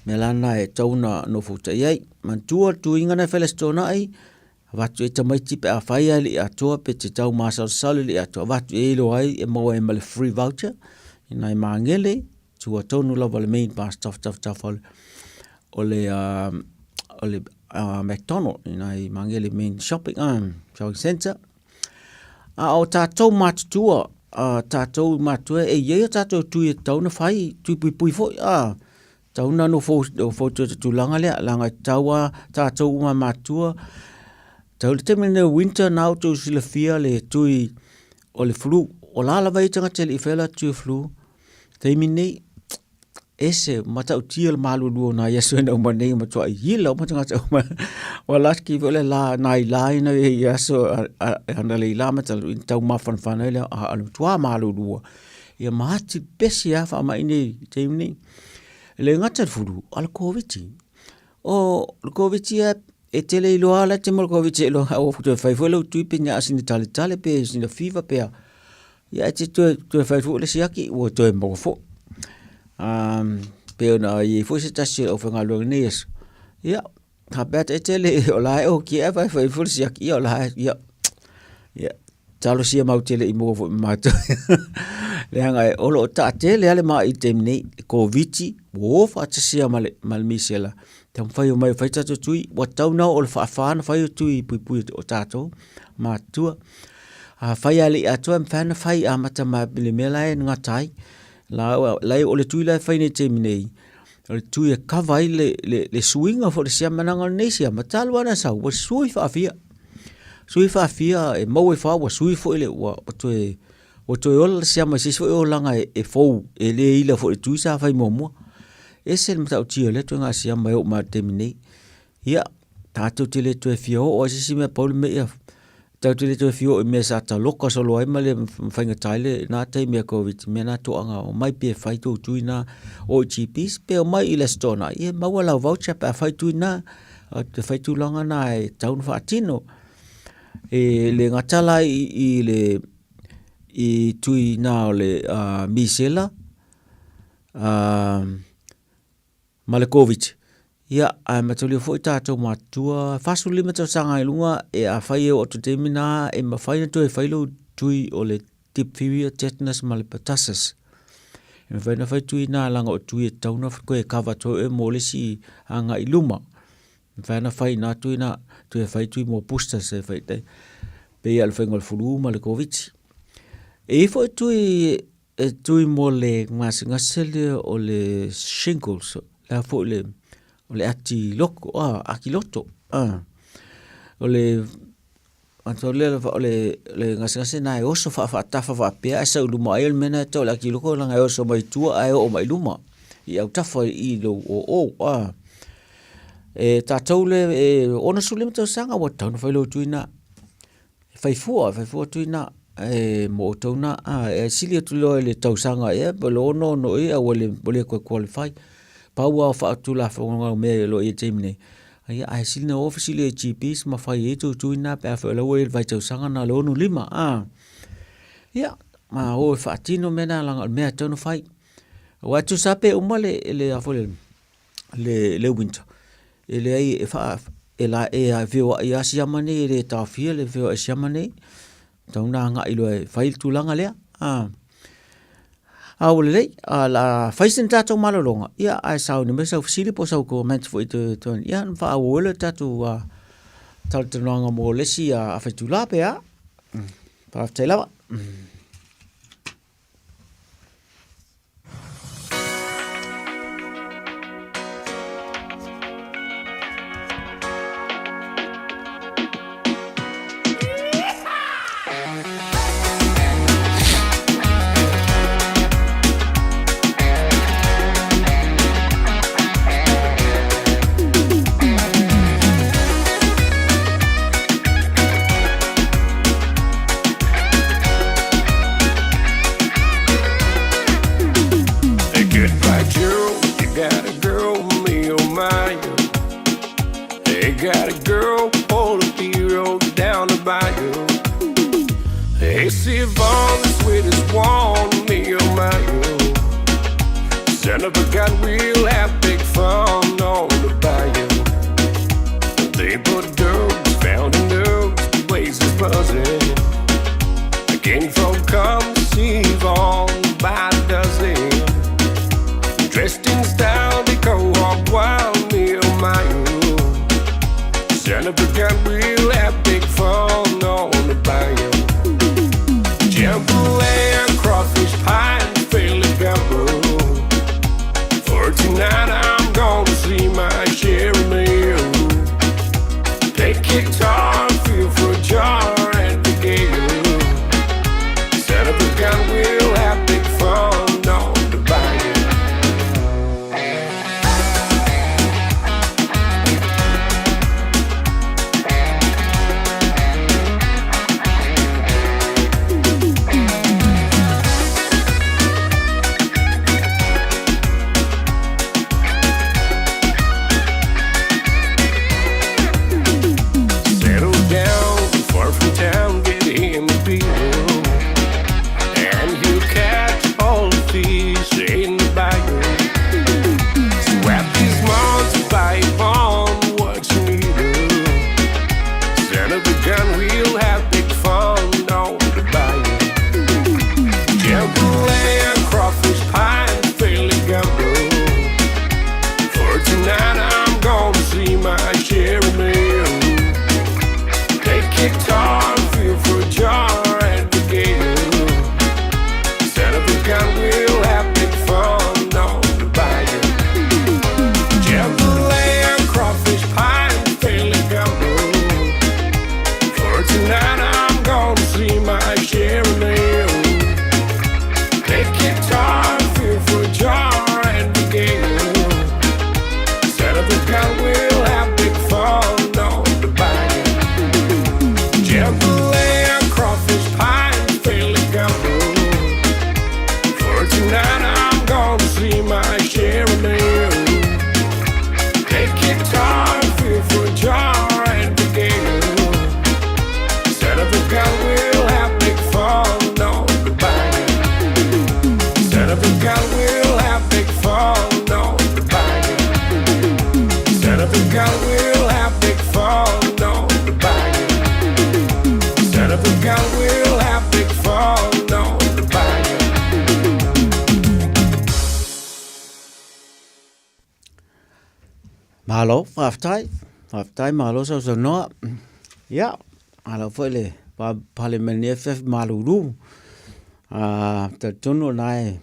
mea la lena e tatau ona nofotai i ai. Manatua le tuiga lena e fai i le Aso Toonai, avatu i ai tamaiti pe afai lava e le i atoa pe te tau masalosalo e le i atoa, avatu i ai e iloa ai e maua ai ma le free voucher i nai magele tua tonu lava le main bus tafatafa o le o le McDonald i nai Magele main shopping, shopping centre. A o tatou matutua, a tatou matua e i ai o tatou tui e tatau ona fai, tui puipui foi, a tatau ona nofo nofo i le tulaga lea, leaga e tatau lava tatou uma matua. Tau le taimi lenei o winter na outou silafia le tui o le flu. O la lava ia tagata e le i faia latou tui o flu. Taimi nei, ese matautia le malulu o nai aso ina uma nei matuai ila uma tagata uma. Ua last ki foi le la nai la ina i aso ana le ila ma talu tau mafanafana ai le a le matua malulu. Ia ma ati pesi a faamai nei i taimi nei. E le gata le fulu, a le Koviti. O le Koviti e e tele iloa la te mo le Koviti e iloa o toe fai foi lau tui pe nia sina taletale pe sina fiva pe a. Ia e te toe, toe fai foi le siaki ua toe maua foi. Pe ona i ai foi se tasi o faigaluega nei aso. Ia, faapea atu e tele o la e oki e fai fai foi le siaki, ia o la e, ia, ia, talosia mau tele i mua foi ma matou. Leaga e, o lo o taatele lava le ma'i i le taimi nei, le Koviti, ua o faatasia ma le, ma le misela. Taumafai o mai e fai tatou tui, ua tatau ona oo i le faafa ona fai o tui puipui o tatou matutua. Afai lava e le i atoa e mafai ona fai amata mai i le mea la e gata ai. La, la o le tui la e fai nei i le taimi nei, o le tui e cover ai le, le, le suiga foi o le siama leaga o lenei siama talu lava ona sau ua sui faafia. Sui faafia e maua ifo lava ua sui foi le ua toe ua toe ola le siama i se isi foi olaga e, e fou e le ila foi i le tui sa fai muamua. Ese le matautia o lea ituaiga siama e oo mai lava i le taimi nei. Ia, tatou te le toe fia oo lava i se isi mea pau le mea ia tatou te le toe fia oo i mea sa taloka solo ai ma le faigata ai lena taimi a Koviti, mea na toaga omai pe fai tou tui na o i GPs pe omai i le Aso Toonai, ia maua lau voucher pe a fai tui na, te fai tulaga na e tatau ona faatino. E le gata la i le i tui na o le misela, ma le Koviti. Ia, ae mataulia foi tatou matutua, 45 tausaga i luga, e afai e oo atu i le taimi lena, e mafai ona toe fai lou tui o le diphtheria, tetanus ma le pertussis. E mafai ona fai tui na leaga o tui e tatau ona toe cover atu ai oe mo le isi agai i luma. E mafai ona fai na tui na, toe fai tui mo boosters e fai tai. Pei lava o le faiga o le flu ma le Koviti. E i ai foi tui e tui mo le gasegase lea o le shingles, le a foi le, o le ati loko, a, ati loto, a. O le, atau lea o le, le gasegase na e oso faafaatafa faapea ae sau i luma ai o le mea na e tau o le ati loko leaga e oso mai tua ae oo mai luma i autafa i lou oo, a. E tatou le, e 65 tausaga ua tatau ona fai lou tui na. E fai fua, e fai fua tui na, e mo outou na, a, e sili atu loa i le tausaga ea, po o le 66 ea ua le, ua le toe qualify. Pau lava o faatulafonoga o mea o lo o i ai i le taimi nei, ia ae sili ona o fesili i GPs ma fai ai tou tui na pe afai o la ua i ai le vaitausaga na o le 65, a. Ia, ma o e faatino mea na leaga o le mea e tatau ona fai. Aua e tusa lava pe uma le, le a foi le, le, le winter, e leai e wha, e la e a feoai a siama nei, e le taofia le feoai siama nei, tau nā ngai loa e whai le tulaga lea. A, a ua lelei, a la whai sina tātou malolonga, ia ae sauni mai sau fesili po sau comment foi te, te, ia na whaau le tātou a, talatalanoaga mo le isi a, a whaitulā pe a. Whafetai lava. Hey, goodbye, Gerald. You got a girl, me, oh my. Hey, got a girl, pull a hero down the bayou. Hey, Siobhan, the sweetest one, me, oh my. Son of a gun, we'll have big fun on the bayou. They put dogs, found in dogs, the place is buzzing. The king folk come see Yvonne by the dozen. Dressed in style, they go hog wild, me oh my oh. Son of a gun, we'll have big fun on the bayou. Jambalaya, crawfish pie, and Philly gumbo. For tonight Malo, faafetai. Faafetai malo sausaunoa. Ia, malo foi le pale mai lenei afiafi malulu. Ah, talitonu o lena e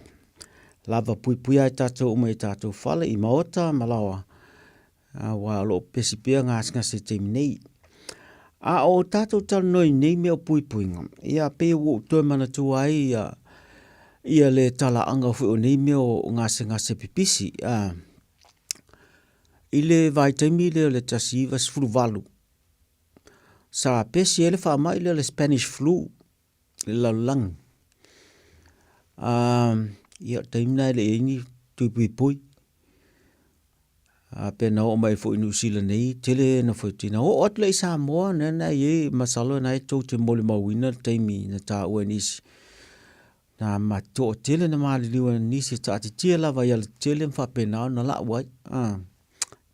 lava puipuia ai tatou uma i tatou fale i maota ma laoa, aua o lo o pesi pea gasegase i taimi nei. A o tatou talanoa i nei mea o puipuiga, ia pei ua ou toe manatua ai ia, ia le talaaga foi o nei mea o gasegase pipisi. A, i le vaitaimi lea o le 1918, sa pesi ai le faamai lea o le Spanish flu i le lalolagi. Ia o le taimi lena e le i i ai ni tui puipui. A pe na oo mai foi i Niu Sila nei, tele na faitino. Na oo atu lea i Samoa, lea na i ai, masalo na e tou te molimauina le taimi na taua e nisi. Na ma toatele na maliliu ai nisi e taatitia lava i alatetele ma faapena ona lau ai.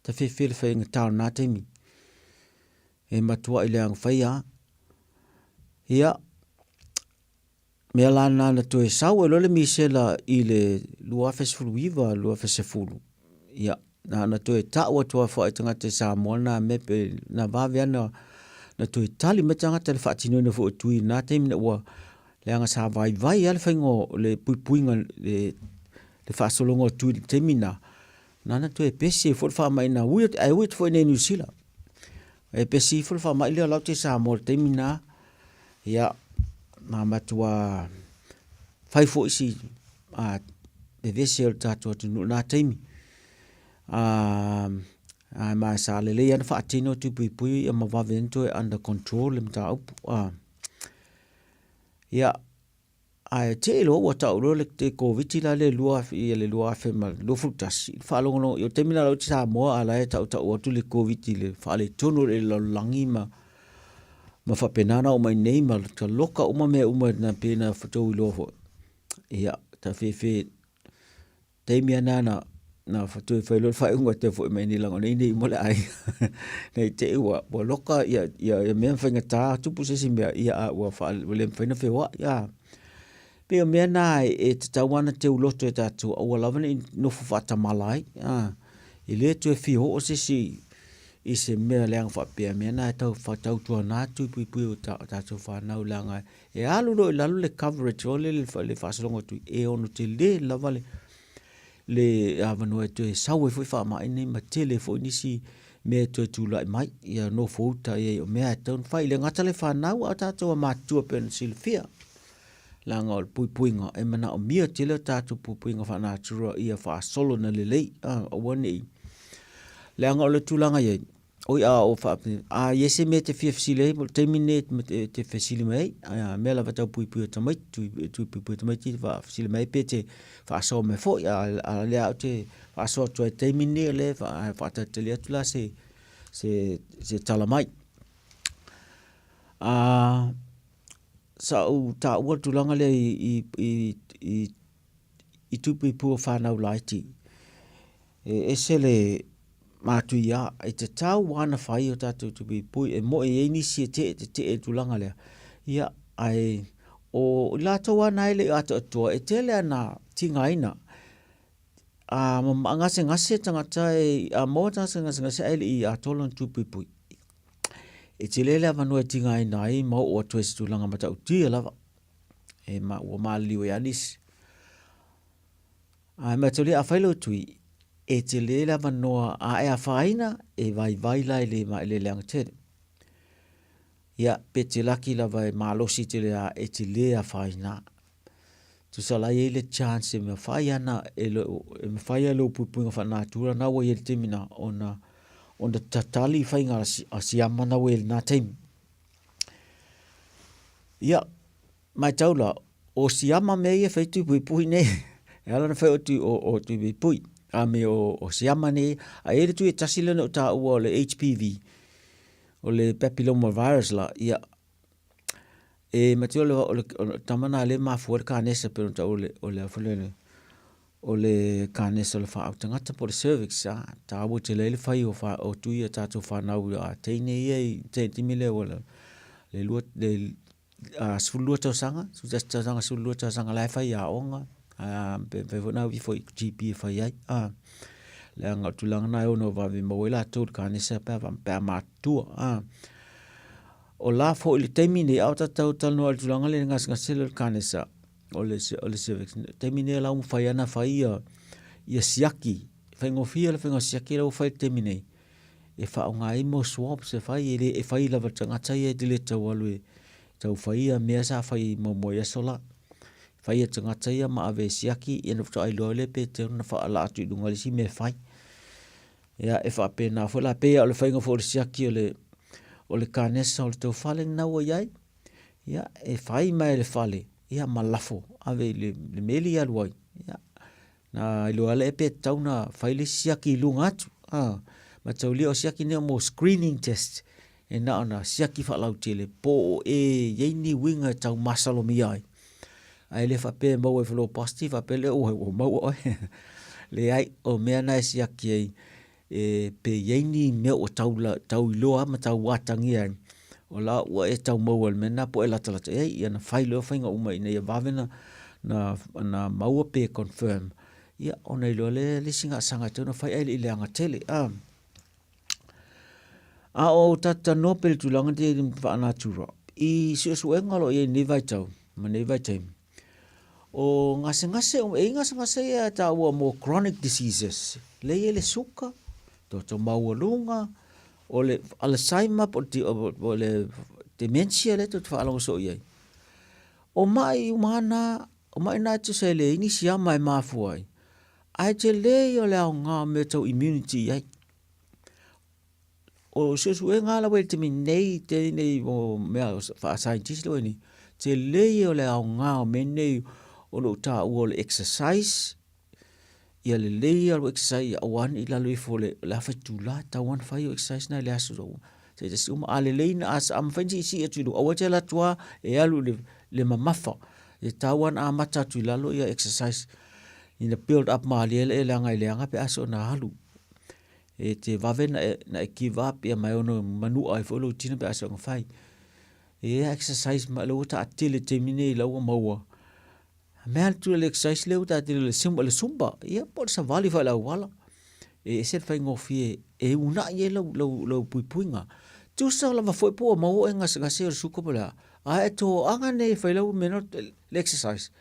Ta fefe le faigata o lena taimi. E matuai leaga faia lava. Ia, mea la lena na toe sau ai loa le misela i le 2019, 2010, ia, na ona toe tau atu lava foi i tagata i Samoa lena mea pe na vave lava na toe tali mai tagata i le faatinoina foi o tui i lena taimi ina ua leaga sa vaivai lava le faiga o le puipuiga le faasologa o tui i le taimi lena, na ona toe pesi ai foi le faamai na ui ae ui atu foi i inei i Niu Sila. E pesi ifo le faamai lea o lau te i Samoa i le taimi lena, ia, na matua fai foi si vevesi o le tatou atunuu i lena taimi. Ae ma sa lelei lava ona faatino tui puipui ia ma vave ai ona toe under control le mataupu. Ia, Ae te i loa ua tau loa le Koviti la le 2021, i le faalogologo, o le taimi lena o la e i Samoa a o la e tautau atu le Koviti i le faaletonu o le lalolagi ma faapena ona oo mai nei ma taloka uma mea uma pei ona outou iloa foi. Ia, ta fefe taimi lava lena na toe fai loa le faaiuga e toe foi mai nei leaga o nei nei uma le aiga. Ne i te i ua loka ia mea ma faigata tupu se isi mea, ia a ua le mafai ona feoai. E pei o mea na e tatau lava ona teuloto e tatou aua lava ne i nofo faatamala ai. E le toe fia oo se isi i se mea leaga faapea, mea na e tau faatautuana atu i puipui o tatou fanau leaga E alu loa i lalo le coverage o le, le faasologa atu, e ono tele lava le, le avanoa e toe sau ai foi faamai nei ma tele foi nisi mea e toe tulai mai. Ia nofo uta i ai o mea e tatau ona fai. E le gata le fanau a o tatou a matutua pei ona silafia. Leaga o le puipuiga e manaomia tele o tatou puipuiga faa-natura ia faasolo na lelei. Aua ne i. Leaga o le tulaga i ai, Oi a o faape, a i ai se mea e te fia fesili ai, o le taimi lenei e te fesili mai ai, a mea lava tau puipui o tamaiti, tui puipui o tamaiti, faafesili mai ai pe te faasoa mai foi, a o lea ou te faasoa atu ai i le taimi lenei, o lea e faatalitali atu la se tala mai. Sa ou taua le tulaga lea i tui puipui o fanau laiti, E ese le matuia, e tatau lava ona fai o tatou tupuipui, e moi e i ai nisi e tee tetee i le tulaga lea, ia, ae o i latou lava na e le i atoatoa, e tele lava ina tigaina. A gasegase tagata, a maua tagata gasegase ae le i atoa lona tupuipui, e tele le avanoa e tigaina ai ma oo atu ai i se tulaga matautia lava, e ma, ua maliliu ai lava nisi. Ae mataulia afai lou tui, e tele le avanoa a e afaina, e vaivai la i le leaga tele. Ia, pe te laki lava e malosi tele a e te le afaina. Tusa la e i ai le chance e mafai ana e e mafai a lou puipuiga faa-natura na ua i ai i le taimi na ona ona tatali faiga a siama na ua i ai i lena taimi. Ia, Matau la, o siama mea ia e fai tuipuipui nei. E ala ona fai o, tui, o, o tuipuipui, a me o, o siama nei. A e le tui e tasi lea na ou taua o le HPV, o le papilloma virus la, ia, e matua o le, o le, o le tama na le mafua le kanesa pe ona tau o le, o le, o le, o le kanesa o le faau tagata po o le cervix, a, taua tele ai le fai o, fa, o tui a tatou fanau a teine ia i te taimi lea ua le, le lua, le 12 tausaga, 11 tausaga, 12 tausaga la e fai aoga, pe mafai foi ona ave ifo i GP e fai ai. Leaga o le tulaga lena e ono vave maua ai latou i le kanesa pe a, pe a matutua. A. O la foi i le taimi nei, a o tatou talanoa i le tulaga lea i le gasegase lea o le kanesa, o le, o le cervix, taimi nei la ua mafai lava ona fai ia, ia siaki, faigofie le faiga o siaki la ua fai i le taimi nei, e faaaoga ai mo swabs e fai, e le, e fai lava e le tagata ia e te le tau alu e tau fai ia mea sa fai muamua i aso la. Fai e le tagata ia ma ave e siaki, ia ona faatoa iloa ai lea pe tatau ona faalaa atu i luga i le isi mea e fai. Ia, e faapena foi la, pei lava o le faiga foi o le siaki o le, o le kanesa o le taufale lena ua i ai. Ia, e fai mai e le fale, ia ma lafo, ave i le, le meli e alu ai. Ia, na iloa lea pe tatau ona fai le isi siaki i luga atu. A, mataulia o siaki nei mo screening test, e na ona siaki faalautele po o e i ai ni uiga e tau masalomia ai. Ae le faapea e maua i flow positive faapea lea ua, ua maua oe. Leai, o mea na e siaki ai, e, pe i ai ni mea ua tau, la, tau iloa ma tau atagia ai, o la ua e tau maua i le mea lena po o e latalata i ai, ia na fai loa faiga uma ina ia vave na, na, na maua pe confirm, ia ona iloa lea le isi gaasaga e tatau ona fai ae le i leaga tele. A, a o tatou talanoa pei i le tulaga lea faa-natura, i suesuega o lo o i ai i lenei vaitau ma lenei vaitaimi, O gasegase, e i ai gasegase ia e taua mo chronic diseases, lea e i ai le suka, toto maualuga, o le Alzheimer po o le dementia lea tou te faalogo soo i ai. O mai uma na, o mai na e tusa e leai nisi ama e mafua ai, ae tele ia o le aoga o mea tau immunity i ai. O suesuega lava i le taimi nei, tele o mea faa-scientist lea ua i ai nei, tele ia o le aoga o mea nei o lo o taua o le exercise, ia lelei lou exercise ia aua ne i lalo ifo o le afa itula, e tatau lava ona fai au exercise na i le aso taitasi uma. A lelei na, a mafai ona siisii atu i luga, aua e te alu atu lava e alu i le mamafa, e tatau lava ona amata atu i lalo ia exercise ina build up malie lea leaga e leaga pe a soona alu. E te vave na e, na e give up ia ma e ono manua ai foi lou tino pe a soona fai. E ia exercise ma lea ua taatele i le taimi nei la ua maua. Mea le tulaga i le exercise lea ua taatele le sim, le zumba, ia po o le savali foi i le auala. E ese le faigofie e uunai ai lau, lau, lau puipuiga. Tusa lava foi po ua maua oe gasegase o le suka po o le a, ae e toaga nei e fai lau mea le exercise.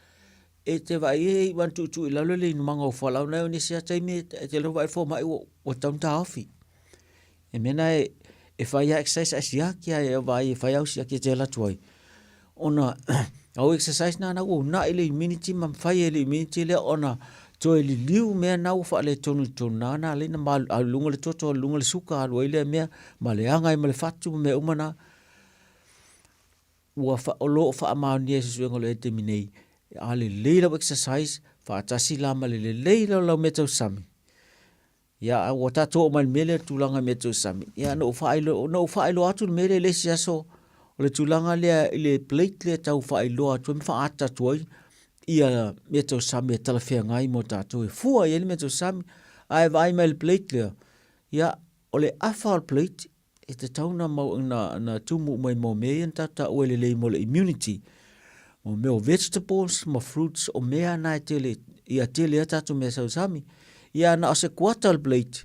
E te vaai e iu lava ona tuutuu i lalo le inumaga o fualaau na e nisi lava taimi e te alu vaai le fomai ua tatau ona taofi. E mea na e fai lava exercise ae siaki lava e vaai e fai au siaki e te alu atu ai. Ona au exercise na na ua uunai le immunity ma mafai e le immunity lea ona toe liliu mea na ua faaletonu i totonu na na ala ai ona alu i luga le toto, alu i luga le suka, alu ai lea mea ma leaga ai ma le fatu ma mea uma na. Ua fa, o lo o faamaonia e suesuega o lo o i ai i le taimi nei, a lelei lau exercise, faatasi la ma le lelei la o lau mea tausami, ia, a ua tatou oo mai i le mea lea, le tulaga i mea tausami, ia, na ou faailoa, na ou faailoa atu le mea lea i le isi aso, o le tulaga lea i le plate lea e tau faailoa atu ai ma faaata atu ai ia mea tausami e talafeagai mo tatou, e fua i ai le mea tausami. A e vaai mai i le plate lea, ia, o le afa o le plate, e tatau ona mau, na, na tumu uma i mau mea ia na tatou taua e lelei mo le immunity. Mo mea o vegetables ma fruits, o mea na e tele, ia tele a tatou mea sausami. Ia na o se kuata o le plate,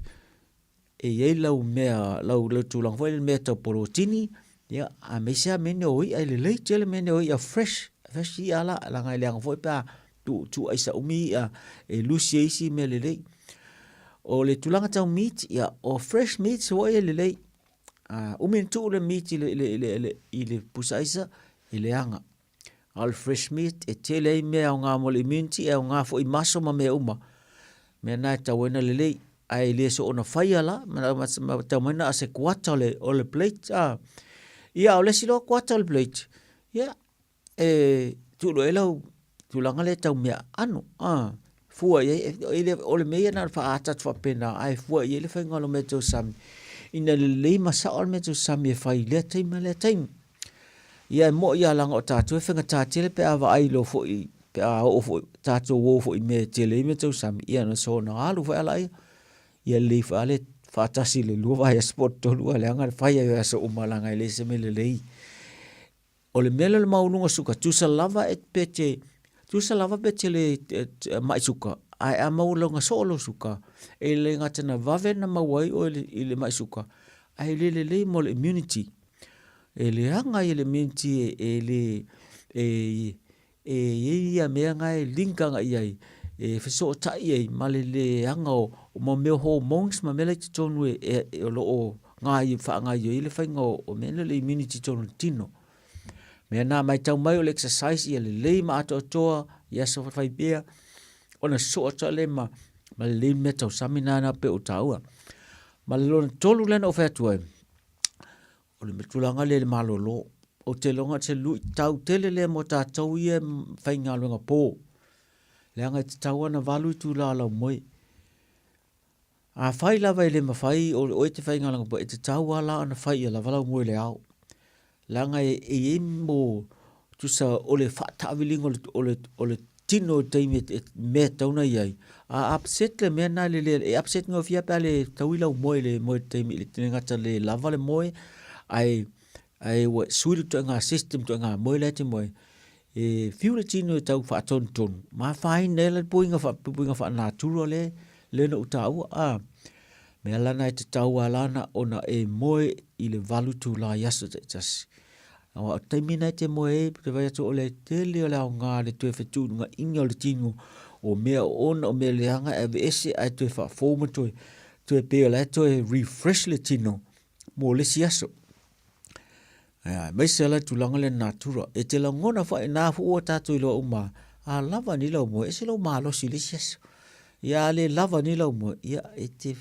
e i ai lau mea, lau, lau tulaga foi le mea tau polotini, ia, aemaise lava mea nei o i'a e lelei tele mea nei o i'a fresh, fresh i'a la, leaga e leaga foi pe a tuu, tuu aisa umi i'a e lusi ai isi mea lelei. O le tulaga tau meat, ia, o fresh meat foi e lelei. A umi ona tuu le meat i le, i le, i le, i le, i le pusa aisa, e leaga. A o le fresh meat, e tele ai mea e aoga mo le immunity, e aoga foi i maso ma mea uma. Mea na e tatau ai ona lelei. Ae le soona faia la, ma tau mai na o se kuata o le, o le plate. A. Ia, o le isi loa kuata o le plate, ia, e tuu loa i ai lau tulaga lea tau mea aano, a, fua i ai, e le, o le mea ia na ona faaata atu faapena, ae fua i ai le faiga o le mea tausami, ina lelei ma sao le mea tausami e fai i lea taimi ma lea taimi. Ia e moni lava leaga o tatou e faigata tele pe a vaai loa foi, pe a oo foi, tatou o foi i mea e tele ai mea tausami, ia na soona alu foi lea, ia lelei foi lava le faatasi i le lua vaiaso po o le tolu, ae leaga le fai ai o aso uma leaga e leai se mea lelei. O le mea lea o le maualuga o suka, tusa lava e pe te, tusa lava pe te le mai suka, Ae a maualuga soo lou suka, e le gata na vave na maua ai oe i le mai suka, ae le lelei mo le immunity. E leaga ia le immunity e le e e i ai ia mea na e link agai i ai, e fesootai ai ma le leaga o o mea o hormones ma mea la i totonu e e o lo o faagaoioi ai le faiga o mea nei o le immunity i totonu o le tino. Mea na matau mai o le exercise ia lelei ma atoatoa i aso fai pea ona sosoo atu lea ma, ma lelei mea tausami na na pe o taua. Ma le lona tolu lea na ou fai atu ai, o le tulaga lea i le malolo. Ou te iloa se luitau tele lea mo tatou ia e faigaluega po. Leaga e tatau lava ona 8 itula o lau moe. Afai lava e le mafai o oe e te faigaluega po, e tatau lava la ona fai ia lava lau moe i le ao. Leaga e i ai mo tusa o le faataaviliga o le, o le, o le tino i le taimi e mea e tatau ona i ai, a upset le mea lena i le le, e upset gofie lava pe a le taui lau moe i le moe i le taimi, e le gata le lava le moe, ae, ae ua sui le ituaiga system, ituaiga moe la e te moe ai. E fiu le tino e tau faatonutonu, ma afaina ai la le puiga, puipuiga faa-natura lea, lea na ou taua. A, mea la na e tatau lava la ona, ona e moe i le 8 itula i aso taitasi. Aua o le taimi lena e te moe ai, ou te vaai atu o le tele o le aoga o le toe fetuunaiga o le tino o mea oona, o mea leaga e aveese ae toe faafou ma toe, toe pei o la e toe refresh le tino mo le isi aso. Aemaise lava le tulaga lea natura. E te lagona foi, na foi ua tatou iloa uma, a lava nei lau moe, ese lou malosi i le isi aso. Ia a le lava nei lau moe, ia e te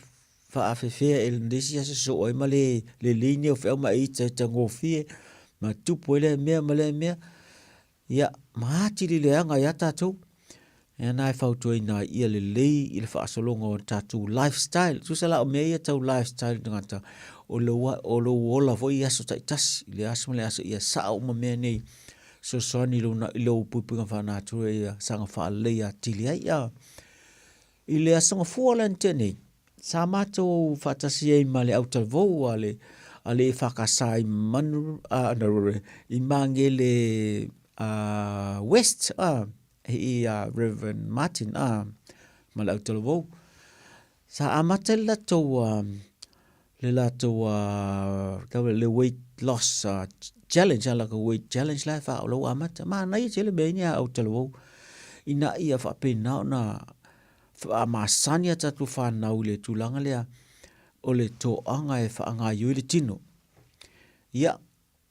faafefea e le isi aso sosoo ai ma le lelei nei o feau ma e itaitagofie ma tupu ai lea mea ma lea mea. Ia, ma atili leaga ai lava tatou. Ia na e fautuaina ai ia lelei i le faasologa o le tatou lifestyle. Tusa la o mea ia tau lifestyle tagata, o lou, o lou ola foi i aso taitasi, i le aso ma le aso, ia sao uma mea nei, fesoasoani i lou, i lou puipuiga faa-natura ia saga faalelei atili ai. Ia, i le Aso Gafua lea na tea nei, Sa matou faatasi ai ma le autalavou a le a le EFKS i Manu, a, no, i Magele a, West, a, i a Reverend Martin, a, ma le autalavou. Sa amata le latou, a, le latou, a, tau le weight loss a, challenge, a latou weight challenge la e wha, o lau amata. Manaia tele mea ini a autalavou. Ina ia faapena ona Faamasani a tatou fanau i le tulaga lea o le toaga e faagaioi le tino. Ia,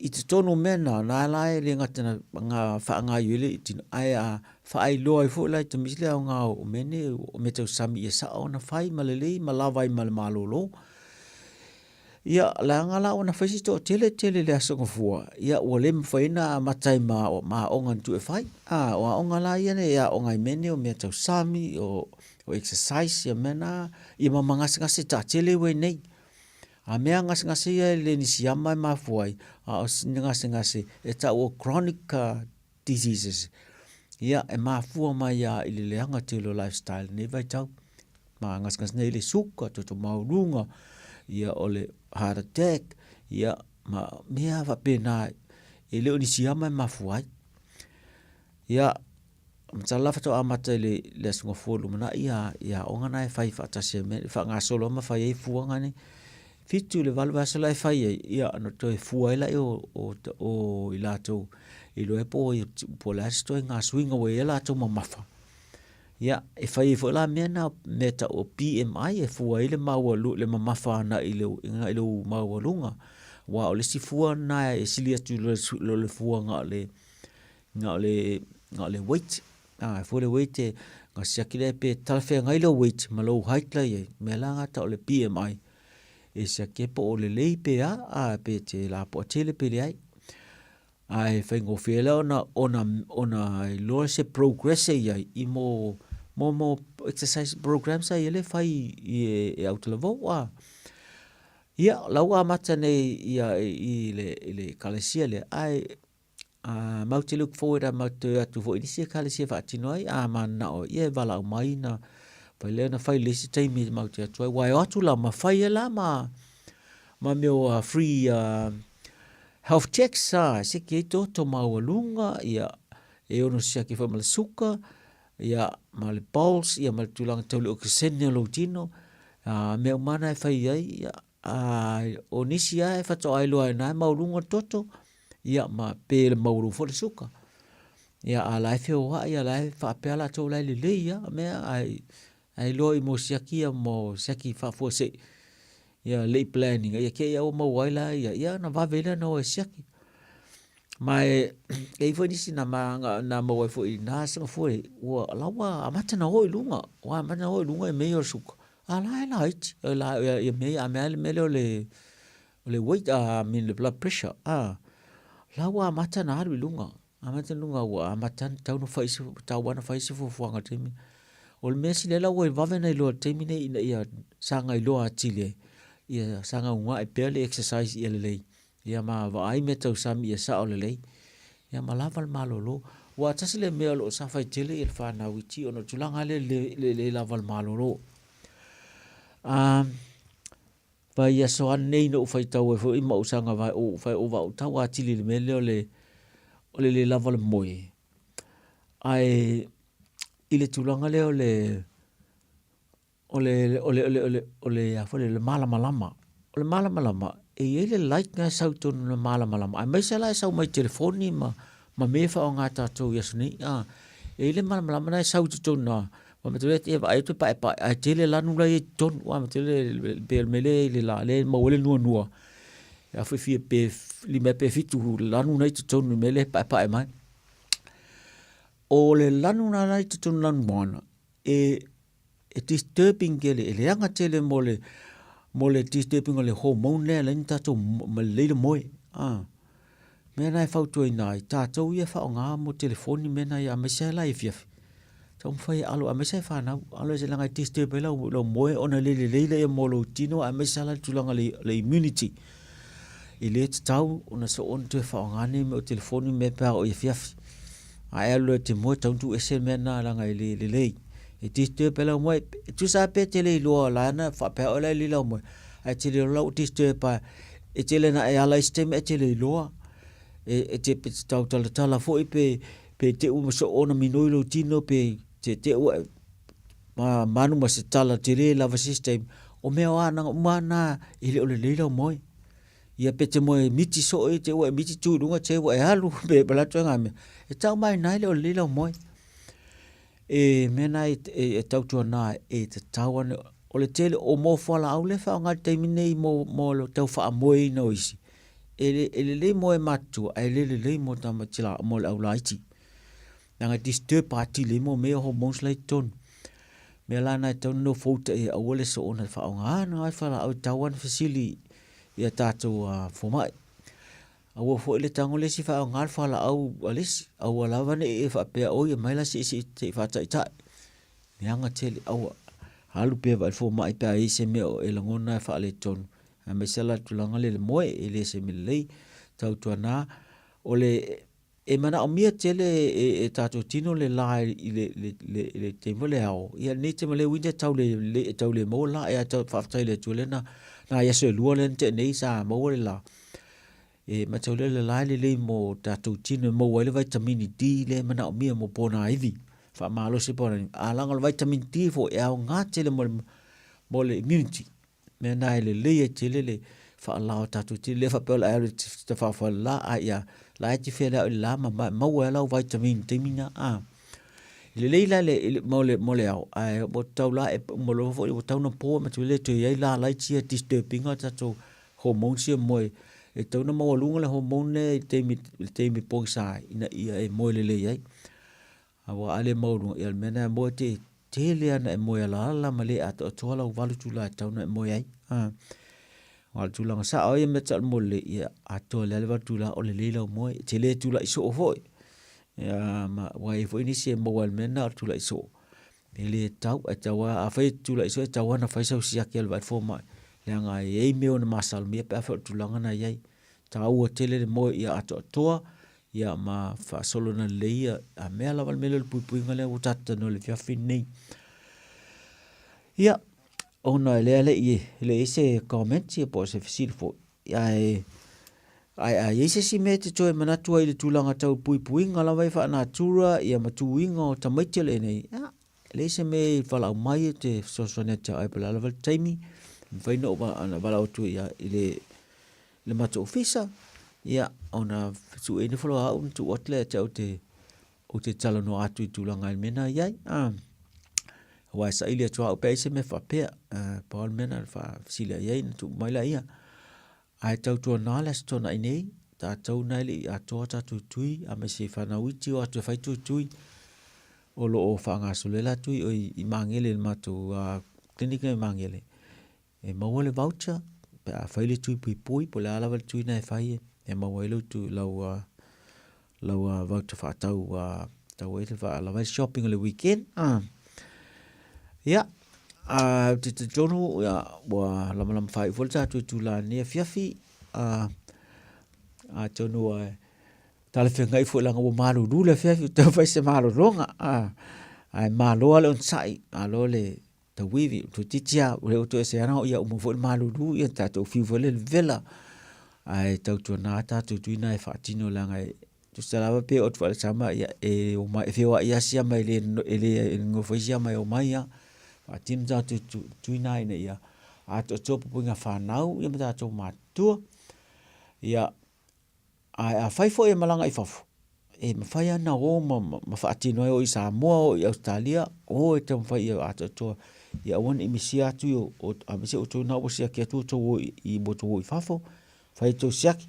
i totonu o mea na, na la e le gata na faagaioi le tino, ae a faailoa ai foi la i tamaiti le aoga o mea nei, o mea tausami ia sao ona fai ma lelei ma lava ai ma le malolo. Ia, leaga la ua na fai si toatele tele i le Aso Gafua, ia ua le mafai ai ona amata ai ma, ma aoga na tuu e fai. A, o aoga la ia e aoga ai mea nei o mea tau sami, o, o exercise, ia mea na, ia ma magasegase taatele ua i nei. A mea gasegase ia e le ni siama e mafua ai, a o ni gasegase e tau o chronic uh, diseases. Ia, e mafua mai a i le leaga tele o lifestyle nei vaitau. Ma gasegase nei le suka, toto maualuga, ia o le heart attack, ia ma mea faapena e le o ni siama e mafua ai. Ia, masalo la faatoa amata i le, le Aso Gafua i le lumanai ia, ia aoga na e fai faatasi ai me, faagasolo ma fai ai fuaga nei. 7 i le 8 vaiaso la e fai ai, ia ona toe fua ai lea o, o, o i latou iloa ai po o, po o le a se ituaiga suiga ua i ai latou mamafa. Ia, e fai ai foi la mea na, mea tau o BMI e fua ai le maualu, le mamafa agai i le, agai i lou maualuga. Aua o le isi fua lena e sili atu i lo le fua na o le, na o le, na o le weight. A, e fua le weight e, na siaki lea pe talafeagai lou weight ma lou height la i ai. Mea la na tau o le BMI. E siaki ai po o lelei pe a, a pe te lapoa tele pe leai. Ae faigofie lea ona, ona, ona iloa se progress e i ai i mo, mo, mo exercise programs a ia le fai i e, e autalavou a. Ia, la ua amata nei ia i le, i le ekalesia lea, ae a, matou te look forward a matou te o atu foi i nisi ekalesia e faatino ai, a mananao ia e valaau mai na fai lea na fai i le isi taimi e matou te atu ai. Aua e o atu la ma fai ai la ma, ma mea o free uh, health checks, a, e siaki ai toto maualuga, ia, e ono siaki foi ma le suka, Ia, ma le pulse, ia ma le tulaga tau le okesene o lou tino, a, mea uma na e fai ai, ia, a, o nisi lava e faatoa iloa ai na e maualuga le toto, ia ma pe le maualuga foi le suka. Ia, a la e feoai, a la e faapea latou la e lelei lava mea, ae, ae iloa i mo siaki ia mo siaki faafuasei, ia lei plan ina ia te i ua maua ai la ia, ia ona vave ai lea ona o e siaki. Ma e, e i ai foi nisi na, na maua ai foi i na Singapore, ua la ua amata ona o i luga, ua amata ona o i luga i mea ia o le suka, a la e laiti, e la, ia mea ia, a mea le mea lea o le, o le weight, I mean le blood pressure, a, la ua amata ona alu i luga, amata i luga ua amata ona tatau ona fai se, tatau lava ona fai se fuafuaga i le taimi. O le mea sili ai la ua vave ona iloa i le taimi lenei ina ia saga iloa atili ai, ia saga uunai pea le exercise ia lelei, ia ma vaai mea tausami ia sao lelei, ia ma lava le malolo. Aua tasi lea mea o lo o safai tele le fanau iti ona o le tulaga lea le le lava le malolo. Vai aso ane nei na ou faitau ai foi ma ou saga vai ou fai ou vau tau atili i le mea lea o le o le le lava o le moe. Ae i le tulaga lea o le o le o le o le o le o le a foi lea le malamalama. O le malamalama e i ai le light na e sau i totonu o le malamalama aemaise la e sau mai telefoni ma ma mea e faaaoga e tatou i aso nei. A, e i ai le malamalama na e sau i totonu a ma matou e vaai atu e paepae ae tele lanu la e i ai i totonu aua tele pei o le mea lea i le la lea e maua ai le nuanua a foi fia pe lima ea pe fitu lanu na i totonu i le mea lea e paepae mai. O le lanu la la i totonu lanumoana e e disturbing tele, e leaga tele mo le, mo le disturbing o le hormone lea e ala ai ona tatou ma lelei le moe. A, mea na e fautuaina ai tatou ia e faaaoga mo telefoni mea na ia aemaise lava la i afiafi, taumafai e alo aemaise lava i fanau, alo ese leaga e disturb ai lau, lau moe ona le lelei lea mo lou tino aemaise lava la le tulaga o le immunity. E le tatau ona soona toe faaaoga nei mea o telefoni mea pe a oo i afiafi. A e alu loa e te moe, tatau ona tuu ese le mea lena leaga e le lelei. E disturb ai lau moe, e tusa lava pe e te le iloa la na faapea oe la e lelei lau moe, ae te le iloa la ua disturb ai. E tele ina e ala i isi taimi ae e te le iloa. E te tautalatala foi pe pe te i ua soona minoi lou tino pe te te i ua manu ma se tala tele lava se isi taimi. O mea o anaga uma lava na e le o lelei lau moe. Ia pe te moe miti soo e te ua e miti tu i luga te ua e alu pe manatu e ngā mea. E tau mai nā e le o lelei lau moe. E mea nā e, e, e tautua nā e te tau ane. O le tele o mō fualaau le whaonga le taimi nei mō, mō le tau whaamoeina o isi. E, le, e lelei mō e mātua, ae le lelei mō tamaiti la, mō le au laiti. Leaga e disturb atili ai mo mea hormones la i totonu. Mea la na e tatau ona nofouta i ai aua le soona e faaaoga ana ai fualaau e tatau ona fesili i a tatou fomai. Aua foi le tago le isi faaaoga le fualaau a le isi, aua lava ne i e faapea oi aumai la se i se i faataitai. Leaga tele, aua. Alu pea vaai le fomai pe a i ai se mea o e lagona e faaletonu, aemaise la le tulaga lea i le moe, e le o se mea lelei. Tautuana, o le E manaomia tele e tatou tino le la i le taimi o le ao, ia lenei taimi o lea winter e tau le, e tau le maua le la, ae tau faafetai i le Atua lea na, nai aso e lua lea na tea nei sa maua le la. E matau lea le la e lelei mo tatou tino e maua ai le vaitamini D lea e manaomia mo ponaivi, faamalosi ponaivi. A leaga o le vaitamini D foi e aoga tele mo le, mo le immunity. Mea na e lelei ai tele le faalao o tatou tino. Le faapea o le a alu e te tafafao i le la, a ia la e te fealeao i le la ma maua ai lau vitamin i le taimi lena. A, e lelei la le, mo le, mo le ao, ae ua tatau la e uma loa foi ua tatau ona po ma le toe i ai la laiti ia disturb ina tatou hormones ia moe. E tatau ona maualuga le hormone lea i le taimi, i le taimi pogisa ai ina ia e moe lelei ai. Aua a le maualuga, ia o le mea lena e moe te tele ana e moe alaala ma le atoatoa lau valu itula e tatau ona e moe ai. A, o le tulaga sao ia mea tau mo le ia atoa le valu itula o lelei lau moe. E te le tulai soo foi. Ia, ma ua i ai foi nisi e maua i le mea lena o le tulai soo. E le tatau, e tatau lava, afai e te tulai soo, e tatau lava ona fai sau siaki e alu e vaai le fomai. Leaga e i ai mea e ono masalomia pe afai o le tulaga lena e i ai. Taua tele le moe ia atoatoa, ia ma faasolo ina lelei ia a mea lava le mea lea o le puipuiga lea ua tatou talanoa i le afiafi lenei. Ia, ona e lea le i, le i se comment ia po o se fesili foi, ae Ae a i ai se isi mea e te toe manatu ai i le tulaga tau puipuiga lava e faa-natura ia ma tuiga o tamaiti o le nei, ia, e leai se mea i valaau mai e te fesoasoani atu ia oe po o le a lava le taimi, e mafai ona ou valaau atu i le matou ofisa, ia, ona sue ifo loa o au ona tuu atu lea ia te au ou te talanoa atu i tulaga i le mea na i ai. Aua e saili atu lava au pe a i ai se mea faapea, pau lava le mea na ona faafesili lava i ai ona tuu mai laia. Ae tautuana le Aso Toonai nei, tatou na e le i atoa tatou tui, aemaise fanau iti o atu e fai tuitui, o lo o faagasolo ai la tui o i Magele i le matou clinic i Magele, e maua le voucher pe a fai le tui puipui po o le a lava le tui na e fai e maua ai lau tui, lau lau voucher faatau tau ai le lava ai shopping o le weekend. Ia, ou te talitonu ia, ua lamalama faaiu foi le tatou itula i lenei afiafi. Atonu ua talafeagai foi leaga ua malulu le afiafi ua tau fai se malologa. Ae malo lava le onosai, malo le tauivi, toeitiiti lava, ua le toese lava ia uma foi le malulu, ia tatou fiu foi le vevela. Ae tautuana tatou tui na e faatino leaga e tusa lava pe oo atu faale-sama, ia e omai, e feoai lava si ama e le nonofo ai si ama e omai lava. Faatino tatou tui na ina ia atoatoa puipuiga fanau ia ma tatou matutua. Ia, ae afai foi e malaga i fafo, e mafai lava ona o ma faatino ai, o i Samoa, o i Ausetalia, o e taumafai ia atoatoa ia aua ne i misia atu, aemaise outou na ua siaki atu outou o i ua outou o i fafo, fai outou siaki.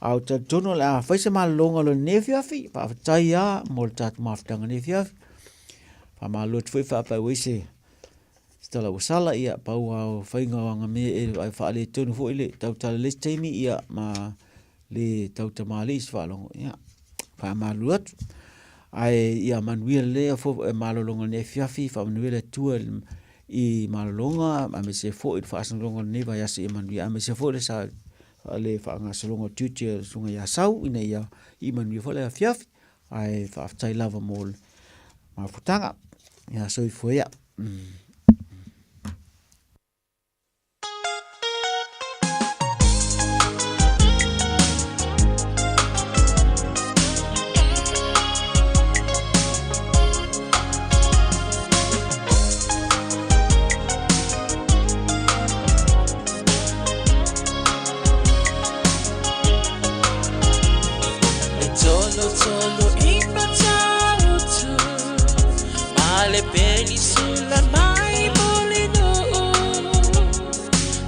Ae ou te talitonu o le a fai se malologa o lenei afiafi, faafetai lava mo le tatou mafutaga i lenei afiafi. Faamalo atu foi faapau ai se tala ua sala, ia pau lava o faiga o aga mea e faaletonu foi le tautala i le isi taimi, ia ma le tautamalii i se faalogo, ia faamalulu atu. Ae ia manuia lelei malologa o lenei afiafi, faamanuia le Atua i malologa aemaise foi le faagasologa o lenei vaiaso ia manuia, aemaise foi le sa le faagasologa o tiute o le Susuga ia Sau ina ia i manuia foi le afiafi. Ae faafetai lava mo le mafutaga. Ia soifua ia. E tolo tolo i Matautu Ma le penisula mai Mulinuu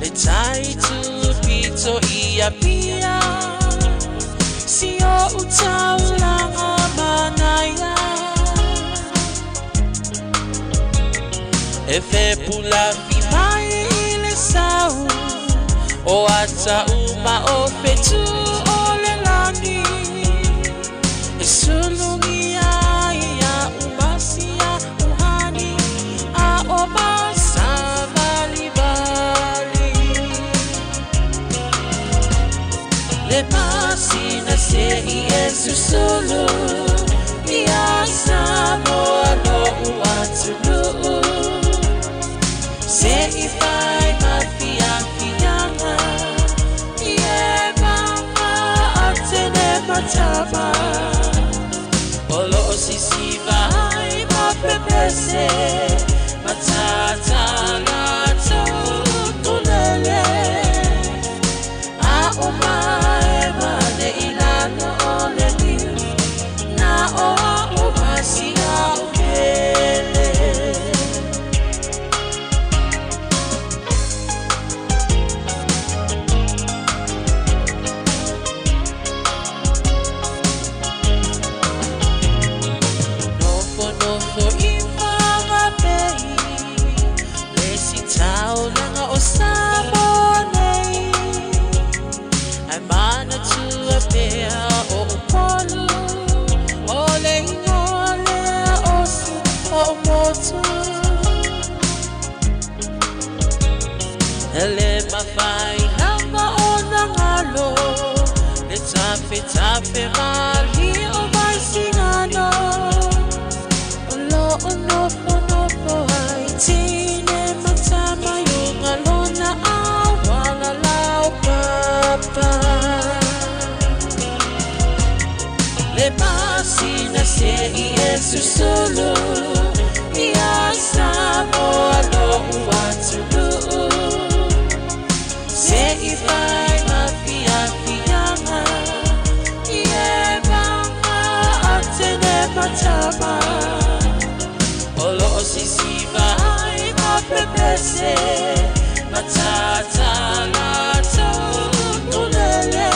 Le tai tupito i Apia Si o'u taulaga manaia E fepulafi mai i le sau O ata uma o fetu o le lani E sulugia ai a'u masia uhani A o masavalivali Le masina se'i e susulu Ia Samoa lo'u atunuu Se'i fai ma fiafiaga I e mama Atene ma Tama O lo'o sisiva ai ma pepese Ma tata latou tulele A o mae wale i lalo o le niu Na o a'u masia o pele. Nofonofo i Whanganui Le isi taulaga o Samoa nei Ae manatua pea o Upolu O le ingoa lea o si o'u motu E le mafai lava ona galo Le tafetafe malie o Vaisigano O lo'o nofonofo ai tine ma tama i uga lona auala laupapa. i e susulu Ia Samoa lo'u atunuu Se i fai ma fiafiaga I e vaga atene matama O loo sisiva ai ma pepese Matata latou ukulele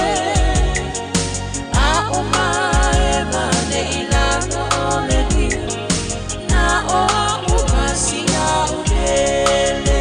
A o mae mane i lalo o le niu Na o a'u ma sia'u pele.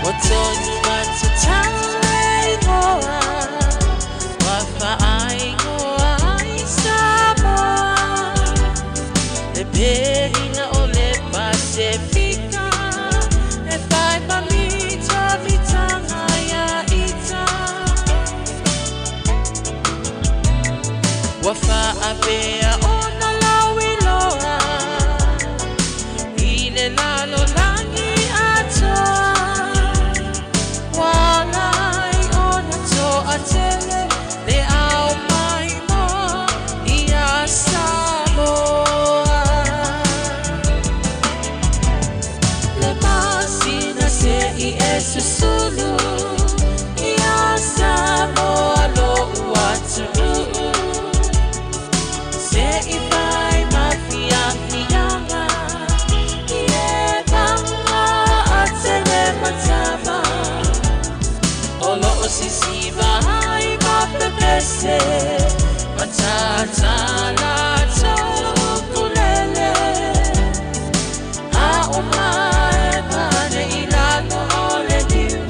Ua tonu matatau le igoa Ua faaigoa ai Samoa Le perina o le Pasefika E fai ma mitamitanga ia ita Ua faapea ona lauiloa I le lalolagi atoa Ua ala ai ona toatele Le ao maimoa ia Samoa Le masina se i e susulu Ia Samoa lo'u atunuu Se i fai ma fiafiaga I e vaga atene matama O loo sisiva ai ma pepese Matata latou ukulele A o mae mane i lalo o le niu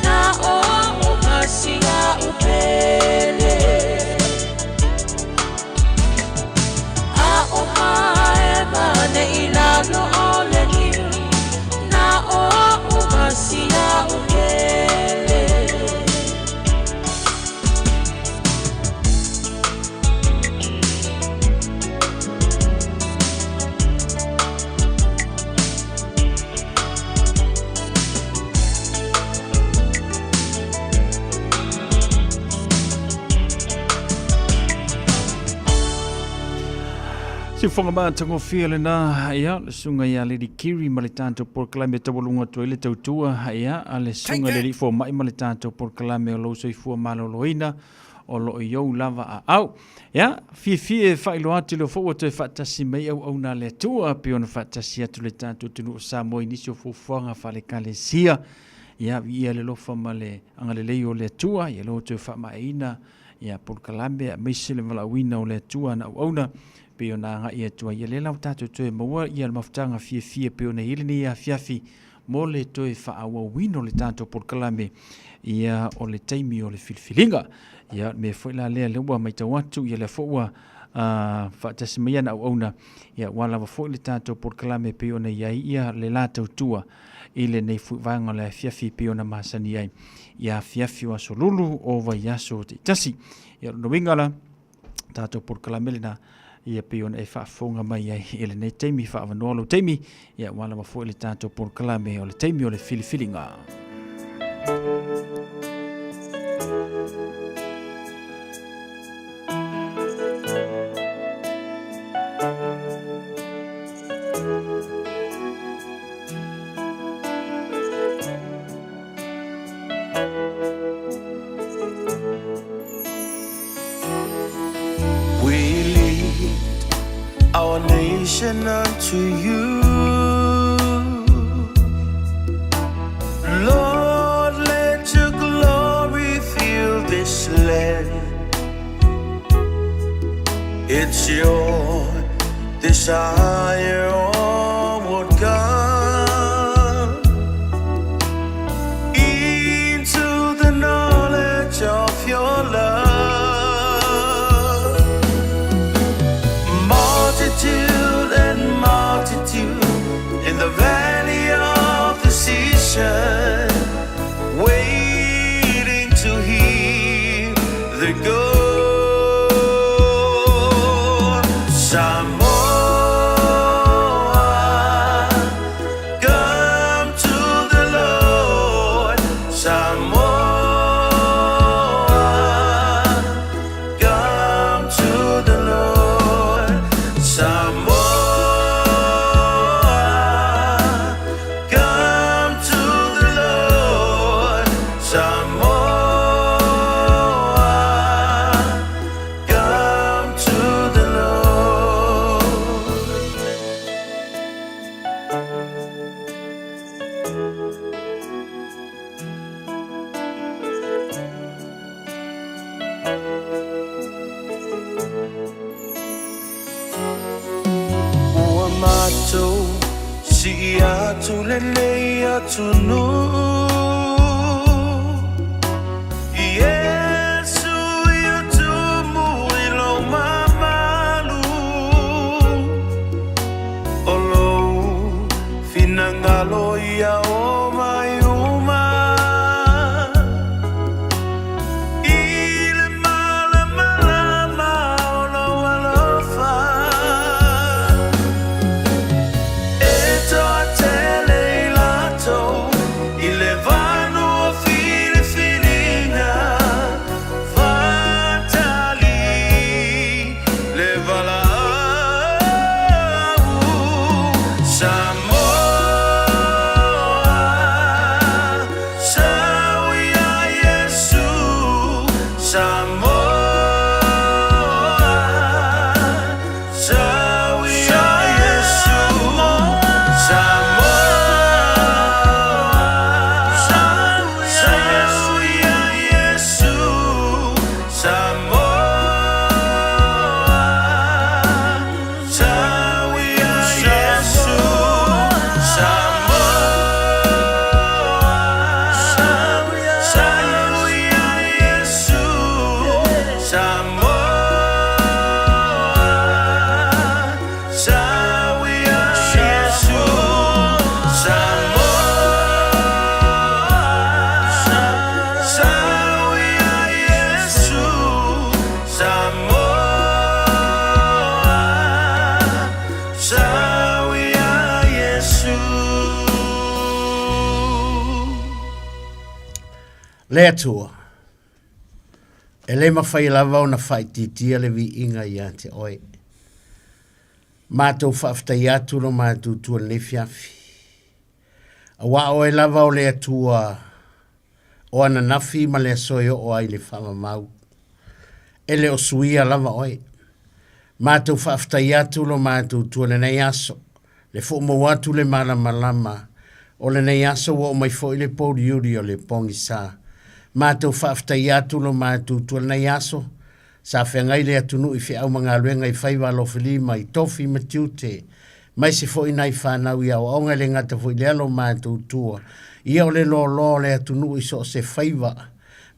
Na o a'u ma sia'u pele A o mae mane i lalo o le niu Na o a'u ma sia'u pele. Siufoga matagofie lena ia le susuga ia Lady Kiri ma le tatou polokalame taualuga atu ai le tautua ia a le susuga i le alii fomai ma le tatou polokalame o lou soifua maloloina o lo o i ou lava aao. Ia, fiafia e faailoa atu i leo foi ua toe faatasi mai auauna a le Atua pei ona faatasi atu le tatou atunuu o Samoa i nisi o fuafuaga faale-Ekalesia. Ia, viia le alofa ma le agalelei o le Atua, ia lea ua toe faamaeaina ia polokalame aemaise le valaauina o le Atua ana auauna pei ona agai atu ai. Ia lea la ua tatou toe maua ia le mafutaga fiafia pei ona i ai lenei afiafi mo le toe faaauauina o le tatou polokalame ia o le taimi o le filifiliga. Ia o le mea foi la lea lea ua matau atu ia lea foi ua faatasi mai ana auauna ia ua lava foi le tatou polokalame pei ona i ai ia le la tautua i lenei foi vaega o le afiafi pei ona masani ai ia afiafi o aso lulu o vaiaso taitasi. Ia o lona uiga la tatou polokalame lena ia pei ona e faafofoga mai ai i lenei taimi faaavanoa lou taimi ia aua lava foi le tatou polokalame o le taimi o le filifiliga. We lead our nation unto you. Lord, let your glory fill this land. It's your Desire all would come into the knowledge of your love. Multitude and multitude in the valley of decision, waiting to hear the go. Samoa, come to the Lord. Samoa, come to the Lord. Samoa, come to the Lord. Samoa, come to the Lord. Ua matou si'i atu lenei atunuu Iesu ia tumu i lou mamalu O lou finagalo ia o mai uma I le malamalama o lou alofa E toatele i latou i le vanua filifiliga Faatali le valaau Samoa, sau ia Iesu. Samoa, sau ia Iesu. Samoa, sau ia Iesu. Samoa, sau ia Iesu. Samoa, sau ia Iesu. Samoa, sau ia Iesu. Samoa, sau ia Iesu. Samoa, sau ia Iesu. Le Atua, e le mafai lava ona faaitiitia le viiga ia te oe. Matou faafetai atu lo matou tua lenei fiafi. Auā oe lava o le Atua o ananafi ma le aso e oo ai le faamamau. E le o suia lava oe. Matou faafetai atu lo matou tua lenei aso, le foumou atu le malamalama o lenei aso ua oo mai foi le pouliuli o le pogisa. Matou faafetai atu lo matou tua lenei aso, sa feagai le atunuu i feau ma galuega i faiva alofelima i tofi ma tiute, maise foi nai fanau i aoaoga e le gata foi lea lo matou tua, ia o le loaloa o le atunuu i so o se faiva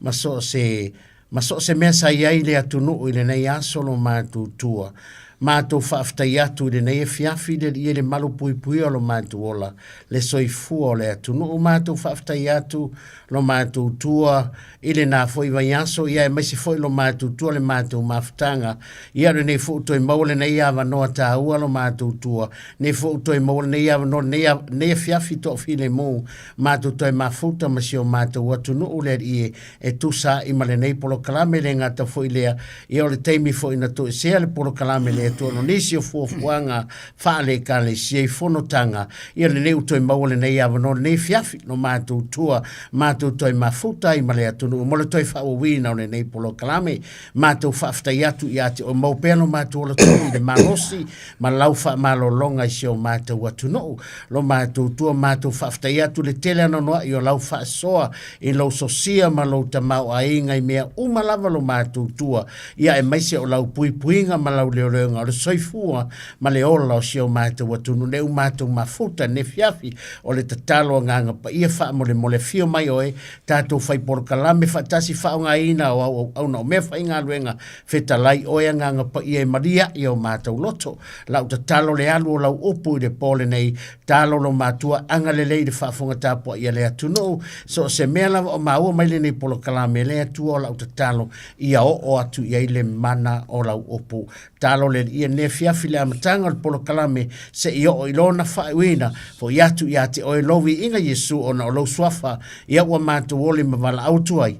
ma so o se Ma so o se mea sa i ai le atunuu i lenei aso lo matou tua. Matou faafetai atu i lenei afiafi i le Alii e le malu puipuia o lo matou ola, le soifua o le atunuu. Matou faafetai atu lo matou tua i lena foi vaiaso, ia aemaise foi lo matou tua le matou mafutaga. Ia o lenei foi ua toe maua lenei avanoa taua lo matou tua, nei foi ua toe maua lenei avanoa lenei, lenei afiafi toafilemu, matou toe mafuta ma si o matou atunuu le Alii e e tusa ai ma lenei polokalame, le gata foi lea, ia o le taimi foi na toesea le polokalame le Atua no nisi o fuafuaga faale-Ekalesia i fonotaga, ia lenei ua toe maua lenei avanoa lenei afiafi no matou tua, matou toe mafuta ai ma le atunuu mo le toe faaauauina o lenei polokalame. Matou faafetai atu ia te oe, maua pea lo matou ola tonu i le malosi ma lau faamalologa i si o matou atunuu. Lo matou tua, matou faafetai atu le tele anoanoai o lau faasoa i lou sosia ma lou tamaoaiga i mea uma lava lo matou tua, ia aemaise o lau puipuiga ma lau leoleoga. tulaga o le soifua ma le ola o si o matou atunuu lea ua matou mafuta nei afiafi. O le tatalo agaga paia faamolemole afio mai oe tatou fai polokalame faatasi faaaogaina o au auauna o mea faigaluega fetalai oe agaga paia e malia i o matou loto. Lau tatalo le alu o lau upu i le po lenei talo lo matua agalelei i le faafofoga tapuai a le atunuu so o se mea lava o maua mai lenei polokalame le Atua o lau tatalo ia oo atu i ai le mana o lau upu. Talo le Alii nei afiafi le amataga o le polokalame seia oo i lona faaiuina, fo'i atu ia te oe lou viiga Iesu ona o lou suafa, ia ua matou oli ma valaau atu ai.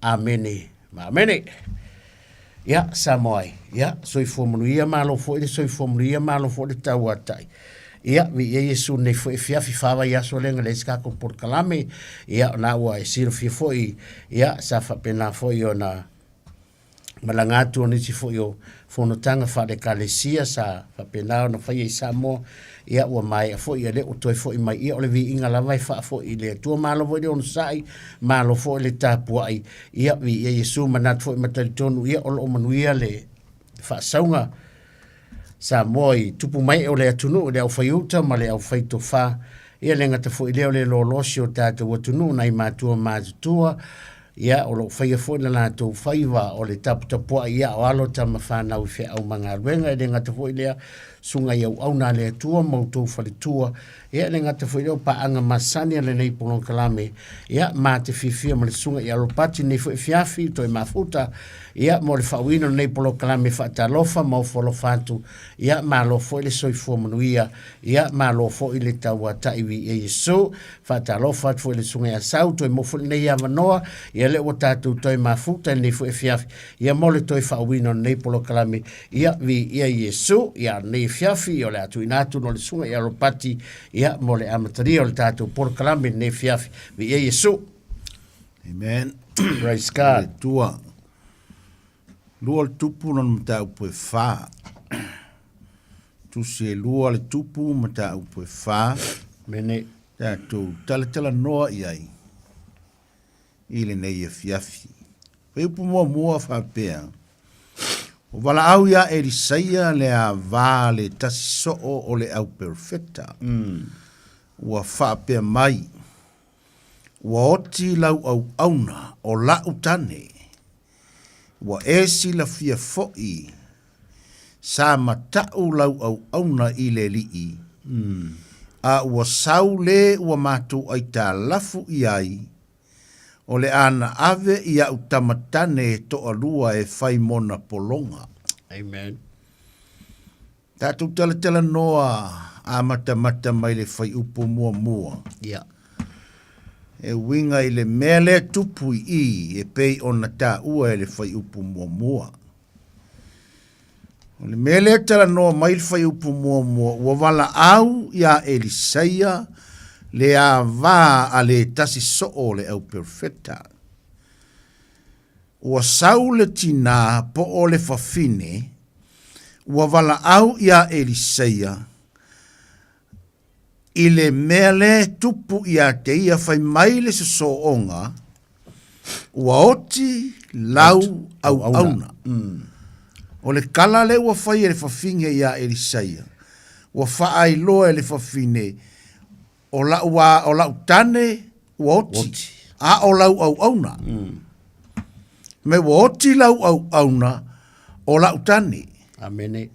Amene ma amene. Ia, Samoa e, ia, soifua manuia, malo foi le soifua manuia, malo foi le tauatai. Ia, viia Iesu nei foi afiafi, fa vaiaso lea na leai se tatou polokalame, ia, o na ua e silafia foi, ia, sa faapena foi ona malaga atu o nisi foi o fonotaga faale-Ekalesia sa faapena ona faia i Samoa, ia ua maea foi, ia lea ua toe foi mai, ia o le viiga lava e faafoi i le Atua. Malo foi le onosai, malo foi le tapuai, ia viia Iesu, manatu foi ma talitonu, ia o lo o manuia le faasauga Samoa i tupu mae o le atunuu, le aufaiuta ma le aufaitofa. Ia le gata foi lea o le loaloa si o tatou atunuu nai matua matutua, ia o lo o faia foi le latou faiva o le taputapuai ia o alo tama fanau i feau ma galuega. E le gata foi lea susuga i auauna a le Atua ma outou faletua, ia e le gata foi lea o paaga masani a lenei polokalame, ia ma te fiafia ma le susuga i Alopati nei foi afiafi toe mafuta, ia mo le faauiina o lenei polokalame faatalofa ma ofo alofa atu, ia malo foi le soifua manuia, ia malo foi le tauatai viia Iesu. Faatalofa atu foi i le susuga ia Sau, toe mo foi lenei avanoa, ia lea ua tatou toe mafuta i lenei foi afiafi, ia mo le toe faauiina o lenei polokalame, ia viia Iesu. Ia lenei afiafi, ia o le a tuuina atu loa le susuga ia Ropati, ia mo le amatalia o le tatou polokalame i lenei afiafi, viia Iesu. Amen. Praise God. Le Atua. Lua le tupu lona mataupu e fa. Tusi e lua le tupu mataupu e fa. Mene. Tatou talatalanoa i ai i lenei afiafi. Fuaiupu muamua faapea, Ua valaau iā Elisaia le avā le tasi soo o le au perofeta, ua faapea mai, Ua oti lau auauna o la'u tane, ua e silafia fo'i sa mata'u lau auauna i le alii, a ua sau le ua matou aitalafu i ai, o le a na ave i a'u tama tane e to'alua e fai mona pologa. Amen. Tatou talatalanoa amatamata mai le fuaiupu muamua. Ia. E uiga i le mea lea tupu i i e pei ona taua e le fuaiupu muamua. O le mea lea talanoa mai le fuaiupu muamua, ua valaau iā Elisaia le avā a le tasi soo o le au perofeta. Ua sau le tinā po o le fafine, ua valaau iā Elisaia i le mea lea e tupu iā te ia fai mai le sosooga, ua oti lau auauna. O le kala lea ua fai e le fafine iā Elisaia, ua faailoa e le fafine, O la'u a, o la'u tane ua oti, oti. A o lau auauna. Me ua oti lau auauna o la'u tane. Amene.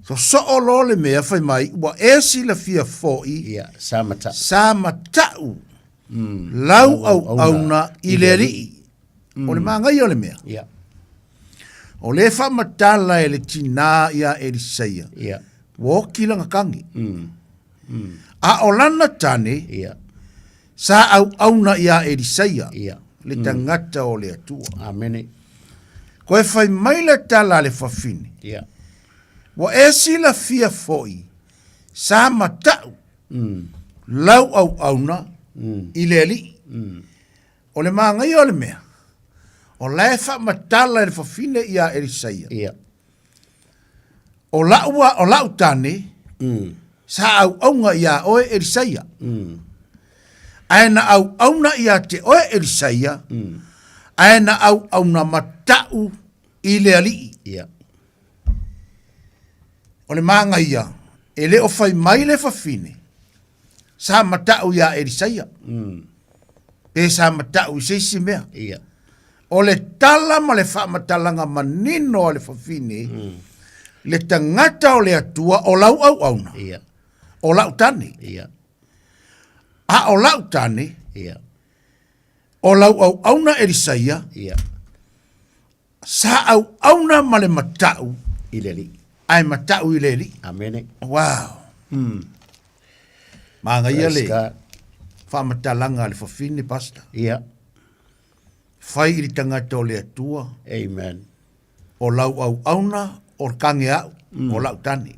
So soo loa le mea fai mai ua e silafia fo'i Ia, sa mata'u. Sa mata'u lau auauna i le alii. O le magaia o le mea. Ia. O lea e faamatala e le tinā iā Elisaia. Ia. Ua oti lana tane. A o lana tane, Ia. sa auauna iā Elisaia, Ia. le tagata o le Atua. Amene. Koe fai mai le tala a le fafine, Ia. ua e silafia fo'i, sa mata'u lau auauna i le alii. O le magaia o le mea, o la e faamatala e le fafine iā Elisaia. Ia. O la'u a, o la'u tane, sa auauna iā oe Elisaia. Ae na auauna iā te oe Elisaia, ae na auauna mata'u i le alii. Ia. O le magaia, e le o fai mai le fafine, sa mata'u iā Elisaia, pe sa mata'u i se isi mea. Ia. O le tala ma le faamatalaga manino a le fafine, le tagata o le Atua o lau auauna, Ia. o la'u tane. Ia. A o la'u tane, Ia. o lau auauna Elisaia, Ia. Sa auauna ma le mata'u i le Alii. Ae mata'u i le Alii. Amene. Wow. Magaia Praise le God. faamatalaga a le fafine, Pastor. Ia. Fai i le tagata o le Atua. Amen. O lau auauna o le kage a'u, o la'u tane.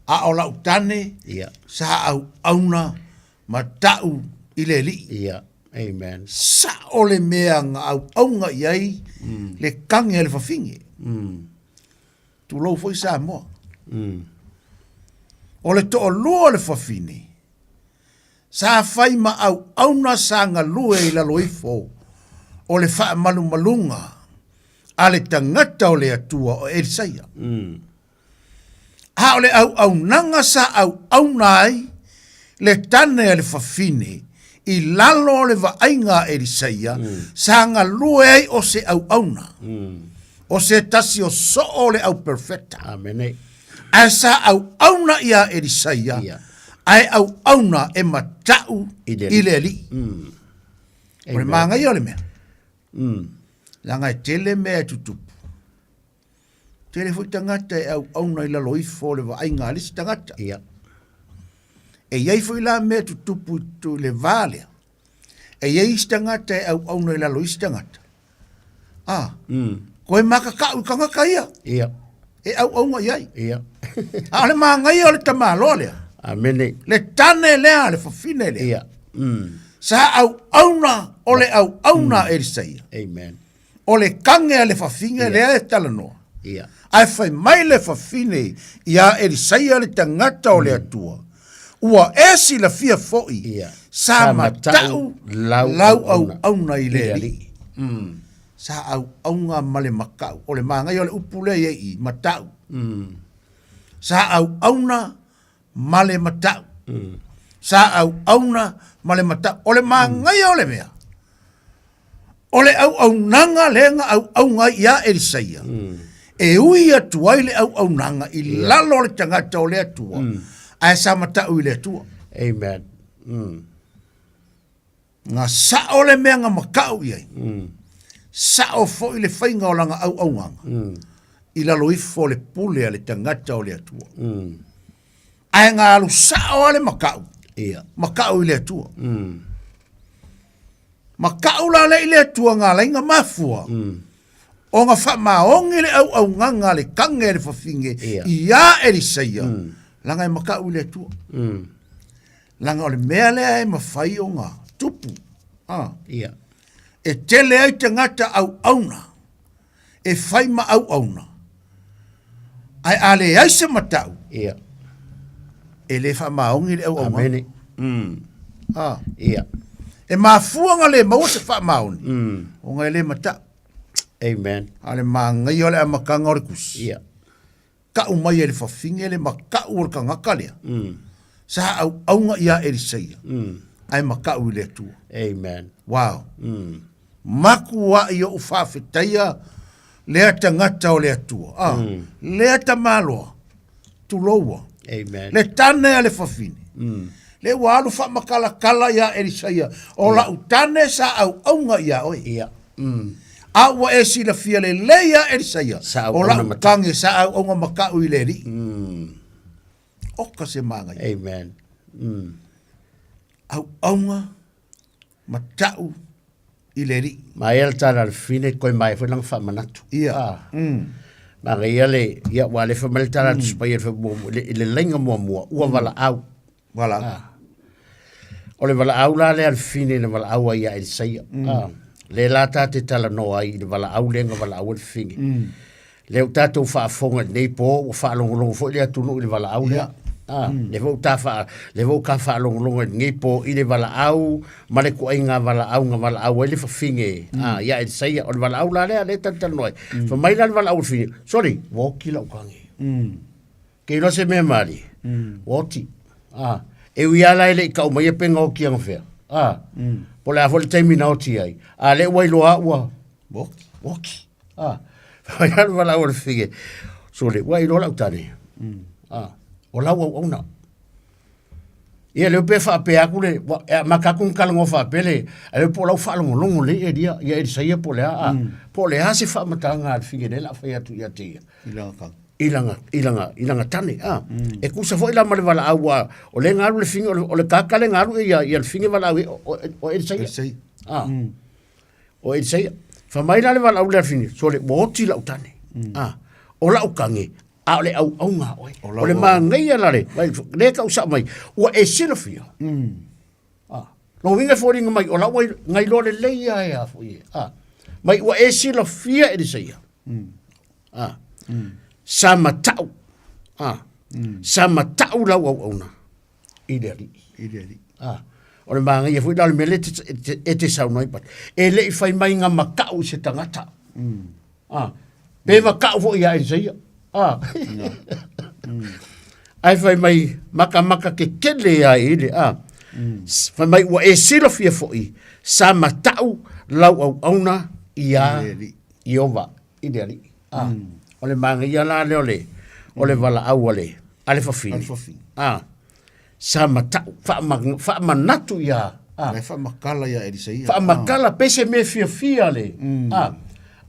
A o la'u tane, Ia. sa auauna mata'u i le Alii. Ia. Amen. Sa'o le mea na auauga i ai le kage a le fafine. Tulou foi Samoa. O le to'alua o le fafine, sa fai ma auauna sa galue i lalo ifo o le faamalumaluga a le tagata o le Atua o Elisaia. A o le auaunaga sa auauna ai le tane a le fafine i lalo o le vaaiga a Elisaia, sa galue ai o se auauna, o se tasi o soo o le au perfeta. Amene. Ae sa auauna iā Elisaia, ae auauna e mata'u i le Alii. O le magaia o le mea, leaga e tele mea e tutupu. Tele foi tagata e auauna i lalo ifo o le vaaiga a le isi tagata. Ia. E i ai foi la mea tutupu i le va lea. E i ai isi tagata e auauna i lalo isi tagata. Ah, koe makaka'u i tagata ia. Ia. E auauna i ai. Ia. A o le magaia o le tamaloa lea. Amene. Le tane lea, le fafine lea. Ia. Sa auauna o le auauna a Elisaia. Amen. O le kage a le fafine lea e talanoa. Ia. Ae fai mai le fafine iā Elisaia le tagata o le Atua, Ua e silafia foi, sa mata'u lau auauna i le Alii. Sa auauna ma le mata'u. O le magaia o le upu lea i ai i, mata'u. Sa auauna ma le mata'u. Sa auauna ma le mata'u. O le magaia o le mea, O le auaunaga lea na auauga ai iā Elisaia, e ui atu ai le auaunaga i lalo o le tagata o le Atua, ae sa mata'u i le Atua. Amen. Na sa'o le mea na mata'u i ai, sa'o foi le faiga o lana auaunaga i lalo ifo o le pule a le tagata o le Atua. Ae na alu sa'o lava le mata'u, mata'u i le Atua. Mata'u la lea i le Atua na ala ai na mafua ona faamaoni le auaunaga a le kage a le fafine iā Elisaia, leaga e mata'u i le Atua. Leaga o le mea lea e mafai ona tupu, e tele ai tagata auauna e fai ma auauna, ae a leai se mata'u, e le faamaoni le auaunaga. Amene. E mafua ona le maua se faamaoni, ona e le mata'u. Amen. A o le magaia o le amataga o le tusi, Ta'u mai e le fafine le mata'u o le tagata lea, sa auauga iā Elisaia, ae mata'u i le Atua. Amen. Wow. Makua'i o'u faafetaia lea tagata o le Atua. Ah, lea tamaloa, tuloua. Amen. Le tane a le fafine. Le ua alu faamatalatala iā Elisaia, o la'u tane sa auauga iā oe. Ia. A ua e silafia lelei iā Elisaia, Sa o auauna la'u mata'u. kage sa auauga mata'u i le Alii. Oka se magaia. Amen. Auauga mata'u i le Alii. Ma ia le tala a le fafine koe mai foi lana faamanatu. Ia. Ah. Magaia le, ia ua alefa mai le tala a le Tusi Paia i le muamua, i le laiga muamua, ua valaau. Valaau. Ah. O le valaau la lea a le fafine na valaau ai ia Elisaia. Ah. Le la ta te talanoa ai i le valaau lea na valaau ai le fafine. Lea ua tatou faafofoga i lenei po, ua faalogologo foi le atunuu i le valaau lea. Ah, le foi ua ta faa, le foi ua ka faalogologo i lenei po i le valaau ma le tuaiga valaau na valaau ai le fafine, ah, ia Elisaia. O le valaau la lea, lea e talatalanoa ai. Fai mai la le valaau a le fafine, sole, ua oti lau kage. Ke iloa se mea malie, ua oti. A, e ui lava la e le i kau mai pe na oti anafea. A, po o le a foi le taimi na oti ai. A lea ua iloa ua oti. Oti. A, fai mai le valaau a le fige, sole, ua e iloa lau tane. A, o lau auauna. Ia lea pe faapea atu le, e amata atu ona talanoa faapea le, a lea po o lau faalogologo lelei Elia ia Elisaia po o le a, a, po o le a se faamatalaga a le fige lea o le a fai atu ia te ia. I lana tane. I lana, i lana, i lana tane, a. E tusa foi la ma le valaau aua o lea na alu le fige, o le tagata lea na alu ia, ia le fige valaau i ai, o, o Elisaia. Elisaia. A. O Elisaia. Fai mai la le valaau lea a le fige, sole, ua oti lau tane. A. O lau tane, a o le auauna a oe. O le manaia la le, lea e tau sao mai, ua e silafia. Ah, lona uiga e foliga mai, o la ua na iloa lelei lava e a foi e. Ah, mai ua e silafia Elisaia. Ah, sa matau. Ah, sa matau lau auauna i le Alii. I le Alii. Ah, o le manaia foi la o le mea lea e te saunoa ai, Pati. E le i fai mai na matau i se tagata. Ah, pe matau foi ia Elisaia. Ah. Ae fai mai makamaka kekele ia i le a. Fai mai ua e silafia foi sa matau lau auauna ia Ieova i le Alii. Ah. O le manaia la lea o le o le valaau a le a le fafine. Ah. Sa matau faamanatu ia a. E faamatala ia Elisaia. Faamatala pe se mea fiafia le a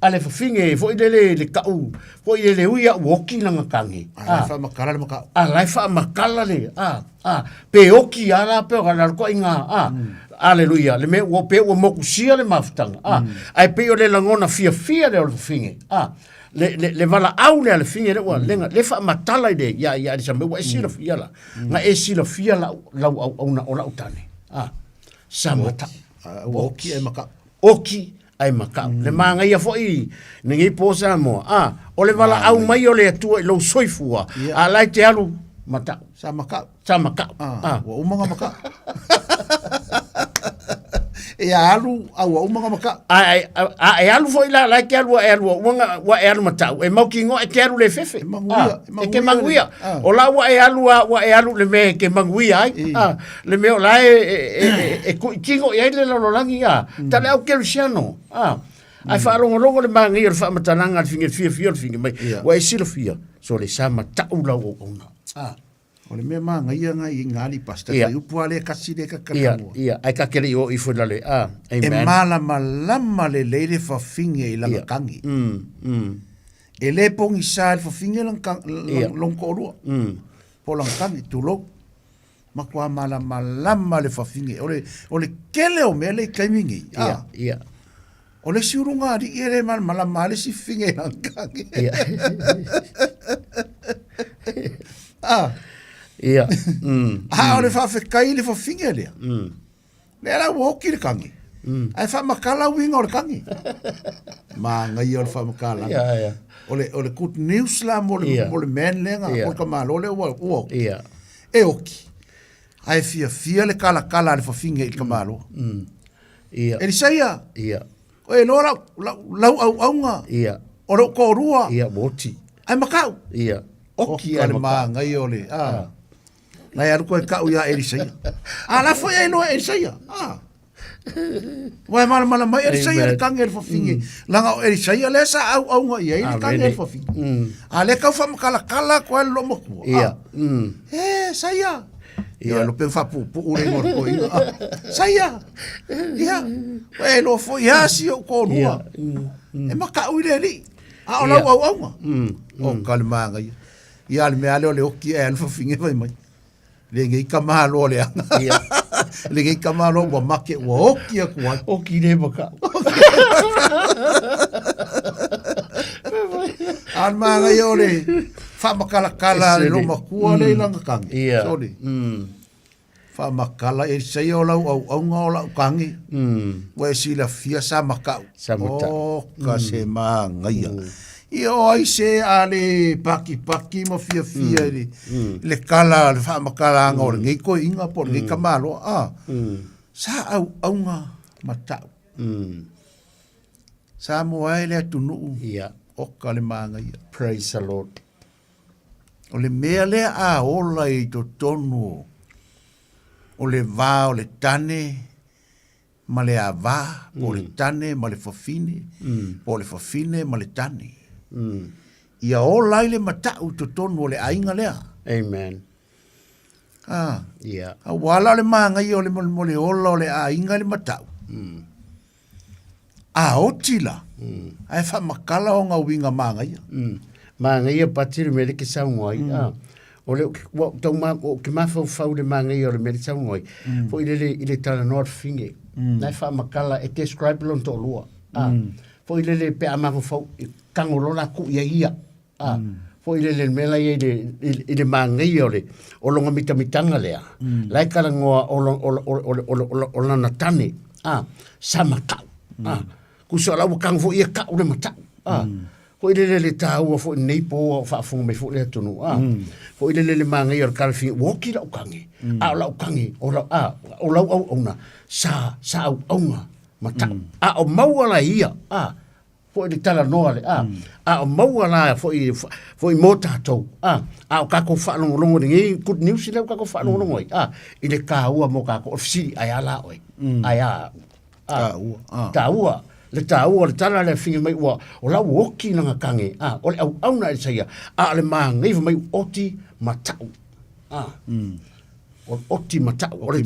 a le fafine foi lele le kau foi lele ui au oki lana tane. A la e faamatala le makau. A la e faamatala le a a pe oki a la pe o la ko inga a. Aleluia le mea ua pe ua mokusia le mafutaga a. Ae pei o le lagona fiafia lea o le fafine a. Le le le valaau lea a le fafine lea ua le le faamatala i le ia ia Elisaia ua e silafia la. Na e silafia lau, lau auauna o lau tane. A, sa matau. Ua oki ae makau. Oki ae makau. Le magaia foi lenei po Samoa. A, o le valaau mai o le Atua i lou soifua. A la e te alu matau. Sa makau. Sa makau. A, ua uma na makau. E alu, a ua uma na makau. A, e alu foi la, la e te alu a e alu, ua e alu matau. E mautinoa e te alu le fefe. E manuia. E te manuia. O la ua e alu a, ua e alu le mea e te manuia ai. A, le mea o la e kuitino i ai le lalolagi a. Ta le au kerisiano. A, ae faalogologo le manaia o le faamatalaga a le fine fiafia o le fine mai. Ua e silafia, so le sa matau lau auauna. A. O le mea manaia na i ngā ali pastor, yeah. upu a le kasi le ka Ia, ia, ai ka kere i o ifo la le, ah, amen. E malamalama lelei le fafine i lana tangi. E le pogisa le fafine lona toalua. Po o lana tangi, tulou. Matua malamalama le fafine. O le, o le tele o mea le i taimi nei. Ia, ia. O le isi uluga alii e le malamalama le isi fafine i lana tangi. Ia. Ah. Ia. A o le faafetai i le fafine lea. Lea la ua oti le kagi. Ae faamatala uiga o le kagi. Manaia o le faamatalaga. Ia, ia. O le, o le good news la mo le, Ia. mo le man lea na, Ia. mo le tamāloa lea ua, ua oti. Ia. E oti. Ae fiafia le kalakala a le fafine i le tamāloa. Ia. Elisaia. Ia. O e loa lau, lau, lau auauna. Ia. O lou toalua. Ia, ua oti. Ae makau. Ia. Oki ae makau. O ka le manaia o le, ah. Na e alu koe kau ia Elisaia. A la foi e loa Elisaia. A. Ua e malamalama mai Elisaia le kage le fafine. Laga o Elisaia lea sa auauga i ai le kage le fafine. A lea kau faamakalakala koe le loomatua. Ia. E, Saia. Ia, lo pe whapupu le ngor ko inga. Saia. Ia. E loa foi a si o kōrua. E makau i le alii. A o lau auauga. O ka le māngaia. Ia le mea lea o le oki ae alu fafine fai mai. Lenei tamāloa leaga. Ia. Lenei tamāloa ua make ua oki atu ai. Oki le makau. A le māngaia o le faamakalakala a le loomatua lea i lana kage. Ia. Sorry. Faamatala Elisaia o lau auauna o lau kage. Ua e silafia sa makau. Sa makau. O ka se māngaia. Ia o ai se a le pakipaki ma fiafia i le, le kala, le faamatalaga o lenei toeaina po o lenei tamāloa. A, sa auauna matau. Samoa e le atunuu. Ia. Oka le māngaia. Praise the Lord. O le mea lea a ola i totonu o le va o le tane ma le avā, po o le tane ma le fafine, po o le fafine ma le tane. Ia ola ai le mata'u i totonu o le aiga lea. Amen. Ah. Yeah. Auā la o le māgaia o le mo le ola o le aiga i le mata'u. A oti la, ae faamakala ona uiga māgaia. Māgaia pati le mea le ke saunoa ai. Ah. O le ua tau ma o ke mafaufau le māgaia o le mea le saunoa ai. Foi le le i le talanoa le fafine. Na e faamakala e describe lona toalua. Ah. Foi le le pe a mafaufau i kago loa la ku ia ia. Ah. Foi le le mea la ia i le i le māgaia o le o lona mitamitaga lea. La e talanoa o lo o o o o o lana tane. Ah. Sa mata'u. Ah. Kusa la ua kago foi ia ka'u le mata'u. Ah. Foi le le le tāua foi nei po o faafofoga mai foi le atunuu. Ah. Foi le le le māgaia o le kalafia ua oti la'u kage. A o la'u kage o lau a o lau auauna sa sa auauna mata'u. A o maua la ia. Ah. Foi le talanoa le a a o maua la foi foi mo tatou a a o kākou faalogologo i lenei good news lea ua kākou faalogologo ai a i le kāua mo kākou o le fesili ae a la oe ae a au a Tāua, a. tāua le tāua o le tala lea fai mai ua o la ua oti lana kage a o le auauna e saia a o le māgaiva mai ua oti ma ta'u a O le oti ma ta'u, o le,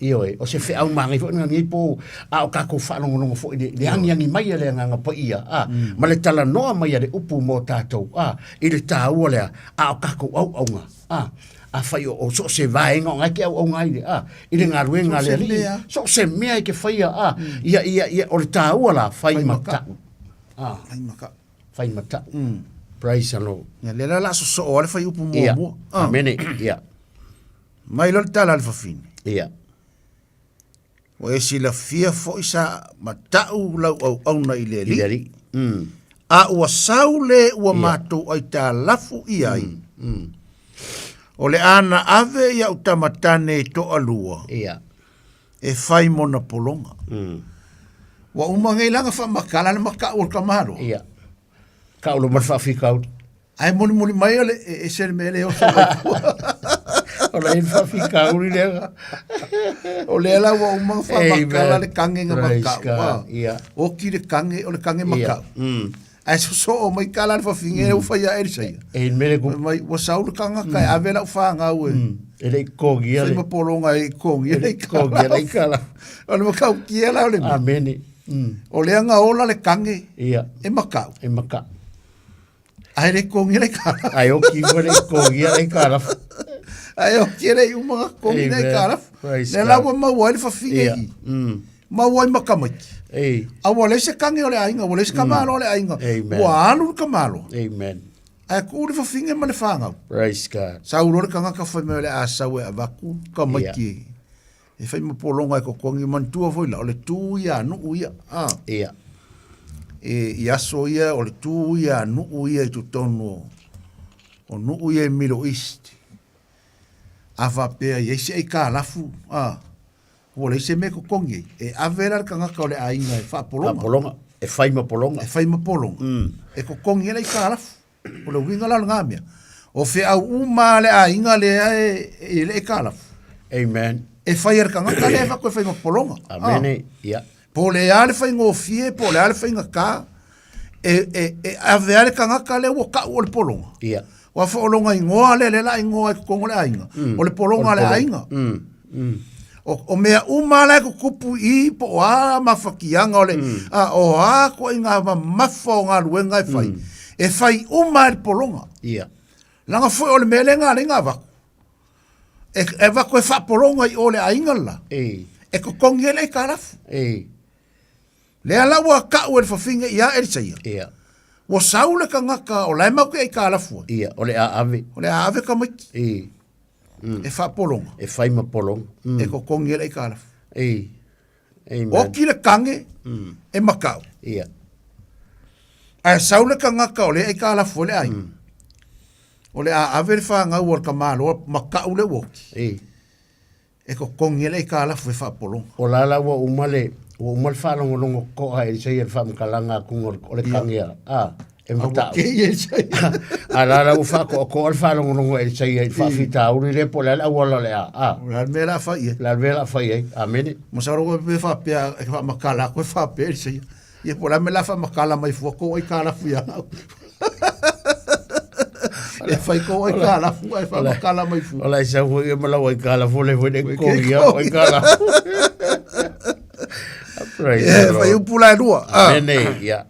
ioe, o se feau māngai foi lena nei po, a o kākou faalogologo foi i le, le agiagi mai a le Agaga Paia, a, ma le talanoa mai a le upu mo tātou, a, i le tāua lea, a o kākou auaunga, a, afai o, o so o se vaega o ngae ke auaunga ai le, a, i le galuega a le Alii, so o se mea e ke faia, a, ia, ia, ia, o le tāua la, fai ma ta'u, a, Fai ma ta'u. Fai ma ta'u. Praise the Lord. Ia, lea la o le a sosoo lava le fuaiupu muamua. Ia, amene, ia. Mai loa le tala a le fafine. Ia. Ua e silafia foi sa mata'u lau auauna i le Alii. I le Alii. A ua sau le ua matou aitalafu i ai. O le a na ave i a'u tama tane e toalua. Ia. E fai mona pologa. Ua uma nei la na faamakala le mata'u o le tamaloa. Ia. Ka'u lo ma le faafitauli. Ae molimoli mai o le e ese le mea le oso mai tua. O la e faafitauli lea. O lea la ua uma na faamakala le kage na Praise mata'u. God. Ia. Oti le kage o le kage mata'u. Ae sosoo mai kala le fafine e ua fai ae le saia. E le mea le Fai mai ua sau le tagata e ave lau fanau e. E le i totogia Fai le. ma pologa e i totogia le E le i totogia le ikala. O le matautia la o le mea. Amene. O lea na ola le kage Ia. e mata'u. E mata'u. Ae le totogia le ikala. Ae oki ua le totogia le ikala. Ae oki e le i uma na totogi le ikala. Praise Lea la God. ua maua ai le fafine Ia. i. Maua ai ma tamaiti. Ei. A ua leai se kage o le aiga, ua leai se tamaloa o le aiga. Amen. Ua alu le tamaloa. Amen. Ae tuu le fafine ma le fanau. Praise God. Sau loa le tagata fai mai o le a sau e avatu tamaiti e. E fai ma pologa e totogi, manatua foi la, o le tu ia a nuu ia. A. Ia. E, i aso ia, o le tu ia a nuu ia i totonu o, o nuu ia i Middle East. A faapea i ai se aitalafu, a, ua leai se mea e totogi ai. E ave la le tagata o le aiga e faapologa. Faapologa. E fai ma pologa. E fai ma pologa. E totogi ai le aitalafu. O le uiga la o lena mea. O feau uma a le aiga lea e, e le aitalafu. Amen. E fai e le tagata lea e avatu e fai ma pologa. Amene. Ia. Po o le a le faigofie, po o le a le faigatā, e, e, e ave a le tagata lea ua ta'u o le pologa. Ia. Ua foi o lona igoa lea, lea la igoa ai totonu o le aiga. O le pologa a le aiga. O, o mea uma la e tutupu i po o a mafatiaga o le, a, o a ituaiga mamafa o galuega e fai, e fai uma e le pologa. Ia. Leaga foi o le mea lea na ala ai ona avatu. E, e avatu e faapologa i o le aiga le la. Ei. E totogi ai le aitalafu. Ei. Lea la ua ta'u e le fafine ia Elisaia. Ia. Ua sau le tagata o la e matou te aitalafu ai. Ia, o le a ave. O le a ave tamaiti. Ei. E faapologa. E fai ma pologa. E totogi ai le aitalafu. Ei. Amen. Oti le kage e maka'u. Ia. Ae sau le tagata o lea e aitalafu ai le aiga. O le a ave le fanau a le tamaloa maka'u le ua oti. Ei. E totogi ai le aitalafu e faapologa. O la la ua uma le ua uma le faalogologo toto'a e Elisaia i le faamatalaga atuga o le kage a a E matau. Ke ia Elisaia. A la la ua faatoatoa le faalogologo e Elisaia i le faafitauli lea po o le a le auala o le a. A. O le a le mea la fai ai. Le a le mea la fai ai. Amene. Masalo koe pe faapea e faamakala atu e faapea Elisaia. Ia po o le a le mea la faamakala mai fua kou aikalafu ia au. E fai kou aikalafu ae faamakala mai fua. O la e sau foi ia ma lau aikalafu le foi le kogia o aikalafu. Praise the Lord. Fai upu la e lua. Amene, ia.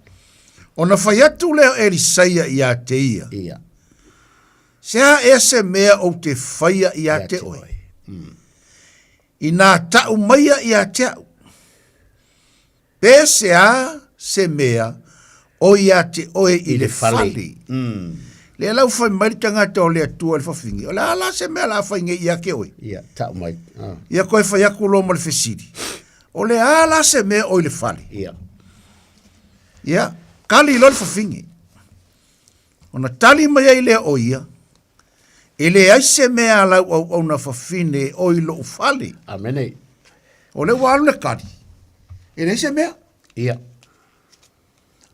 Ona fai atu lea o Elisaia ia te ia. Ia. Se a ea se mea ou te faia ia te oe. Inā ta'u maia ia te a'u. Pe se a se mea o ia te oe i le fale. Lea la ua fai mai le tagata o le Atua i le fafine, o le a la se mea o le a fai nei ia te oe? Ia, ta'u mai. Ah. Ia koe fai atu loa ma le fesili, o le a la se mea o i le fale? Ia. Ia, kali loa le fafine. Ona tali mai ai lea o ia, E leai se mea a lau auauna fafine o i lou fale. Amene. O lea ua alu le kali, e leai se mea. Ia.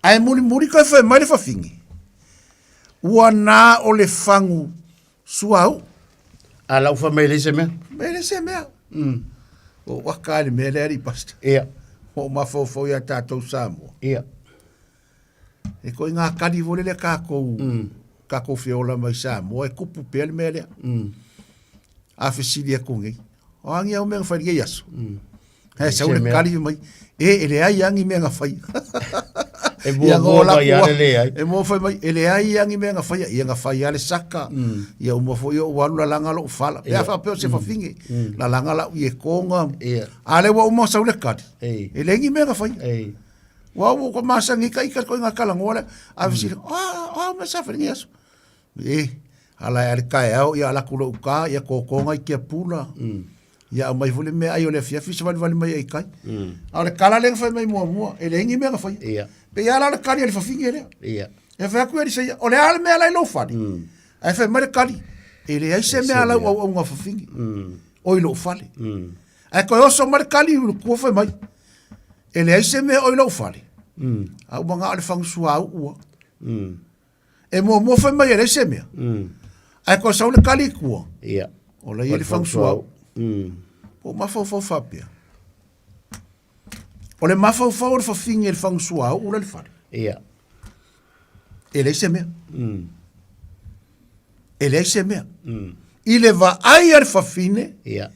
Ae mulimuli koe fai mai le fafine, ua na o le fagu suauu. A lau fai mai e leai se mea. E leai se mea. Ua ou aka i le mea lea alii pastor. Ia. Ua ou mafaufau ia tatou Samoa. Ia. E koe ngā kari fole lea kākou, kākou feola mai Samoa, e kupu pea le mea lea. A fesili aku nei, o angi au mea nga whai nei aso. He sau le kari mai, e, e le ai angi mea nga whai. E mua mua mai ale le ai. E mua whai mai, e le ai angi mea nga whai, ia nga whai ale saka, ia umua fo ia ualu la langa lo ufala. Pea wha peo se whawhinge, la langa la ui e konga. A le ua umua sau le kari, e le angi mea nga whai. Ua ua ko masangi ika ika ko nga kala ngola a visi ah ah me sa fringi aso. E ala e ale kae au ia ala kulo uka ia kokonga i kia pula. Ia au mai fule mea ai o le afiafi se vali vali mai ai kai. A o le kala le fai mai mua mua e le ingi mea fai. Ia. Pe ia ala le kali le fafingi le. Ia. E fai aku e ia o le ale mea lai lo fali. Ai fai mai le kali. E le ai se mea ala au au nga fafingi. O i lo fale. Ae koe oso mai le kali i kua fai mai. E leai se mea o i lou fale. A ua ngā o le fangusua au ua. E muamua fai mai e leai se mea. Ae koe sau le kali i kua. Ia. O la ia le fangusua au. Po o mafaufau faapea. O le mafaufau o le fafine i le fangusua au ula le fale. Ia. E leai se mea. E leai se mea. I le vaai a le fafine, Ia.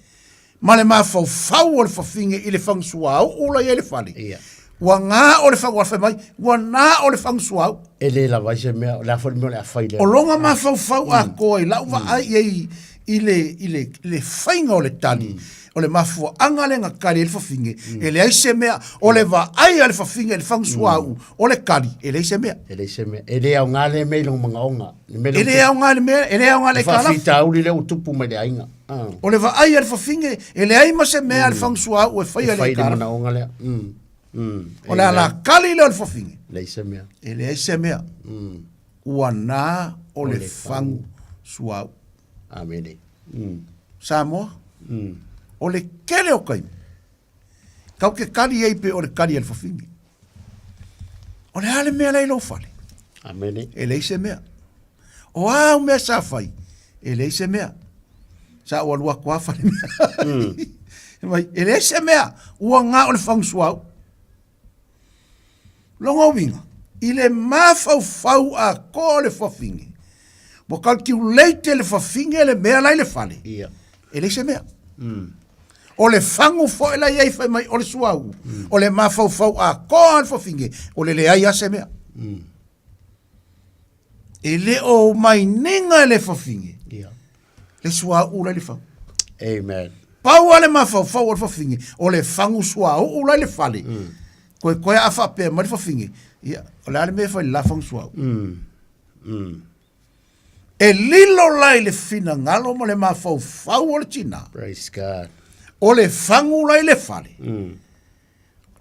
ma le mafaufau o le fafine i le fagasuauu la i ai le fale. Ia. Ua gā o le fagu fai mai, ua nā o le fagasuauu. E le lava ai se mea, o le a foi le mea o le a fai lea. O loga mafaufau atoa i lau vaai i ai i le, i le, i le faiga o le tali, o le mafuaaga lea na kali ai le fafine, e leai se mea, o le vaai a le fafine i le fagasuauu, o le kali, e leai se mea. E leai se mea. E le aoga lea mea i lona manaoga. Le mea lea E le aoga le mea, e le aoga le Le kalafi. faafitauli lea ua tupu mai le aiga. Ah. O le vaai a le fafine, e leai ma se mea a le fagasuauu e faia E le fai le kalafi. manaoga lea. O le ala kali lea o le fafine. Leai se mea. E leai se mea. Ua nā o le fagu suauu. Amene. Samoa, o le kele o taimi, kau ke kali ai pe o le kali a le fafine. O le a le mea la i lou fale? Amene. E leai se mea. O a au mea sa fai? E leai se mea. Sa ou alu atu a fale mea. Mai, e leai se mea. Ua ngā o le fagu suauu. Lona uiga, i le mafaufau atoa o le fafine, ua calculate le fafine le mea la i le fale, Ia. e leai se mea. O le fagu foi la i ai fai mai o le suauu, o le mafaufau atoa o le fafine, o le leai lava se mea. E le o mainiga le fafine, Ia. le suauu la i le fagu. Amen. Pau lava le mafaufau o le fafine, o le fagu suauu la i le fale. Koe koe a faapea mai le fafine, ia, o le a le mea e fai i le la fagu suauu. E lilo la i le finagalo ma le mafaufau o le tinā. Praise God. O le fagu la i le fale.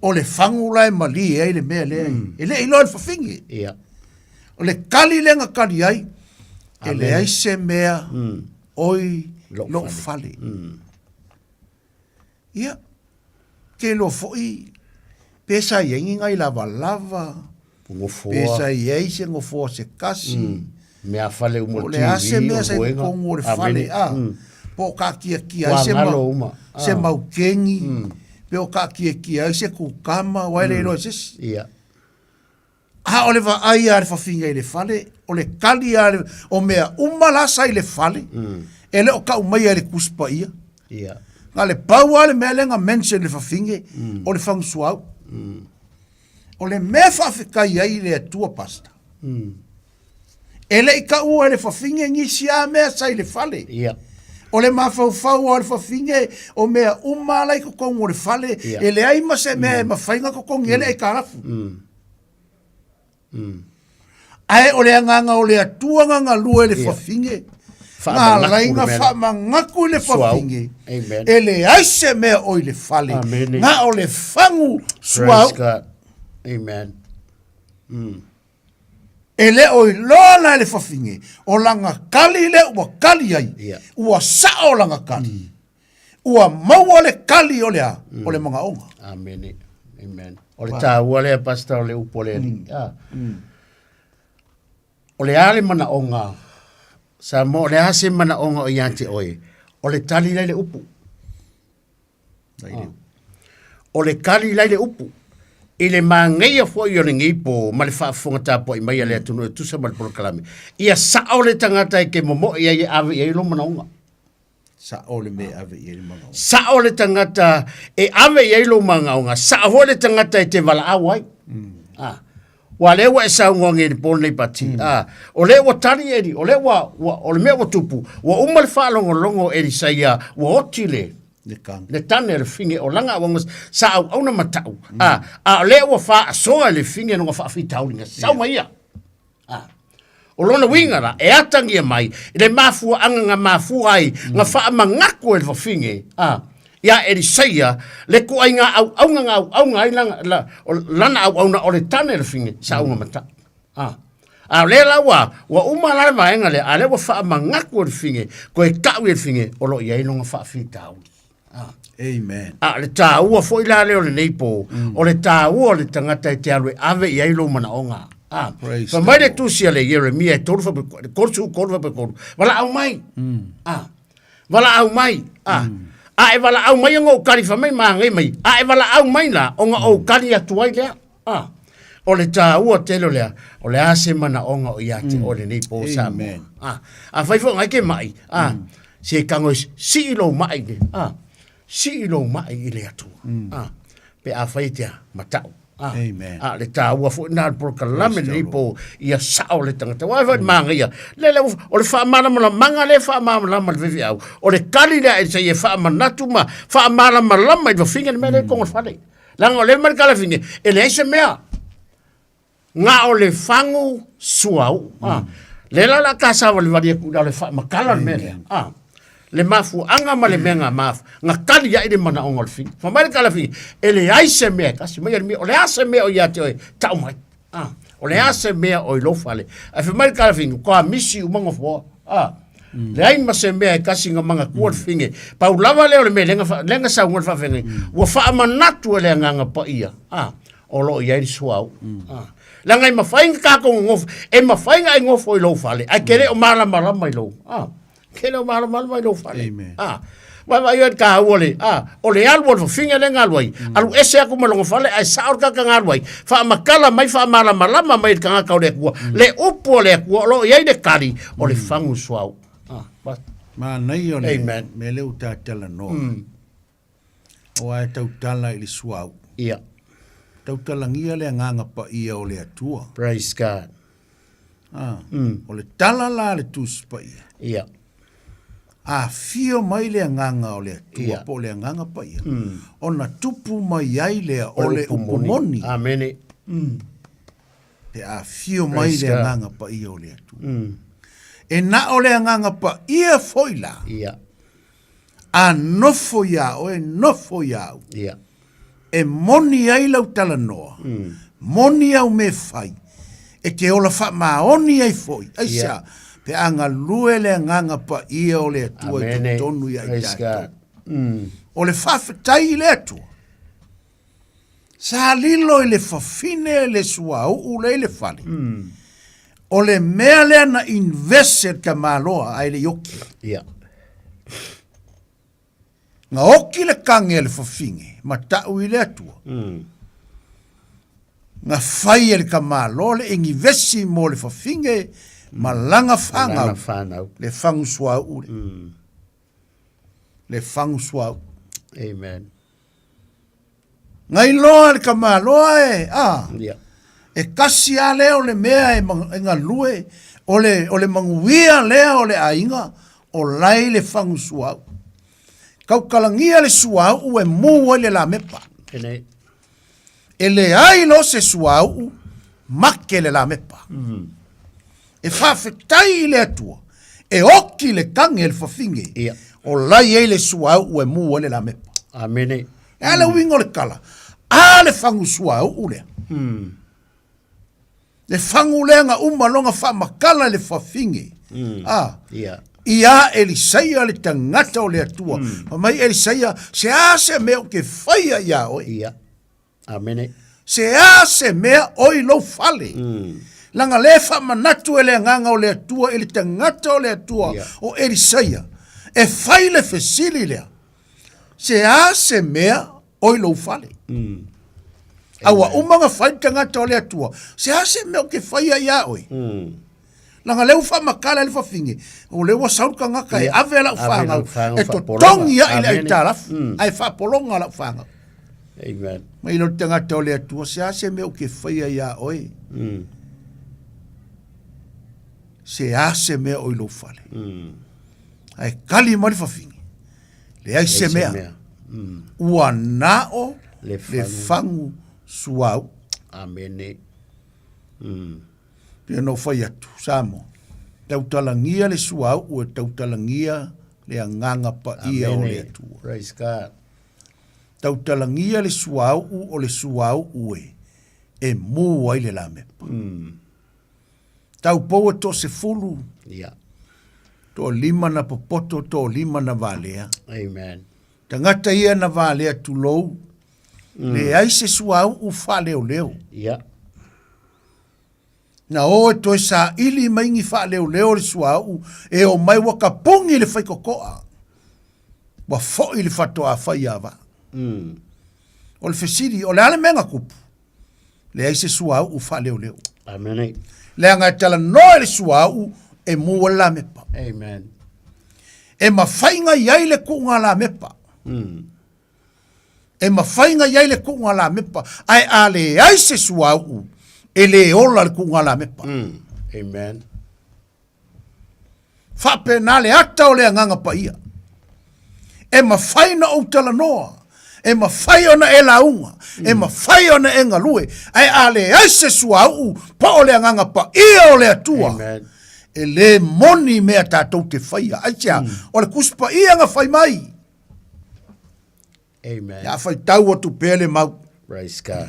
O le fagu la e malie ai le mea lea. E le i iloa e le fafine. Ia. O le kali lea na kali ai, e leai se mea oi lou fale. Ia, ke iloa foi pe sa i ai ni nai lavalava. Gofoa. Pe sa i ai se gofoa se kasi. Mea fale uma O le a se mea sa i totonu o le fale, a. Po o kaakiakia ai se mau, se maukeni, pe o kaakiakia ai se kukama, aua e le iloa e se isi. Ia. A o le vaai a le fafine i le fale, o le kali a le, o mea uma la sa i le fale, e le o kau maia e le Tusi Paia. Ia. Na le pau lava le mea lea na mention e le fafine, o le fagusuau. O le mea e faafetai ai i le Atua Pastor, e le i taua e le fafine nisi a mea sa i le fale. Ia. O le mafaufau o le fafine, o mea uma la i totonu o le fale, Ia. e leai ma se mea e mafai ona totogi ai le aitalafu. Ae o le agaga o le Atua na galue i le fafine, na ala ai na faamagatu i le fafine, e leai se mea o i le fale, na o le fagu suauu. Amen. E le o iloa la e le fafine, o lana kali lea ua kali ai, ua sao lana kali. Ua maua le kali o le a? O le manaoga. Amene. Amen. O le taua lea, Pastor, o le upu a le Alii. Ah. O le a le manaoga, Samoa, o le a se manaoga o ia te oe, o le tali la i le upu. Ah. O le kali la i le upu. I le māgaia foi o lenei pō ma le faafofoga tapuai mai a le atunuu e tusa ma le polokalame, ia sao le tagata e te momoe ai e ave i ai lou manaoga. Sao le mea e ave i ai le manaoga. Sao le tagata e ave i ai lou manaoga, sao foi le tagata e te valaau ai. Ah. Ua lea ua e saunoa nei i le po lenei Pati. Ah, o lea ua tali Eli, o lea ua, ua, o le mea ua tupu, ua uma le faalogologo o Elisaia, ua oti le, Le tane. le tane o le fine o langa auauna sa auauna ma ta'u. Ah, a o lea ua faasoa e le fine lona faafitauli na sau mai ia. Ah. O lona uiga la, e atagia mai le mafuaaga na mafua ai na faamanatu e le fafine a ia Elisaia le tuaiga auauna na auauna ai lana, la, o, lana auauna o le tane le fine sa auga mata. A. A o lea la ua, ua uma la le vaega lea, a lea ua faamanatu e le fine, toe tau i le fine, o lo o i ai lona faafitauli. Amen. A o le taua foi la lea o lenei po, o le taua o le tagata e te alu e ave i ai lou manaoga. A, Praise fai mai le tusi a le Ieremia e 3 33 33, valaau mai. A, valaau mai. A, a e valaau mai ona ou kali fai mai magai mai. A e valaau mai la ona ou kali atu ai lea. A, o le taua tele o lea, o le a se manaoga o ia te oe lenei po Samoa. A, afai foi ngai ke mai, a, se tago e sii lou mai le, a, sii lou mai i le Atua. A, pe afai e te matau. A, Amen. a le taua foi na le polokalame lenei po ia sao le tagata. Aua e foi magaia, le le o le faamalamalamaga lea e faamalamalama i le faifeau, o le kali lea e sa ia faamanatu ma faamalamalama i le fafine le mea lea i totonu o le fale. Leaga o lea ma le kalafine, e leai se mea. Nga o le fagu suauu. Ah. Le la la ka savalivali atu i lalo e faamatala le mea lea. Ah. Le mafuaaga ma le mea nga mafu, nga kali ai le manaoga o le fini. Fai mai le kalafine, e leai se mea e kasi mai e le mea, o le a se mea o ia te oe, tau mai. Ah. O le a se mea o i lou fale. Ae fai mai le kalafine, kua misi uma nofoa. Ah. Leai ma se mea e kasi nga manatua le fine. Pau lava lea o le mea lea na lea na saunoa le faafeagaiga. Ua faamanatu e le Agaga Paia, ah, o lo o i ai le suauu. Ah. Leaga e mafai ona tatou nonofo, e mafai ona e nofo i lou fale, ae te le o malamalama i lou, ah, te le o malamalama i lou fale. Amen. Ah. Vaavaai oe i le taua o le, ah, o le alu o le fafine lea na alu ai, alu ese atu ma lona fale ae sao le tagata na alu ai, faamatala mai, faamalamalama mai e le tagata o le Atua, le upu a le Atua o lo o i ai le tali, o le fagu suauu. Ah, basta. Manaia o le Amen. mea lea ua ta talanoa. Aua e tautala i le suauu. Ia. Tautalagia le agaga paia o le Atua. Praise God. Ah, O le tala la a le Tusi Paia. Ia. Afio mai le agaga o le Atua Ia. po o le agaga paia, ona tupu mai ai lea o le upu moni. Amene. Pe afio mai Praise le God. agaga paia o le Atua. E na o le agaga paia foi la. Ia. A nofo iā oe, nofo iā au. Ia. E moni ai lau talanoa, moni au mea fai, e te ola faamaoni ai foi. Aisea? Ia. Pe a galue le agaga paia o le Atua i Amene. totonu ia i Praise tatou. God. O le faafetai i le Atua. Sa lilo i le fafine le suauu lea i le fale. O le mea lea na invest e le tamaloa ae le i oki. Ia. Na oki le kage a le fafine ma ta'u i le Atua. Na fai e le tamaloa le inivesi mo le fafine ma lana fanau, Lana fanau. le fagu suauu le. Le fagu suauu. Amen. Na iloa le tamaloa e, a, yeah. e kasi a lea o le mea e, e galue, o le, o le manuia lea o le aiga, o lai le fagu suauu. Tautalagia le suauu e mu ai le lamepa. Penei. E leai lo se suauu, make le lamepa. E faafetai i le Atua, e oki le kage le fafine, yeah. o lai ai le suauu e mu ai le lamepa. Amene. E a le uiga o le tala, a le fagu suauu lea. Le fagu lea na uma lona faamatala i le fafine. A, Yeah. ia Elisaia le tagata o le Atua. Fai mai Elisaia, se a se mea ou te faia iā oe? Yeah. Amene. Se a se mea o i lou fale. Laga lē faamanatu e le Agaga o le Atua i le tagata o le Atua Yeah. o Elisaia, e fai le fesili lea, se a se mea o i lou fale? A ua uma ona fai le tagata o le Atua, se a se mea ou te faia iā oe? Laga lea ua faamatala ai le fafine, o lea ua sau le tagata e Ia, ave lau ave fanau, lau fanau e faapologa. totogi ai le Amene. aitalafu, ae faapologa lau fanau. Amen. Mai lo le tagata o le Atua, se a se mea ou te faia iā oe? Se a se mea o i lou fale? Ae kali mai le fafine, leai se mea. Ua nao Le le fagu. fagu suauu. Amene. Pei ona ou fai atu, Samoa, tautalagia le suauu e tautalagia le agaga paia o le Amene. Atua. Praise God. Tautalagia le suauu o le suauu e e mu ai le lamepa. Taupou e toasefulu, Yeah. toalima na popoto, toalima na valea. Amen. Tagata ia na valea tulou, leai se suauu faaleoleo. Yeah. Na o e toe saili mai ni faaleoleo le suauu e omai ua kapugi le faikokoa. Ua foi le fatoafai ia vaa. O le fesili, o le a le mea na tupu? Leai se suauu faaleoleo. Amene. Leaga e talanoa i le suauu e mu ai le lamepa. Amen. E mafai ona i ai le kuuga lamepa. E mafai ona i ai le kuuga lamepa, ae a leai se suauu, e le ola le kuuga lamepa. Amen. Faapena le ata o le agaga paia. E mafai ona ou talanoa, e mafai ona e lauga, e mafai ona e galue, ae a leai se suauu po o le agaga paia o le Atua, Amen. e le moni mea tatou te faia. Aisea? O le Tusi Paia na fai mai. Amen. Ia faitau atu pea le mau. Praise God.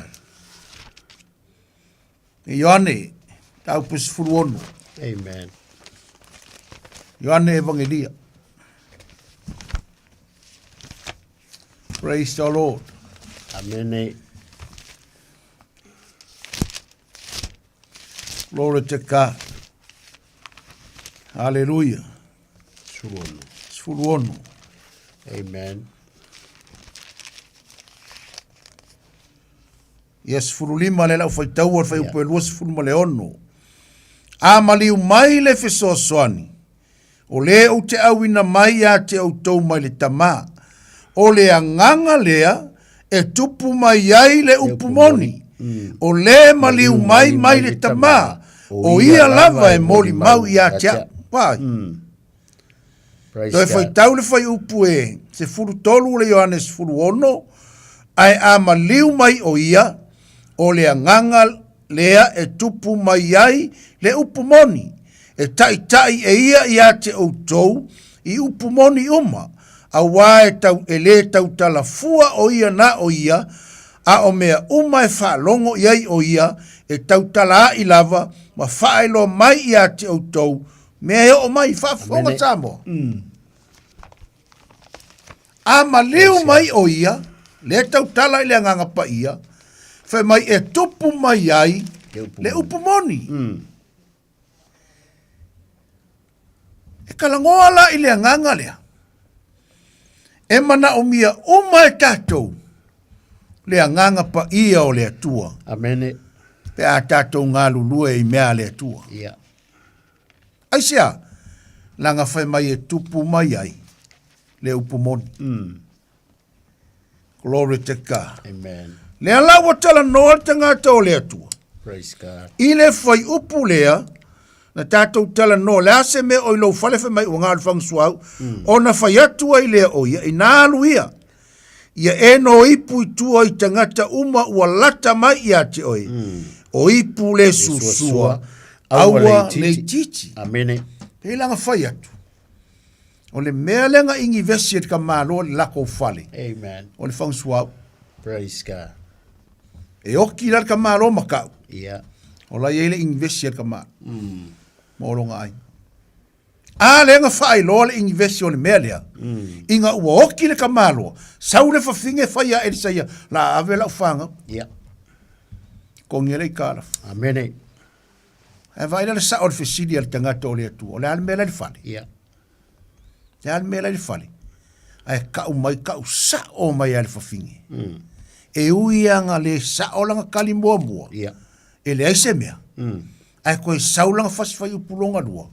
E Ioane, taupu 16. Amen. Ioane Evangelia. Praise the Lord. Amene. Glory to God. Hallelujah. 16. 16. Amen. Ia 15 le lau faitaua le fuaiupu e 26. A maliu mai le fesoasoani, o lē ou te auina mai ia te outou mai le Tamā, o le agaga lea e tupu mai ai le upu moni, o lē maliu mai mai le Tamā, o ia lava e molimau ia te au. Vai. Toe faitau le fuaiupu e 13 le Ioane 16, ae a maliu mai o ia, o le agaga lea e tupu mai ai le upu moni, e taʻitaʻi e ia iā te outou i upu moni uma, auā e tau e lē tautala fua o ia na o ia, a o mea uma e faalogo i ai o ia, e tautala aʻi lava ma faailoa mai iā te outou mea e oo mai, faafofoga Samoa. A maliu mai o ia, lea tautala i le agaga paia, Fai mai e tupu mai ai le upu moni. E kalagoa la i le agaga lea, e manaomia uma e tatou le agaga paia o le Atua. Amene. Pe a tatou galulue i mea a le Atua. Ia. Aisea? Leaga fai mai e tupu mai ai le upu moni. Glory to God. Amen. Lea la ua talanoa le tagata o le Atua. Praise God. I le fuaiupu lea, na tatou talanoa, le a se mea o i lou fale fai mai ua gā o le fagasuau, ona fai atu ai lea o ia, ina alu ia, ia e no ipu i tua i tagata uma ua lata mai ia te oe, o ipu le susua, aua le itiiti. Amene. Pei la na fai atu, o le mea lea na inivesi e le tamāloa i le latou fale, Amen. o le fagasuau. Praise God. E oki la le tamāloa ma kau. Yeah. O la i ai le inivesi a le tamāloa. Ma o lona aiga. A lea na faailoa le inivesi o le mea lea, ina ua oki le tamāloa, sau le fafine fai ia Elisaia, la ave lau whāngau. Yeah. Kongi le i kālafu. Amene. Ae vaai la le sao o le fesili a le tagata o le Atua, o le a le mea la i le fale? Yeah. Le a le mea la i le fale? Ae kau mai, kau sao mai a le fafine. E ui aga le sao lana kali muamua, Yeah. e leai se mea. Ae koe sau lana fasi fuaiupu lona lua,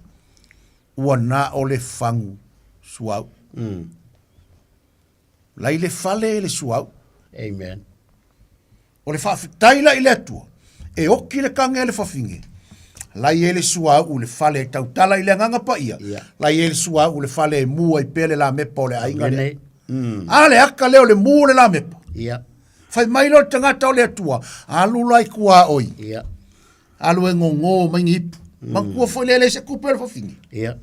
ua na o le fagu suau. Lai le fale e le suau. Amen. O le faafetai la i le Atua, e oki le kage a le fafine, lai e le suauu le fale e tautala i le agaga paia, yeah. lai e le suauu le fale e mu ai pea le lamepa o le aiga lea. A le aka lea o le mu o le lamepa. Yeah. Fai mai lea o le tagata o le Atua, alu la i kuaoi. Yeah. Alu e gogō mai ni ipu. Manatua foi lea e leai se tupe o le fafine. Yeah.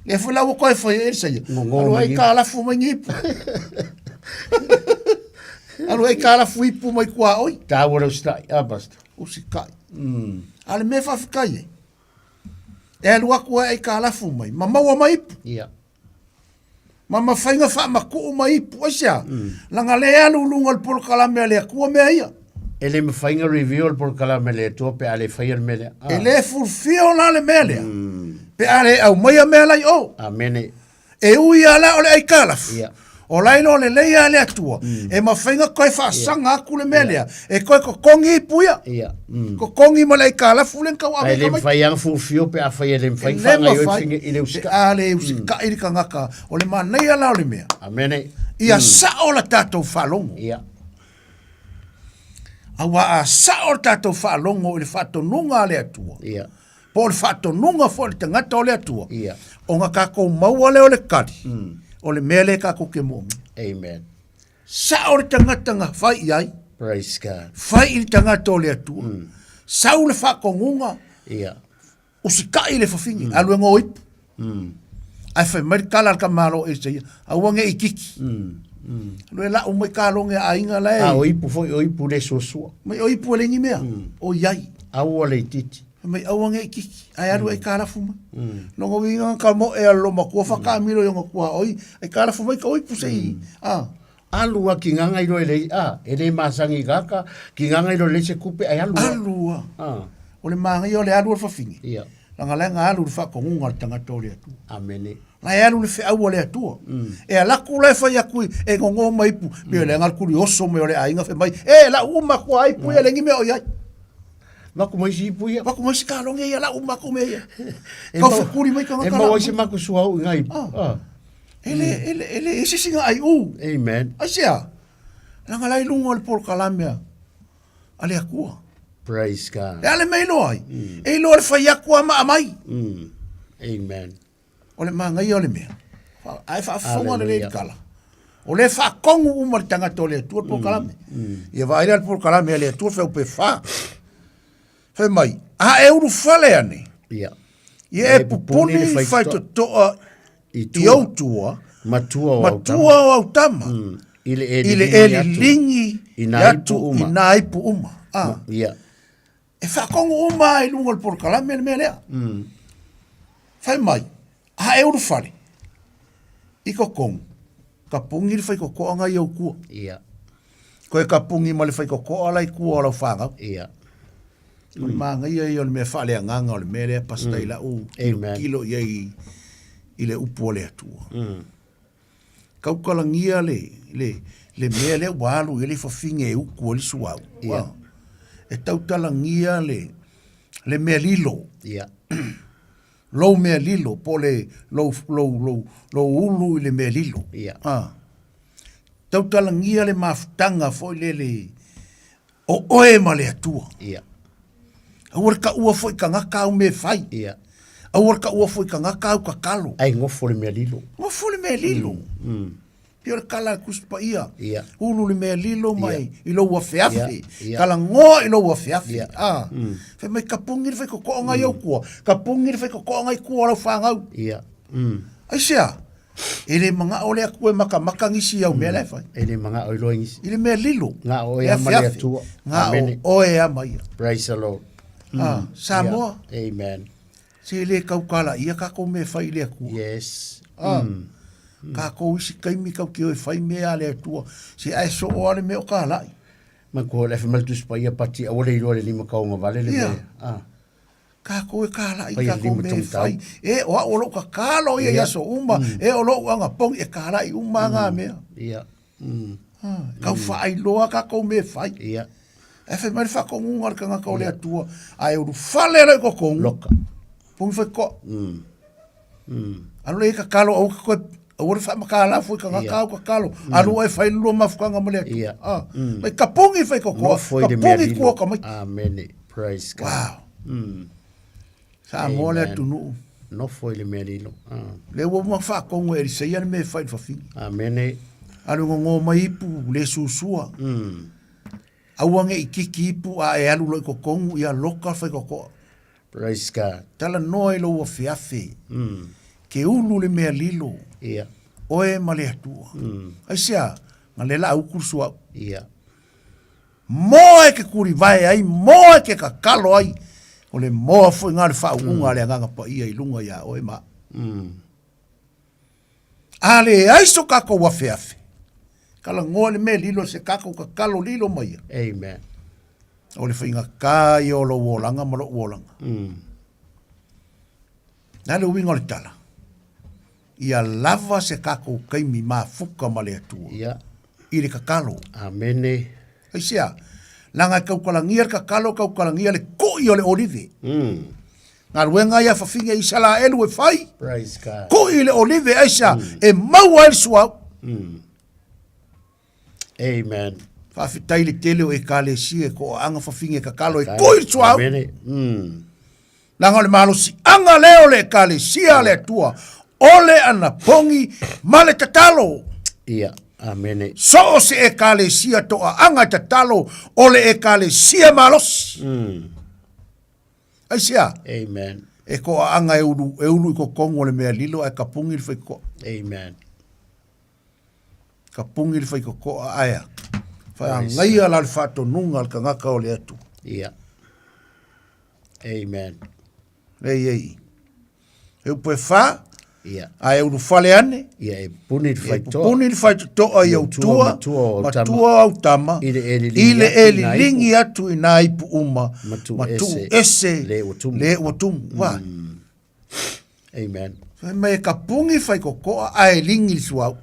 Lea foi la ua koe fai e sa ia. Alu ai ka lafu mai ni ipu. Alu ai ka lafu ipu mai kua oi. Tā ua usikai, a basta. Usikai. A le mea faafetai ai. E alu aku ai ka lafu mai, ma maua mai ipu. Ia. Ma mafai na faamatuu mai ipu. Aisea? Leaga le alu i luga o le polokalame a le Atua mea ia. E le mafai na review le polokalame a le Atua pe a le faia le mea lea. E le fulfill la le mea lea. Pe a le aumaia mea la i o. Amene. E ui lava la o le aikalafu. Ia. O la iloa lelei lava le Atua. E mafai na toe faasaga atu le mea lea. E toe totogi ipu ia. Ia. Totogi ma le aikalafu lea na tauave Ae le tamaiti. mafai lava na fulfill pe afai e le mafai E na le faagaoioi mafai fine i le pe usikai. a le usikai le tagata. O le manaia la o le mea. Amene. Ia sao la tatou faalogo. Ia. Aua a sao le tatou faalogo i le faatonuga a le Atua. Ia. Po o le faatonuga foi a le tagata o le Atua. Ia. Ona tatou maua lea o le kali. O le mea lea tatou te moomia. Amen. Sao le tagata na fai i ai. Praise God. Fai i le tagata o le Atua. Sau le faatonuga. Ia. Usikai le fafine, alu e gō ipu. Ae fai mai le tala a le tamāloa e ia, aua ne i kiki. Alu e lau mai kaloge a aiga la e... A o ipu foi, o ipu le suasua. Mai o ipu e leai ni mea, o i ai. Aua le itiiti. Fai mai aua ne i kiki, ae alu e kalafu mai. Lona uiga na ka moe a le lomatua whakaamilo i ona tuaoi, ai kalafu mai ka o ipu se i, a. Alu a ki nganga i roe lei, a, e le masangi i kaka, ki nganga i roe lei se kupe, ai alu a. Alu a. A. O le māngaia o le alu o le fafine. Ia. Leaga la e na alu i le faatonuga a le tagata o le Atua. Amene. La e alu i le feau a le Atua. E ala atu la e fai atu i, e gogo mai ipu, pei o le aga le kuli oso mai o le aiga fai mai, e lau uma atu a ipu ia le ni mea o i ai. Maku mai si ipu ia. Maku mai si kaloge ia, lau uma atu mea ia. Kau fekuli mai tagata E mau ai se maku suauu i ngā ipu. Ah. E le, e le, e le, e se isi nga ai u. Amen. Aisea, leaga la i luga o le polokalame a, a le Atua. Praise God. E a le mea e iloa ai? E iloa le fai atu a maa mai. Amen. O le manaia o le mea. Ae faafofoga lelei le tala. O lea e faatonu uma le tagata o le Atua le polokalame. Ia vaai lea le polokalame a le Atua fai upe fa. Fai mai, a e ulufale ane. Ia. Ia e pupuni le faitotoa i ou tua, matua o matua o au tama, i le i le e liligi i nā atu ipu uma. i nā ipu uma. Ah. Ia. E faatonu uma i luga o le polokalame le mea lea. Fai mai, a e ulufale, i totonu, ka puni le faitotoaga i ou tua. Ia. Koe kapugi ma le faikokoa la i kua o lau whāngau. Ia. O le māngaia ia o le mea whaaleagaga o le mea lea pastor i lau kilo i ai i le upu o le Atua. Kaukalagia le, le, le mea lea ua alu i ai le fafine e uku ai le suauu. Ia. E tautalagia le, le mea lilo. Ia. Lou mea lilo, po o le lou, lou, lou, lou ulu i le mea lilo. Ia. Ah. Tautalagia le mafutaga foi lele o oe ma le Atua. Ia. Aua le taua foi i tagata au mea e fai. Ia. Aua le taua foi i tagata au tatalo. Ai gofo le mea lilo. Gofo le mea lilo. Pei o le tala a le Tusi Paia. Ia. Ulu le mea lilo mai i lou afeafe. Ia. Talanoa i lou afeafe. Ia. Ah. Fai mai kapugi le faikokoʻoga i ou kua, kapugi le faikokoʻoga i kua o lau fanau. Ia. Aisea? E le manaʻo le Atua e makamaka nisi i au mea la e fai. E le manaʻo iloa i nisi. I le mea lilo. Ga o oe ama le Atua. Ga o oe ama ia. Praise the Lord. Ah, Samoa. Yeah. Amen. Se le kaukalaʻia kākou mea e fai i le Atua. Yes. Ah. Kākou isi kaimi kau ke o e fai mea a le Atua. Se ae soo a le mea o ka laʻi. Ma ko le whamale tusi paia pati aua le iloa le lima kaonga vale le Yeah. mea. Ah. Kākou e kālaʻi Fai kākou lima mea e taumatau. fai. E, o a'u o loʻu kakalo ia i Ia. aso uma. E o loʻu agapogi e kālaʻi uma ngā mea. Ia. Ah, kau whaailoa kākou mea e fai. Ia. E whai mai le whakongunga o le kangaka o le Atua. A e ulufale loa i kokongu. Loka. Pungi whai koa. Alo le i kakalo au ka koe aua le whaamakala fo i kangaka Ia. au kakalo. Alu ai whai lua mafukanga ma le Atua. Ia. Ah. Mai kapungi whai kokoa. Nofo i le mea Kapungi lilo. kua ka mai. Amen. Praise God. Wow. Samoa le Amen. atunuu. Nofo i le mea lilo. Ah. Le ua uma whaakongo e Eliseia le mea e whai le whawhini. Amene. Alu ngongo mai ipu le susua. Aua nge i kiki ipu a e alu loa i kokongu ia loka whai kokoa. Praise God. Tala noa i lou afeafe. Ke ulu le mea lilo. Ia. Oe ma le Atua. Aisea, nga le la uku suau. Ia. Moa e ke kuri vae ai, moa e ke kakalo ai. O le moa foi ngā le whaunga le anganga pa ia i lunga ia oe ma. A le ai so kākou afeafe. Kala ngoa le mea lilo se kākou kakalo lilo mai ia. Amen. O le whainga kā i o lou olanga ma lou olanga. Nā le uiga o le tala. Ia lava se kākou kaimi mafuka ma le Atua. Ia. I le kakalo. Amene. Aisea, langa e kaukalangia le kakalo, kaukalangia le koi o le olive. Galuega ia fafine i Isalaelu e fai. Praise God. Koi le olive aisea, e maua ai le suauu. Amen. Faafetai le tele o ekalesia e koʻoaʻaga fafine e kakalo e koi le suauu. Amene. Laga o le malosiʻaga lea o le ekalesia a le Atua, o le anapogi ma le tatalo. Ia. Amene. So o se ekalesia toʻaaga e tatalo, o le ekalesia malosi. Aisea? Amen. E koʻaaga e ulu, e ulu i kokogu o le mea lilo ae kapugi le faikokoʻa. Amen. Kapugi le faikokoʻa ae a. Whaangaia la le whaatonuga le kangaka o le Atua. Ia. Amen. Lei ei. E upu e wha, Ia. a e ulufale ane, Ia e pupuni le e faitotoa. pupuni le faitotoa i au tua, matua o au tama. matua o au tama, I le e liligi i le atu e i nā ipu. liligi atu i nā ipu uma, Ma tuu ma tuu ese ese le ua tumu. le ua tumu. Wā. Amen. Fai mai e kapugi faikokoʻa ae ligi le suauu.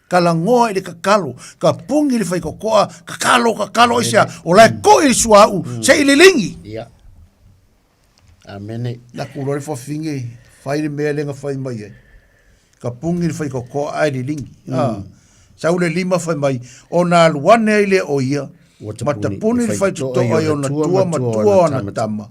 Kalagoa i le kakalo, kapugi le faikokoʻa, kakalo, kakalo aisea, o la e koʻi le suauu, seʻi liligi. Ia. Amene. Na ku loa le fafine, fai le mea le na fai mai ai. Kapugi le faikokoʻa ae liligi. Ah. Sau le lima fai mai, ona alu ane ai lea o ia, ma tapuni le faitotoa i ona tua matua o ana tama.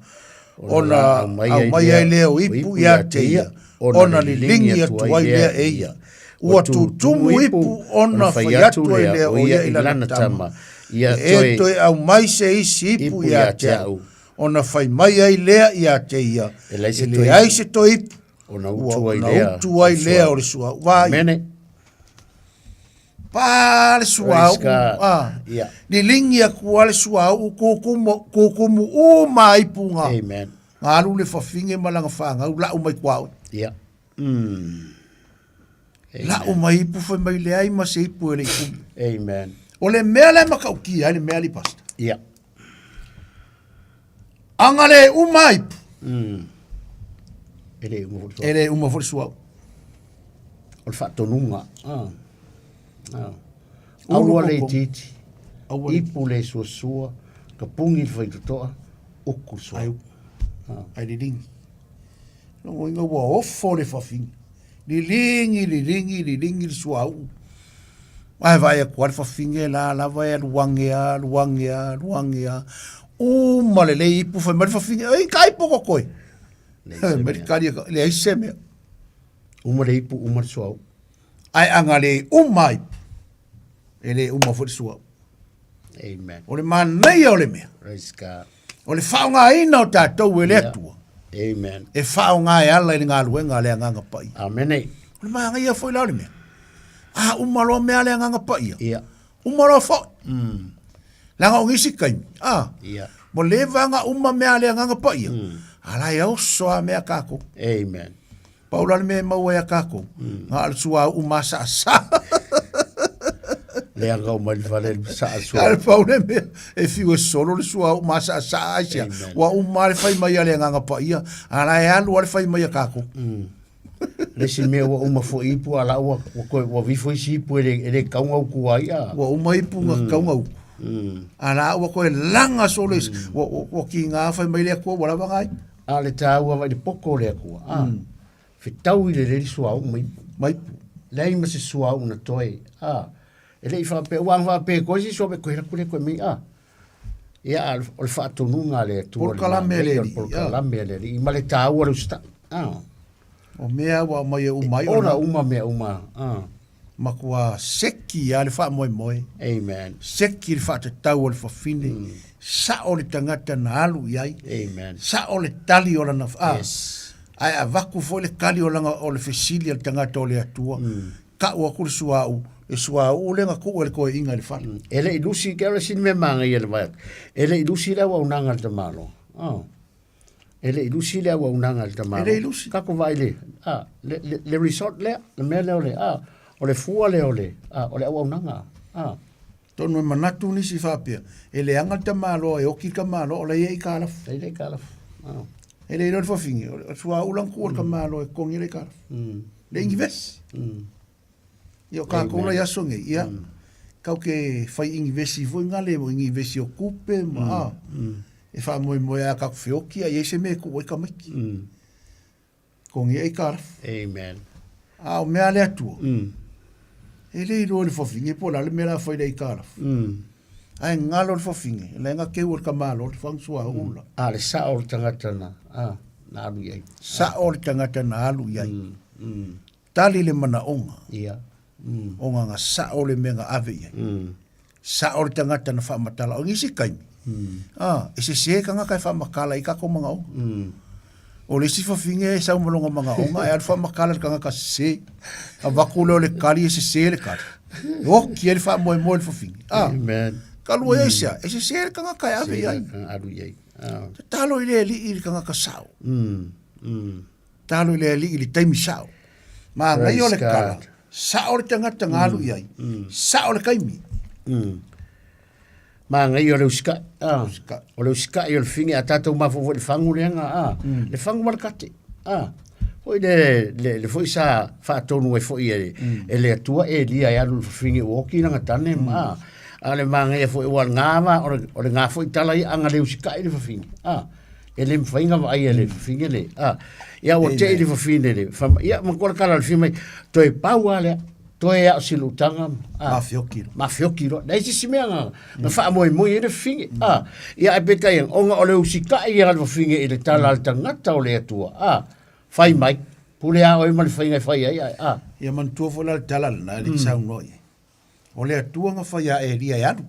Ona aumai ai lea o ipu ia te ia, ona liligi atu ai lea e ia. Ua tutumu ipu ona fai atu ai lea o ia i lana tama. Ia E toe aumai se isi ipu ia te au. Ona fai mai ai lea ia te ia. E leai se E toe leai se toe ipu. Ona Ua utu ai ona lea. utu ai lea o le suauu. Vai. Amene. Pa le suauu. Praise God. Ah. Ia. Liligi aku a le suauu kukumu, kukumu uma ipu ngā. Amen. Ngā alu le fafine ma langa whāngau, lau mai kuaoi. Ia. Lau mai ipu whai mai le ai ma se ipu e le ikumu. Amen. O le mea le matautia ai le mea li pastor. Ia. Aga le uma ipu. E le uma foi le E le uma foi le suauu. O le faatonuga. Ah. Ah. Ulu Aua le koko. itiiti. Aua le Ipu le suasua, kapugi le faitotoa, uku le suauu. Ai liligi. Logo inga ua ofo le fafine. Liligi, liligi, liligi le suauu. Ae vaai atu lava le fafine la lava e alu age a, alu age a, alu age a. Uma lelei ipu fai mai le fafine, ei ka ipu kokoe. Fai mai le kali a ka, leai se mea. Uma le ipu, uma le suauu. Ae aga le uma ipu, e le uma foi le suauu. Amen. O le manaia o le mea. Praise God. O le faaaogaina o tatou e le Yeah. Atua. Amen. E faaaoga e ala i le galuega a le Agaga Paia. Amene. O le manaia foi la o le mea. A uma loa mea a le Agaga Paia. Ia. Uma loa foi. Leaga o nisi taimi. A. Ia. Ua leva ona uma mea a le Agaga Paia. A la e oso lava mea a tatou. Amen. Pau la le mea e maua ia tatou. Na o le suauu masaasa. Leaga uma i le fale le saa A le suauu. pau le mea e fiu e solo le suauu masaasa ai sea. Amen. Ua uma lava le fai mai a le Agaga Paia. A la e alu lava le fai mai a tatou. Le isi mea ua uma foi ipu a la ua ua koe ua vifo isi ipu e le e le kauga uku ai a. Ua uma ipu na kauga uku. A la ua koe laga solo i ua ua ua kiga fai mai le Atua ua lava na ipu. A le taua vai le poko o le Atua. A. Fetau i le leli suauu ma ipu. Ma ipu. Leai ma se suauu na toe. A. E le i faapea ua faapea koe si sua koe la kule koe mi a. Ia a o le faatonuga a le Atua. Polokalame a le O le Alii, polokalame a le Alii. Ma le taua le usitai. A. O mea ua aumai e uma ai Ola uma mea uma. A. Matua seki lava le faamoemoe. Amen. Seki le faatatau o le fafine. Sao le tagata na alu i ai. Amen. Sao le tali o lana a. Yes. Ae avatu foi le tali o lana o le fesili a le tagata o le Atua. Tau atu le suauu, le suauu lea na tuu e le toeaina i le fale. E le i lusi, ke o le sini mea māngaia le vai atu. E le i lusi le auaunaga a le tamaloa. Oh. E le i lusi le auaunaga a le tamaloa. E le i lusi. Kako vaai le, a, le, le, le resort lea, le mea lea o le, a, o le fua lea o le, a, o le auaunaga. A. Tonu e manatu nisi faapea, e leaga le tamaloa e oki le tamaloa o la e i ai aitalafu. La e i ai aitalafu. A. E le iloa le fafine, o le suauu la na tuu e le tamaloa e totogi ai le aitalafu. Le inivesi. Ia o tatou la i aso nei, ia, kau ke fai inivesi foi ngale, mo inivesi o tupe ma, a, e faamoemoe lava tatou feoki a i ai se mea e tuu ai tamaiti. Totogi ai aitalafu. Amen. A o mea a le Atua, e le iloa e le fafine po o le a le mea o le a fai i le aitalafu. Ae galo le fafine, la e na keu e le tamaloa le fagu suauu la. A le sao o le tagata na, a, na alu i ai. Sao le tagata na alu i ai. Tali le manaoga. Ia. Ona na sao le mea na ave i ai. Sao le tagata na faamatala. O nisi taimi, a, e sese tagata e faamatala i tatou manaoga. O le isi fafine e sau ma lona manaoga e alu faamatala i le tagata sese. Avatu lea o le kali e sese le kali. E oki ai le faamoemoe o le fafine. A, Amen. talu ai aisea, e sese le tagata e ave i ai. Alu i ai. A. Tatalo i le Alii i le tagata sao. Tatalo i le Alii i le taimi sao. Manaia o le Praise kala, God. sao le tagata na alu i ai. Sao le taimi. Manaia o le usikai. Ah. O le usikai o le fafine a tatou mafaufau foi i le fagu lea na, ah. Le fagu ma le kate. Ah. Foi le, le, le foi sa faatonu ai foi e, e le Atua Elia e alu i le fafine ua oki lana tane ma, ah. A o le manaia foi ua ngā va, o le, o le ngā foi tala ia anga le usikai le fafine. Ah. E le mafai ona vaaia e le fafine le, ah. Ia ua tei le fafine le, fa, ia ma kua le kala le fia mai, toe pau lava lea. Toe a o se lutaga, a. Mafioki loa. Mafioki loa. Leai se isi mea na, na faamoemoe ai le fafine, a. Ia ae peitai ane, ona o le usitai ia a le fafine i le tala a le tagata o le Atua, a. Fai mai, pule a oe ma le faiga e fai ai, ae, a. Ia manatua foi la le tala lena e le i saunoa i ai. O le Atua na fai a Elia e alu.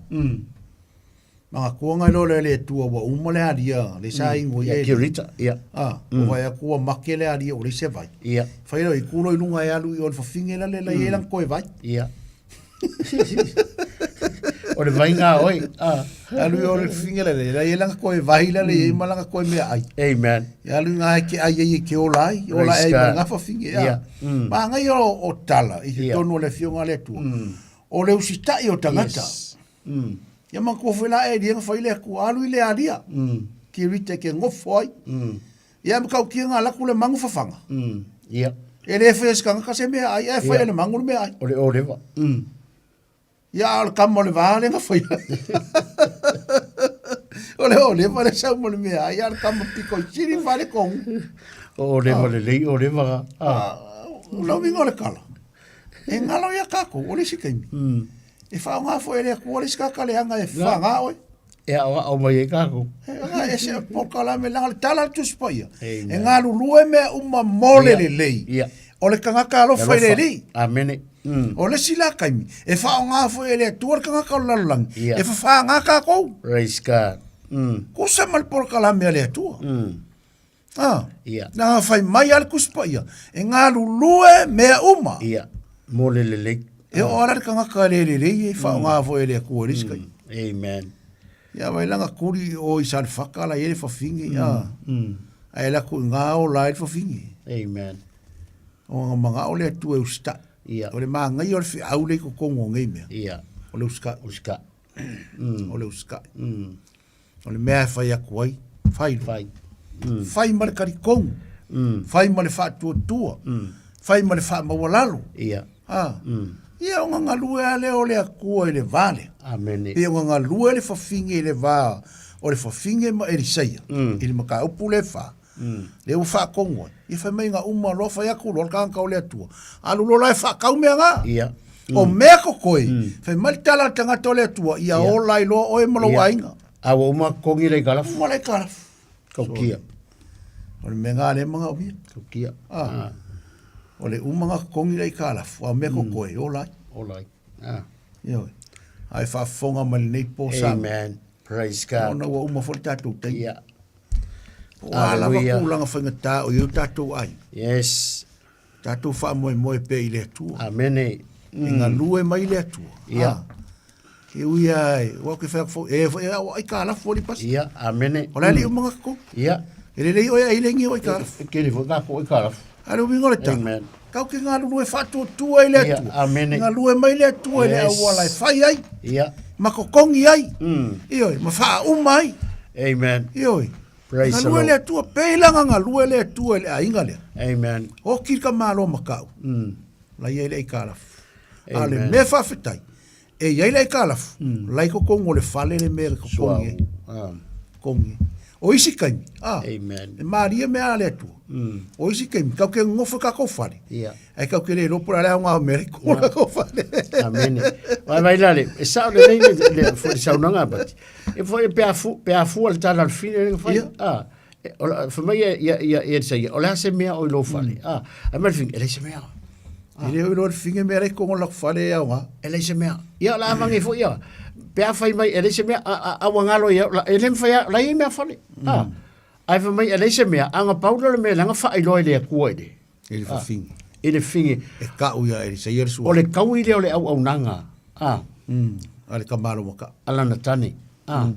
Ma na toga loa lea e le Atua ua uma le alia le sa ingo i Ia, Elia. Kirita, ia. A, ua vaai atu ua make le alia ua leai se vai. Ia. Fai loa i kulo i luga e alu i o le fafine la le la i ai lana toe vai. Ia. O le vai ngā oi. A. Alu i o le fafine la le la i ai lana toe vai la le i ai ma lana toe mea ai. Amen. Ia alu i ngā e ke ai ai e ke ola ai, ola Praise ai ma God. ngā fafine. Ia. Ia. Ma ngai o, o tala i te Ia. tonu o le afioga a le Atua. O le usitai o tagata. Yes. Ia manatua foi la Elia na fai le Atua, alu i le alia, Kirite ke gofo ai. Ia matautia na alu atu le manu fafaga. Ia. E le faia e se tagata se meaai, ae fai e le manu le meaai. O le olewa. Ia, a o le kama o le va lea na faia. O le olewa le sau ma le meaai, a o le kama piko i sili faaletonu. O olewa lelei, olewa ga. Ah. O le uiga o le tala, e galo ia tatou, o le isi taimi, e faaaoga foi e le Atua le isi tagata leaga e faga oe. E aoao mai ai tatou. E aga e se polokalame leaga le tala a le Tusi Paia, e galulue mea uma mo le lelei o le tagata alofa i le Alii. Amene. O le isi la taimi, e faaaoga foi e le Atua le tagata o le lalolagi e fafaga tatou. Praise God. Tusa ma le polokalame a le Atua. Ah, Ia. Na fai mai a le Tusi Paia, e galulue mea uma. Ia, mo le lelei. E oo lava le tagata e le lelei e faaaoga foi e le Atua i le isi taimi. Amen. Ia vai langa kuli o i Salefaka la i ai le fafine, ah. Ae alu atu i ina ola ai le fafine. Amen. O nga manao le Atua e usitai. Ia. O le manaia o le feau lea i totonu o nei mea. Ia. O le usitai. Usitai. O le usitai. O le mea e fai atu ai, fai loa. Fai. Fai ma le talitonu. Fai ma le faatuatua. Fai ma le faamaualalo. Ia. Ah. Ia ona galue lava lea o le Atua i le va lea. Amene. Pei ona galue le fafine i le va o le fafine ma Elisaia i le mataupu lea e fa. Lea ua faatonu ai. Ia fai mai na uma loa fai atu loa le tagata o le Atua. Alu loa la e faatau mea na. Ia. O mea kokoe, fai mai le tala a le tagata o le Atua, ia ola ai loa oe ma lou aiga. A ua uma totogi le aitalafu. Uma le aitalafu. Tautia. O le mea na lea e manaomia. Tautia. Ah. O le uma na totogi le aitalafu, a o mea kokoe, ola ai. Ola ai. Ah. Ioe. Ae faafofoga mai lenei po sa. Amen. Praise God. Ona ua uma foi le tatou taimi. Ia. Po o a lava tulaga faigata o i ai o tatou aiga. Yes. Tatou faamoemoe pea i le Atua. Amene. E galue mai le Atua. Ia. Ah. E ui lava e, aua ou te fai atu foi, e foi au aikalafu alii pasi. Ia, amene. O le alii uma gatotogi. Ia. E lelei oe ai lengi o aikalafu. E tele foi tatou aikalafu. A o le uiga o le tala. Amen. Tatou te galulue faatuatua i le Ia, Atua. amene. Galue mai le Atua i le Yes. auala e fai ai. Ia. Ma totogi ai. Ioe, ma faauma ai. Amen. Ioe. Praise the Galue Lord. le Atua, pei laga galue le Atua i le aiga lea. Amen. Oti le tamaloa makau. La i ai le aikalafu. A o le Amen. mea faafetai, e i ai le aikalafu, la i totonu o le fale le mea e totogi ai. Totogi ai. O isi taimi, a, Amen. e malie mea a le Atua. O isi taimi, tatou te nonofo i tatou fale, Ia. ae tatou te le iloa po o le a le aoga o mea la i totonu o tatou fale. Amene. Vai vai la le, e sao lelei le, le, foi le saunoaga a Pati. E foi pe a fu, pe a fua le tala o le fine le fai. Ah, e, o la, fai mai ia, ia, ia, ia ia, o le a se mea o i lou fale. Ah, ai mai le fine, e leai se mea. E le o iloa le fine mea la i totonu o le fale e aoga. E leai se mea. Ia, o le a vange foi ia. Pe a fai mai, e leai se mea, a, a, a ua galo ia, la, e le mawhai a, la i mea fale. Ah, ai fai mai, e leai se mea, anga paula le mea, langa whaailoa i le Atua i le. I le fafine. I le fine. E kau ia e se ia le sua. O le kaui lea o le auaunaga. Ah. A le kamalo maka. A lana tane. Ah.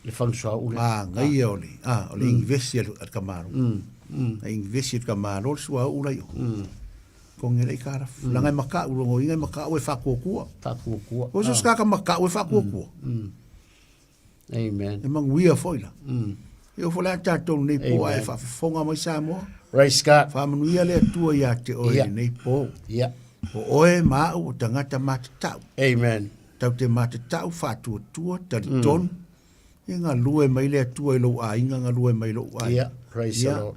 Le whangsua ule. Ah, ngai o le, ah, o le investi a le kamalo. A investi a le kamalo le sua ula i o. Konge le ikara. Langa e makau, longo inga e makau e whakuakua. Whakuakua. O so skaka makau e whakuakua. Amen. E manguia foi la. E o foi la tātou nei pō Amen. ae whaafofonga mai Samoa. Praise God. Whaamanuia le Atua ia te oe Ia. nei pō. Ia. O oe ma au o tangata matatau. Amen. Tau te matatau, whaatuatua, talitonu. E galue mai le Atua i lou aiga, galue mai lou aiga. Ia, praise the Ia. Lord.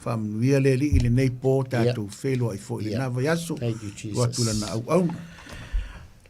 Whaamanuia le Alii i lenei pō, tātou wheloai foi Ia. le nā vaiaso. Thank you, Jesus. Ua atu lana auauna.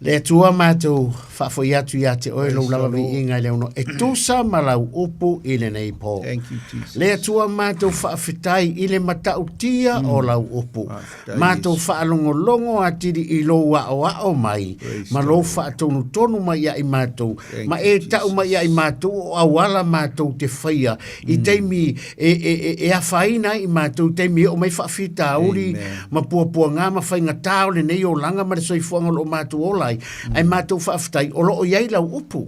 Le Atua mātou whaafoi atu ia te oe lou Praise the lava Lord. viiga i le ono e tusa ma lau upu i lenei pō. Thank you, Jesus. Le Atua mātou whaafetai i le matautia o lau upu. Faafetai, Mātou Yesu. whaalongolongo atili i lou ao ao mai, Praise ma the lou Lord. whaatonutonu mai ia i mātou, Thank ma you, e tau mai ia i mātou o auala mātou te whaia, i taimi e, e, e, e awhaina i mātou, taimi e o mai whaafitauri, Amen. ma puapua ngā ma whainga tāo le nei o langa ma le soifuanga o lo mātou ola ai, ai mātou whaafetai, o lo o iai lau upu.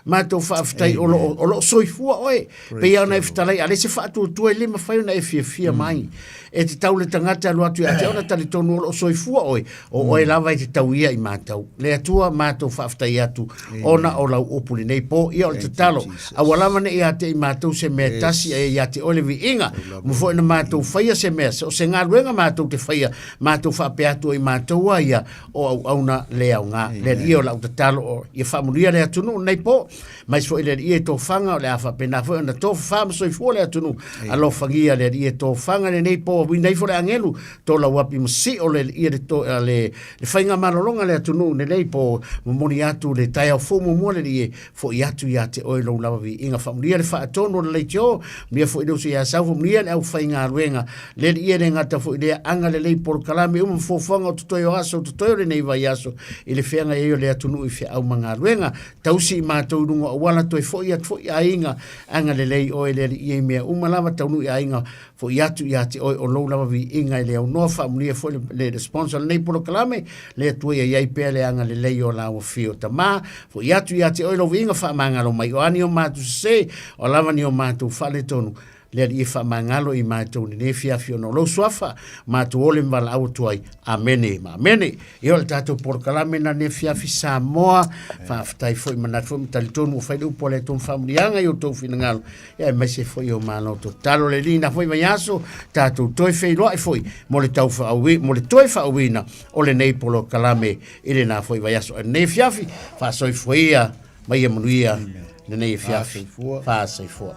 Matou faafetai o loo o loo soifua oe. Pei ona e fetalai a le se faatuatua e le mafai ona e fiafia mai. E te tau le tagata alu atu ia te ona talitonu o loo soifua oe, o oe lava e te tau ia i matou. Le Atua matou faafetai atu ona o lau upu lenei po. Ia o le tatalo, aua lava ne i ia te i matou se mea e tasi ae ia te oe le viiga. Ua foi ona matou faia se mea, o se galuega matou te faia, matou faapea atu o i matou a ia o auauna le aoga. Le Alii o lau tatalo o ia faamanuia le atunuu lenei po, mais foi le Alii e tofaga o le a faapena foi ona tofafa ma soifua le atunuu. Alofagia le Alii e tofaga lenei po, uina ifo le agelu, to lau api ma sio le Alii le, to, le, le faiga malologa le atunuu lenei po, momoli atu le taeao fou muamua le Alii e foi atu ia te oe lou lava viiga. Faamanuia le faatonu o le leitio, manuia foi le uso ia Sau, faamanuia le aufaigaluega, le Alii e le gata foi lea, agalelei polokalame uma ma fuafuaga o totoe o aso, o totoe o lenei vaiaso, i le feagai ai o le atunuu i feau ma galuega. Tausi i matou i luga o auala, toe foi atu foi aiga, agalelei oe le Alii i mea uma lava, taunuu i aiga, foi atu ia te oe o lou lava viiga e le aunoa. Faamanuia foi le, le, le sponsor o lenei polokalame, le Atua ia i ai pea le agalelei o lau afio Tama, foi atu ia te oe lou viiga faamagalo mai, o a ni o matou sese, o a lava ni o matou faaletonu, le Alii e faamagalo i matou lenei afiafi ona o lou suafa, matou ole ma valaau atu ai. Amene ma amene. Ia o le tatou polokalame na lenei afiafi Samoa, faafetai foi manatu foi ma talitonu ua fai le upu a le Atua ma faamanuiaga i outou finagalo, ia aemaise foi o malo tatalo le Alii na foi vaiaso, tatou toe feiloai foi mo le tau faaui, mo le toe faauiina o lenei polokalame i lena foi vaiaso. Ae lenei afiafi, faasoifua ia ma ia manuia lenei afiafi. Faasoifua.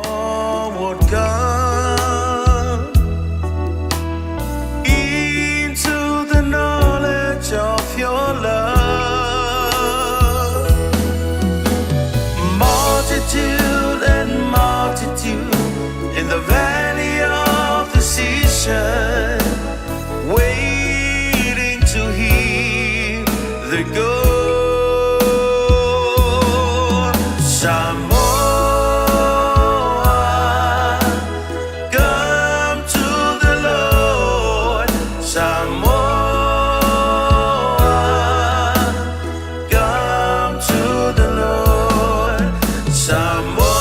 Onward come into the knowledge of your love. Multitude and multitude in the valley of decision, waiting to hear the go. Samoa, come to the Lord. Samoa, come to the Lord. Samoa,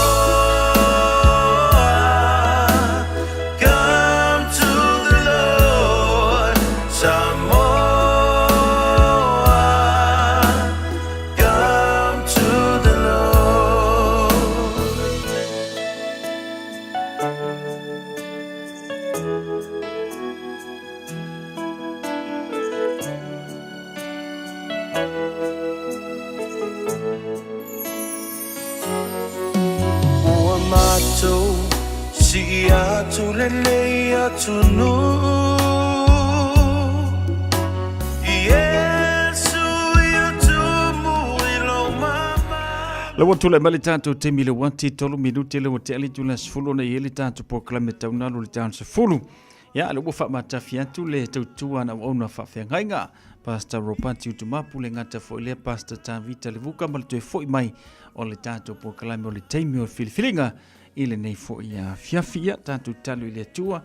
come to the Lord. Samoa, come to the Lord. Ua matou sii atu lenei atunuu Iesu i o tumu i lou mama. La ua tulai mai le tatou taimi le uati tolu minute le ua tea le itula 10 ona i ai le tatou polokalame taunalo le taon 10. Ia, le ua faamatafi atu le tautua na auauna faafeagaiga Pastor Ropati Utumapu le gata foi lea Pastor Tavita Levuka ma le toe foi mai o le tatou polokalame o le taimi o le filifiliga i lenei foi afiafi. Ia, tatou tatalo i le Atua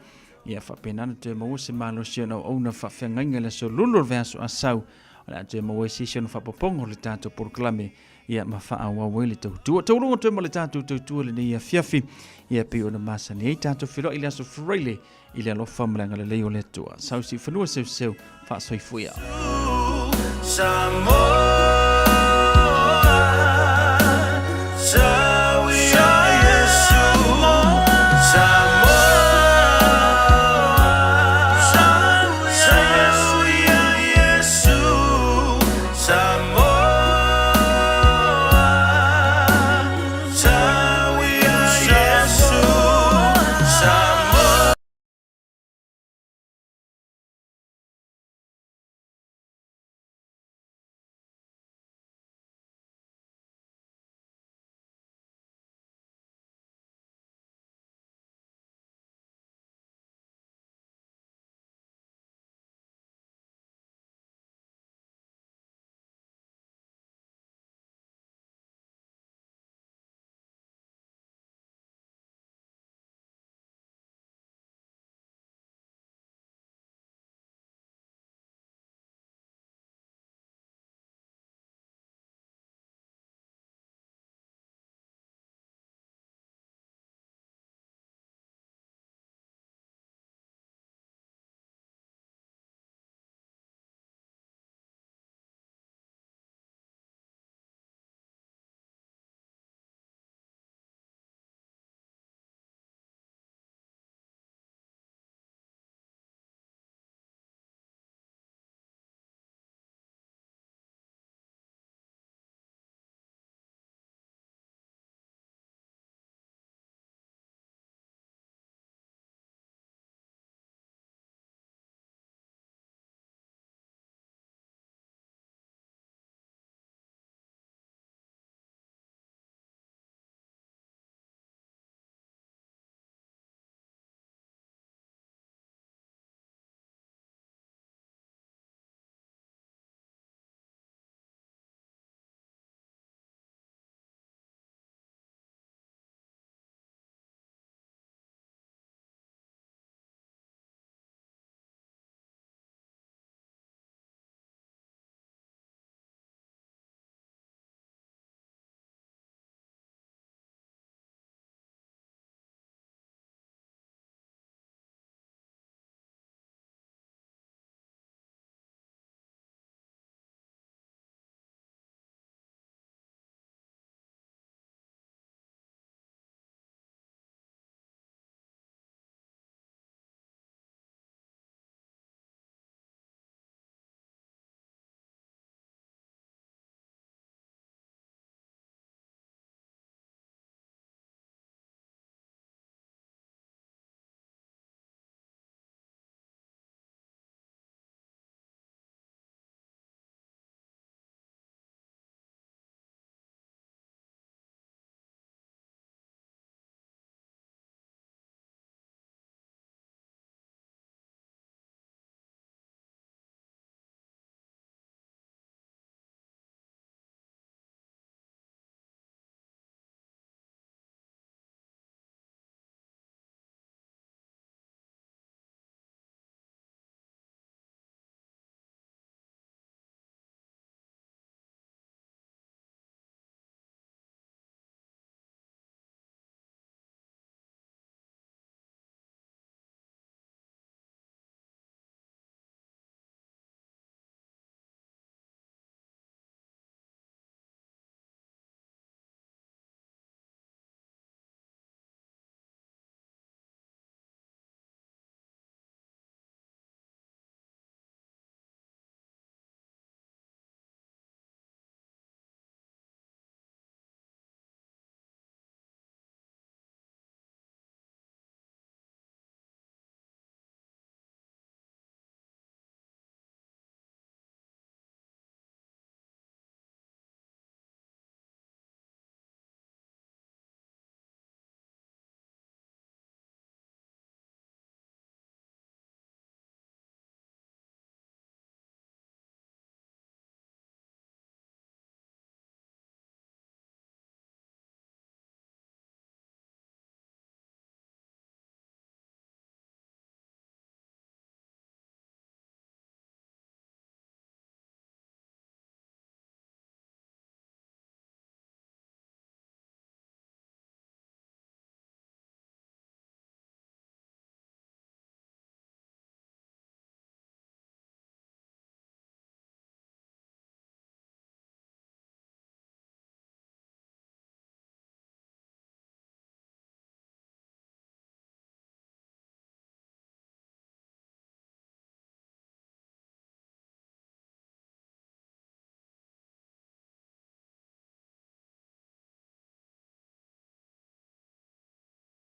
ia faapena ona toe maua se malosi o na auauna faafeagaiga i le aso Lulu o le vaiaso asau o le a toe maua ai se isi ona faapopoga o le tatou polokalame ia ma faaauau ai le tautua. Tauluga toe ma le tatou tautua lenei afiafi, ia pei ona masani ai tatou feiloai i le aso Faraile i le alofa ma le agalelei o le Atua. Sausi fanua seuseu, faasoifua. Samoa.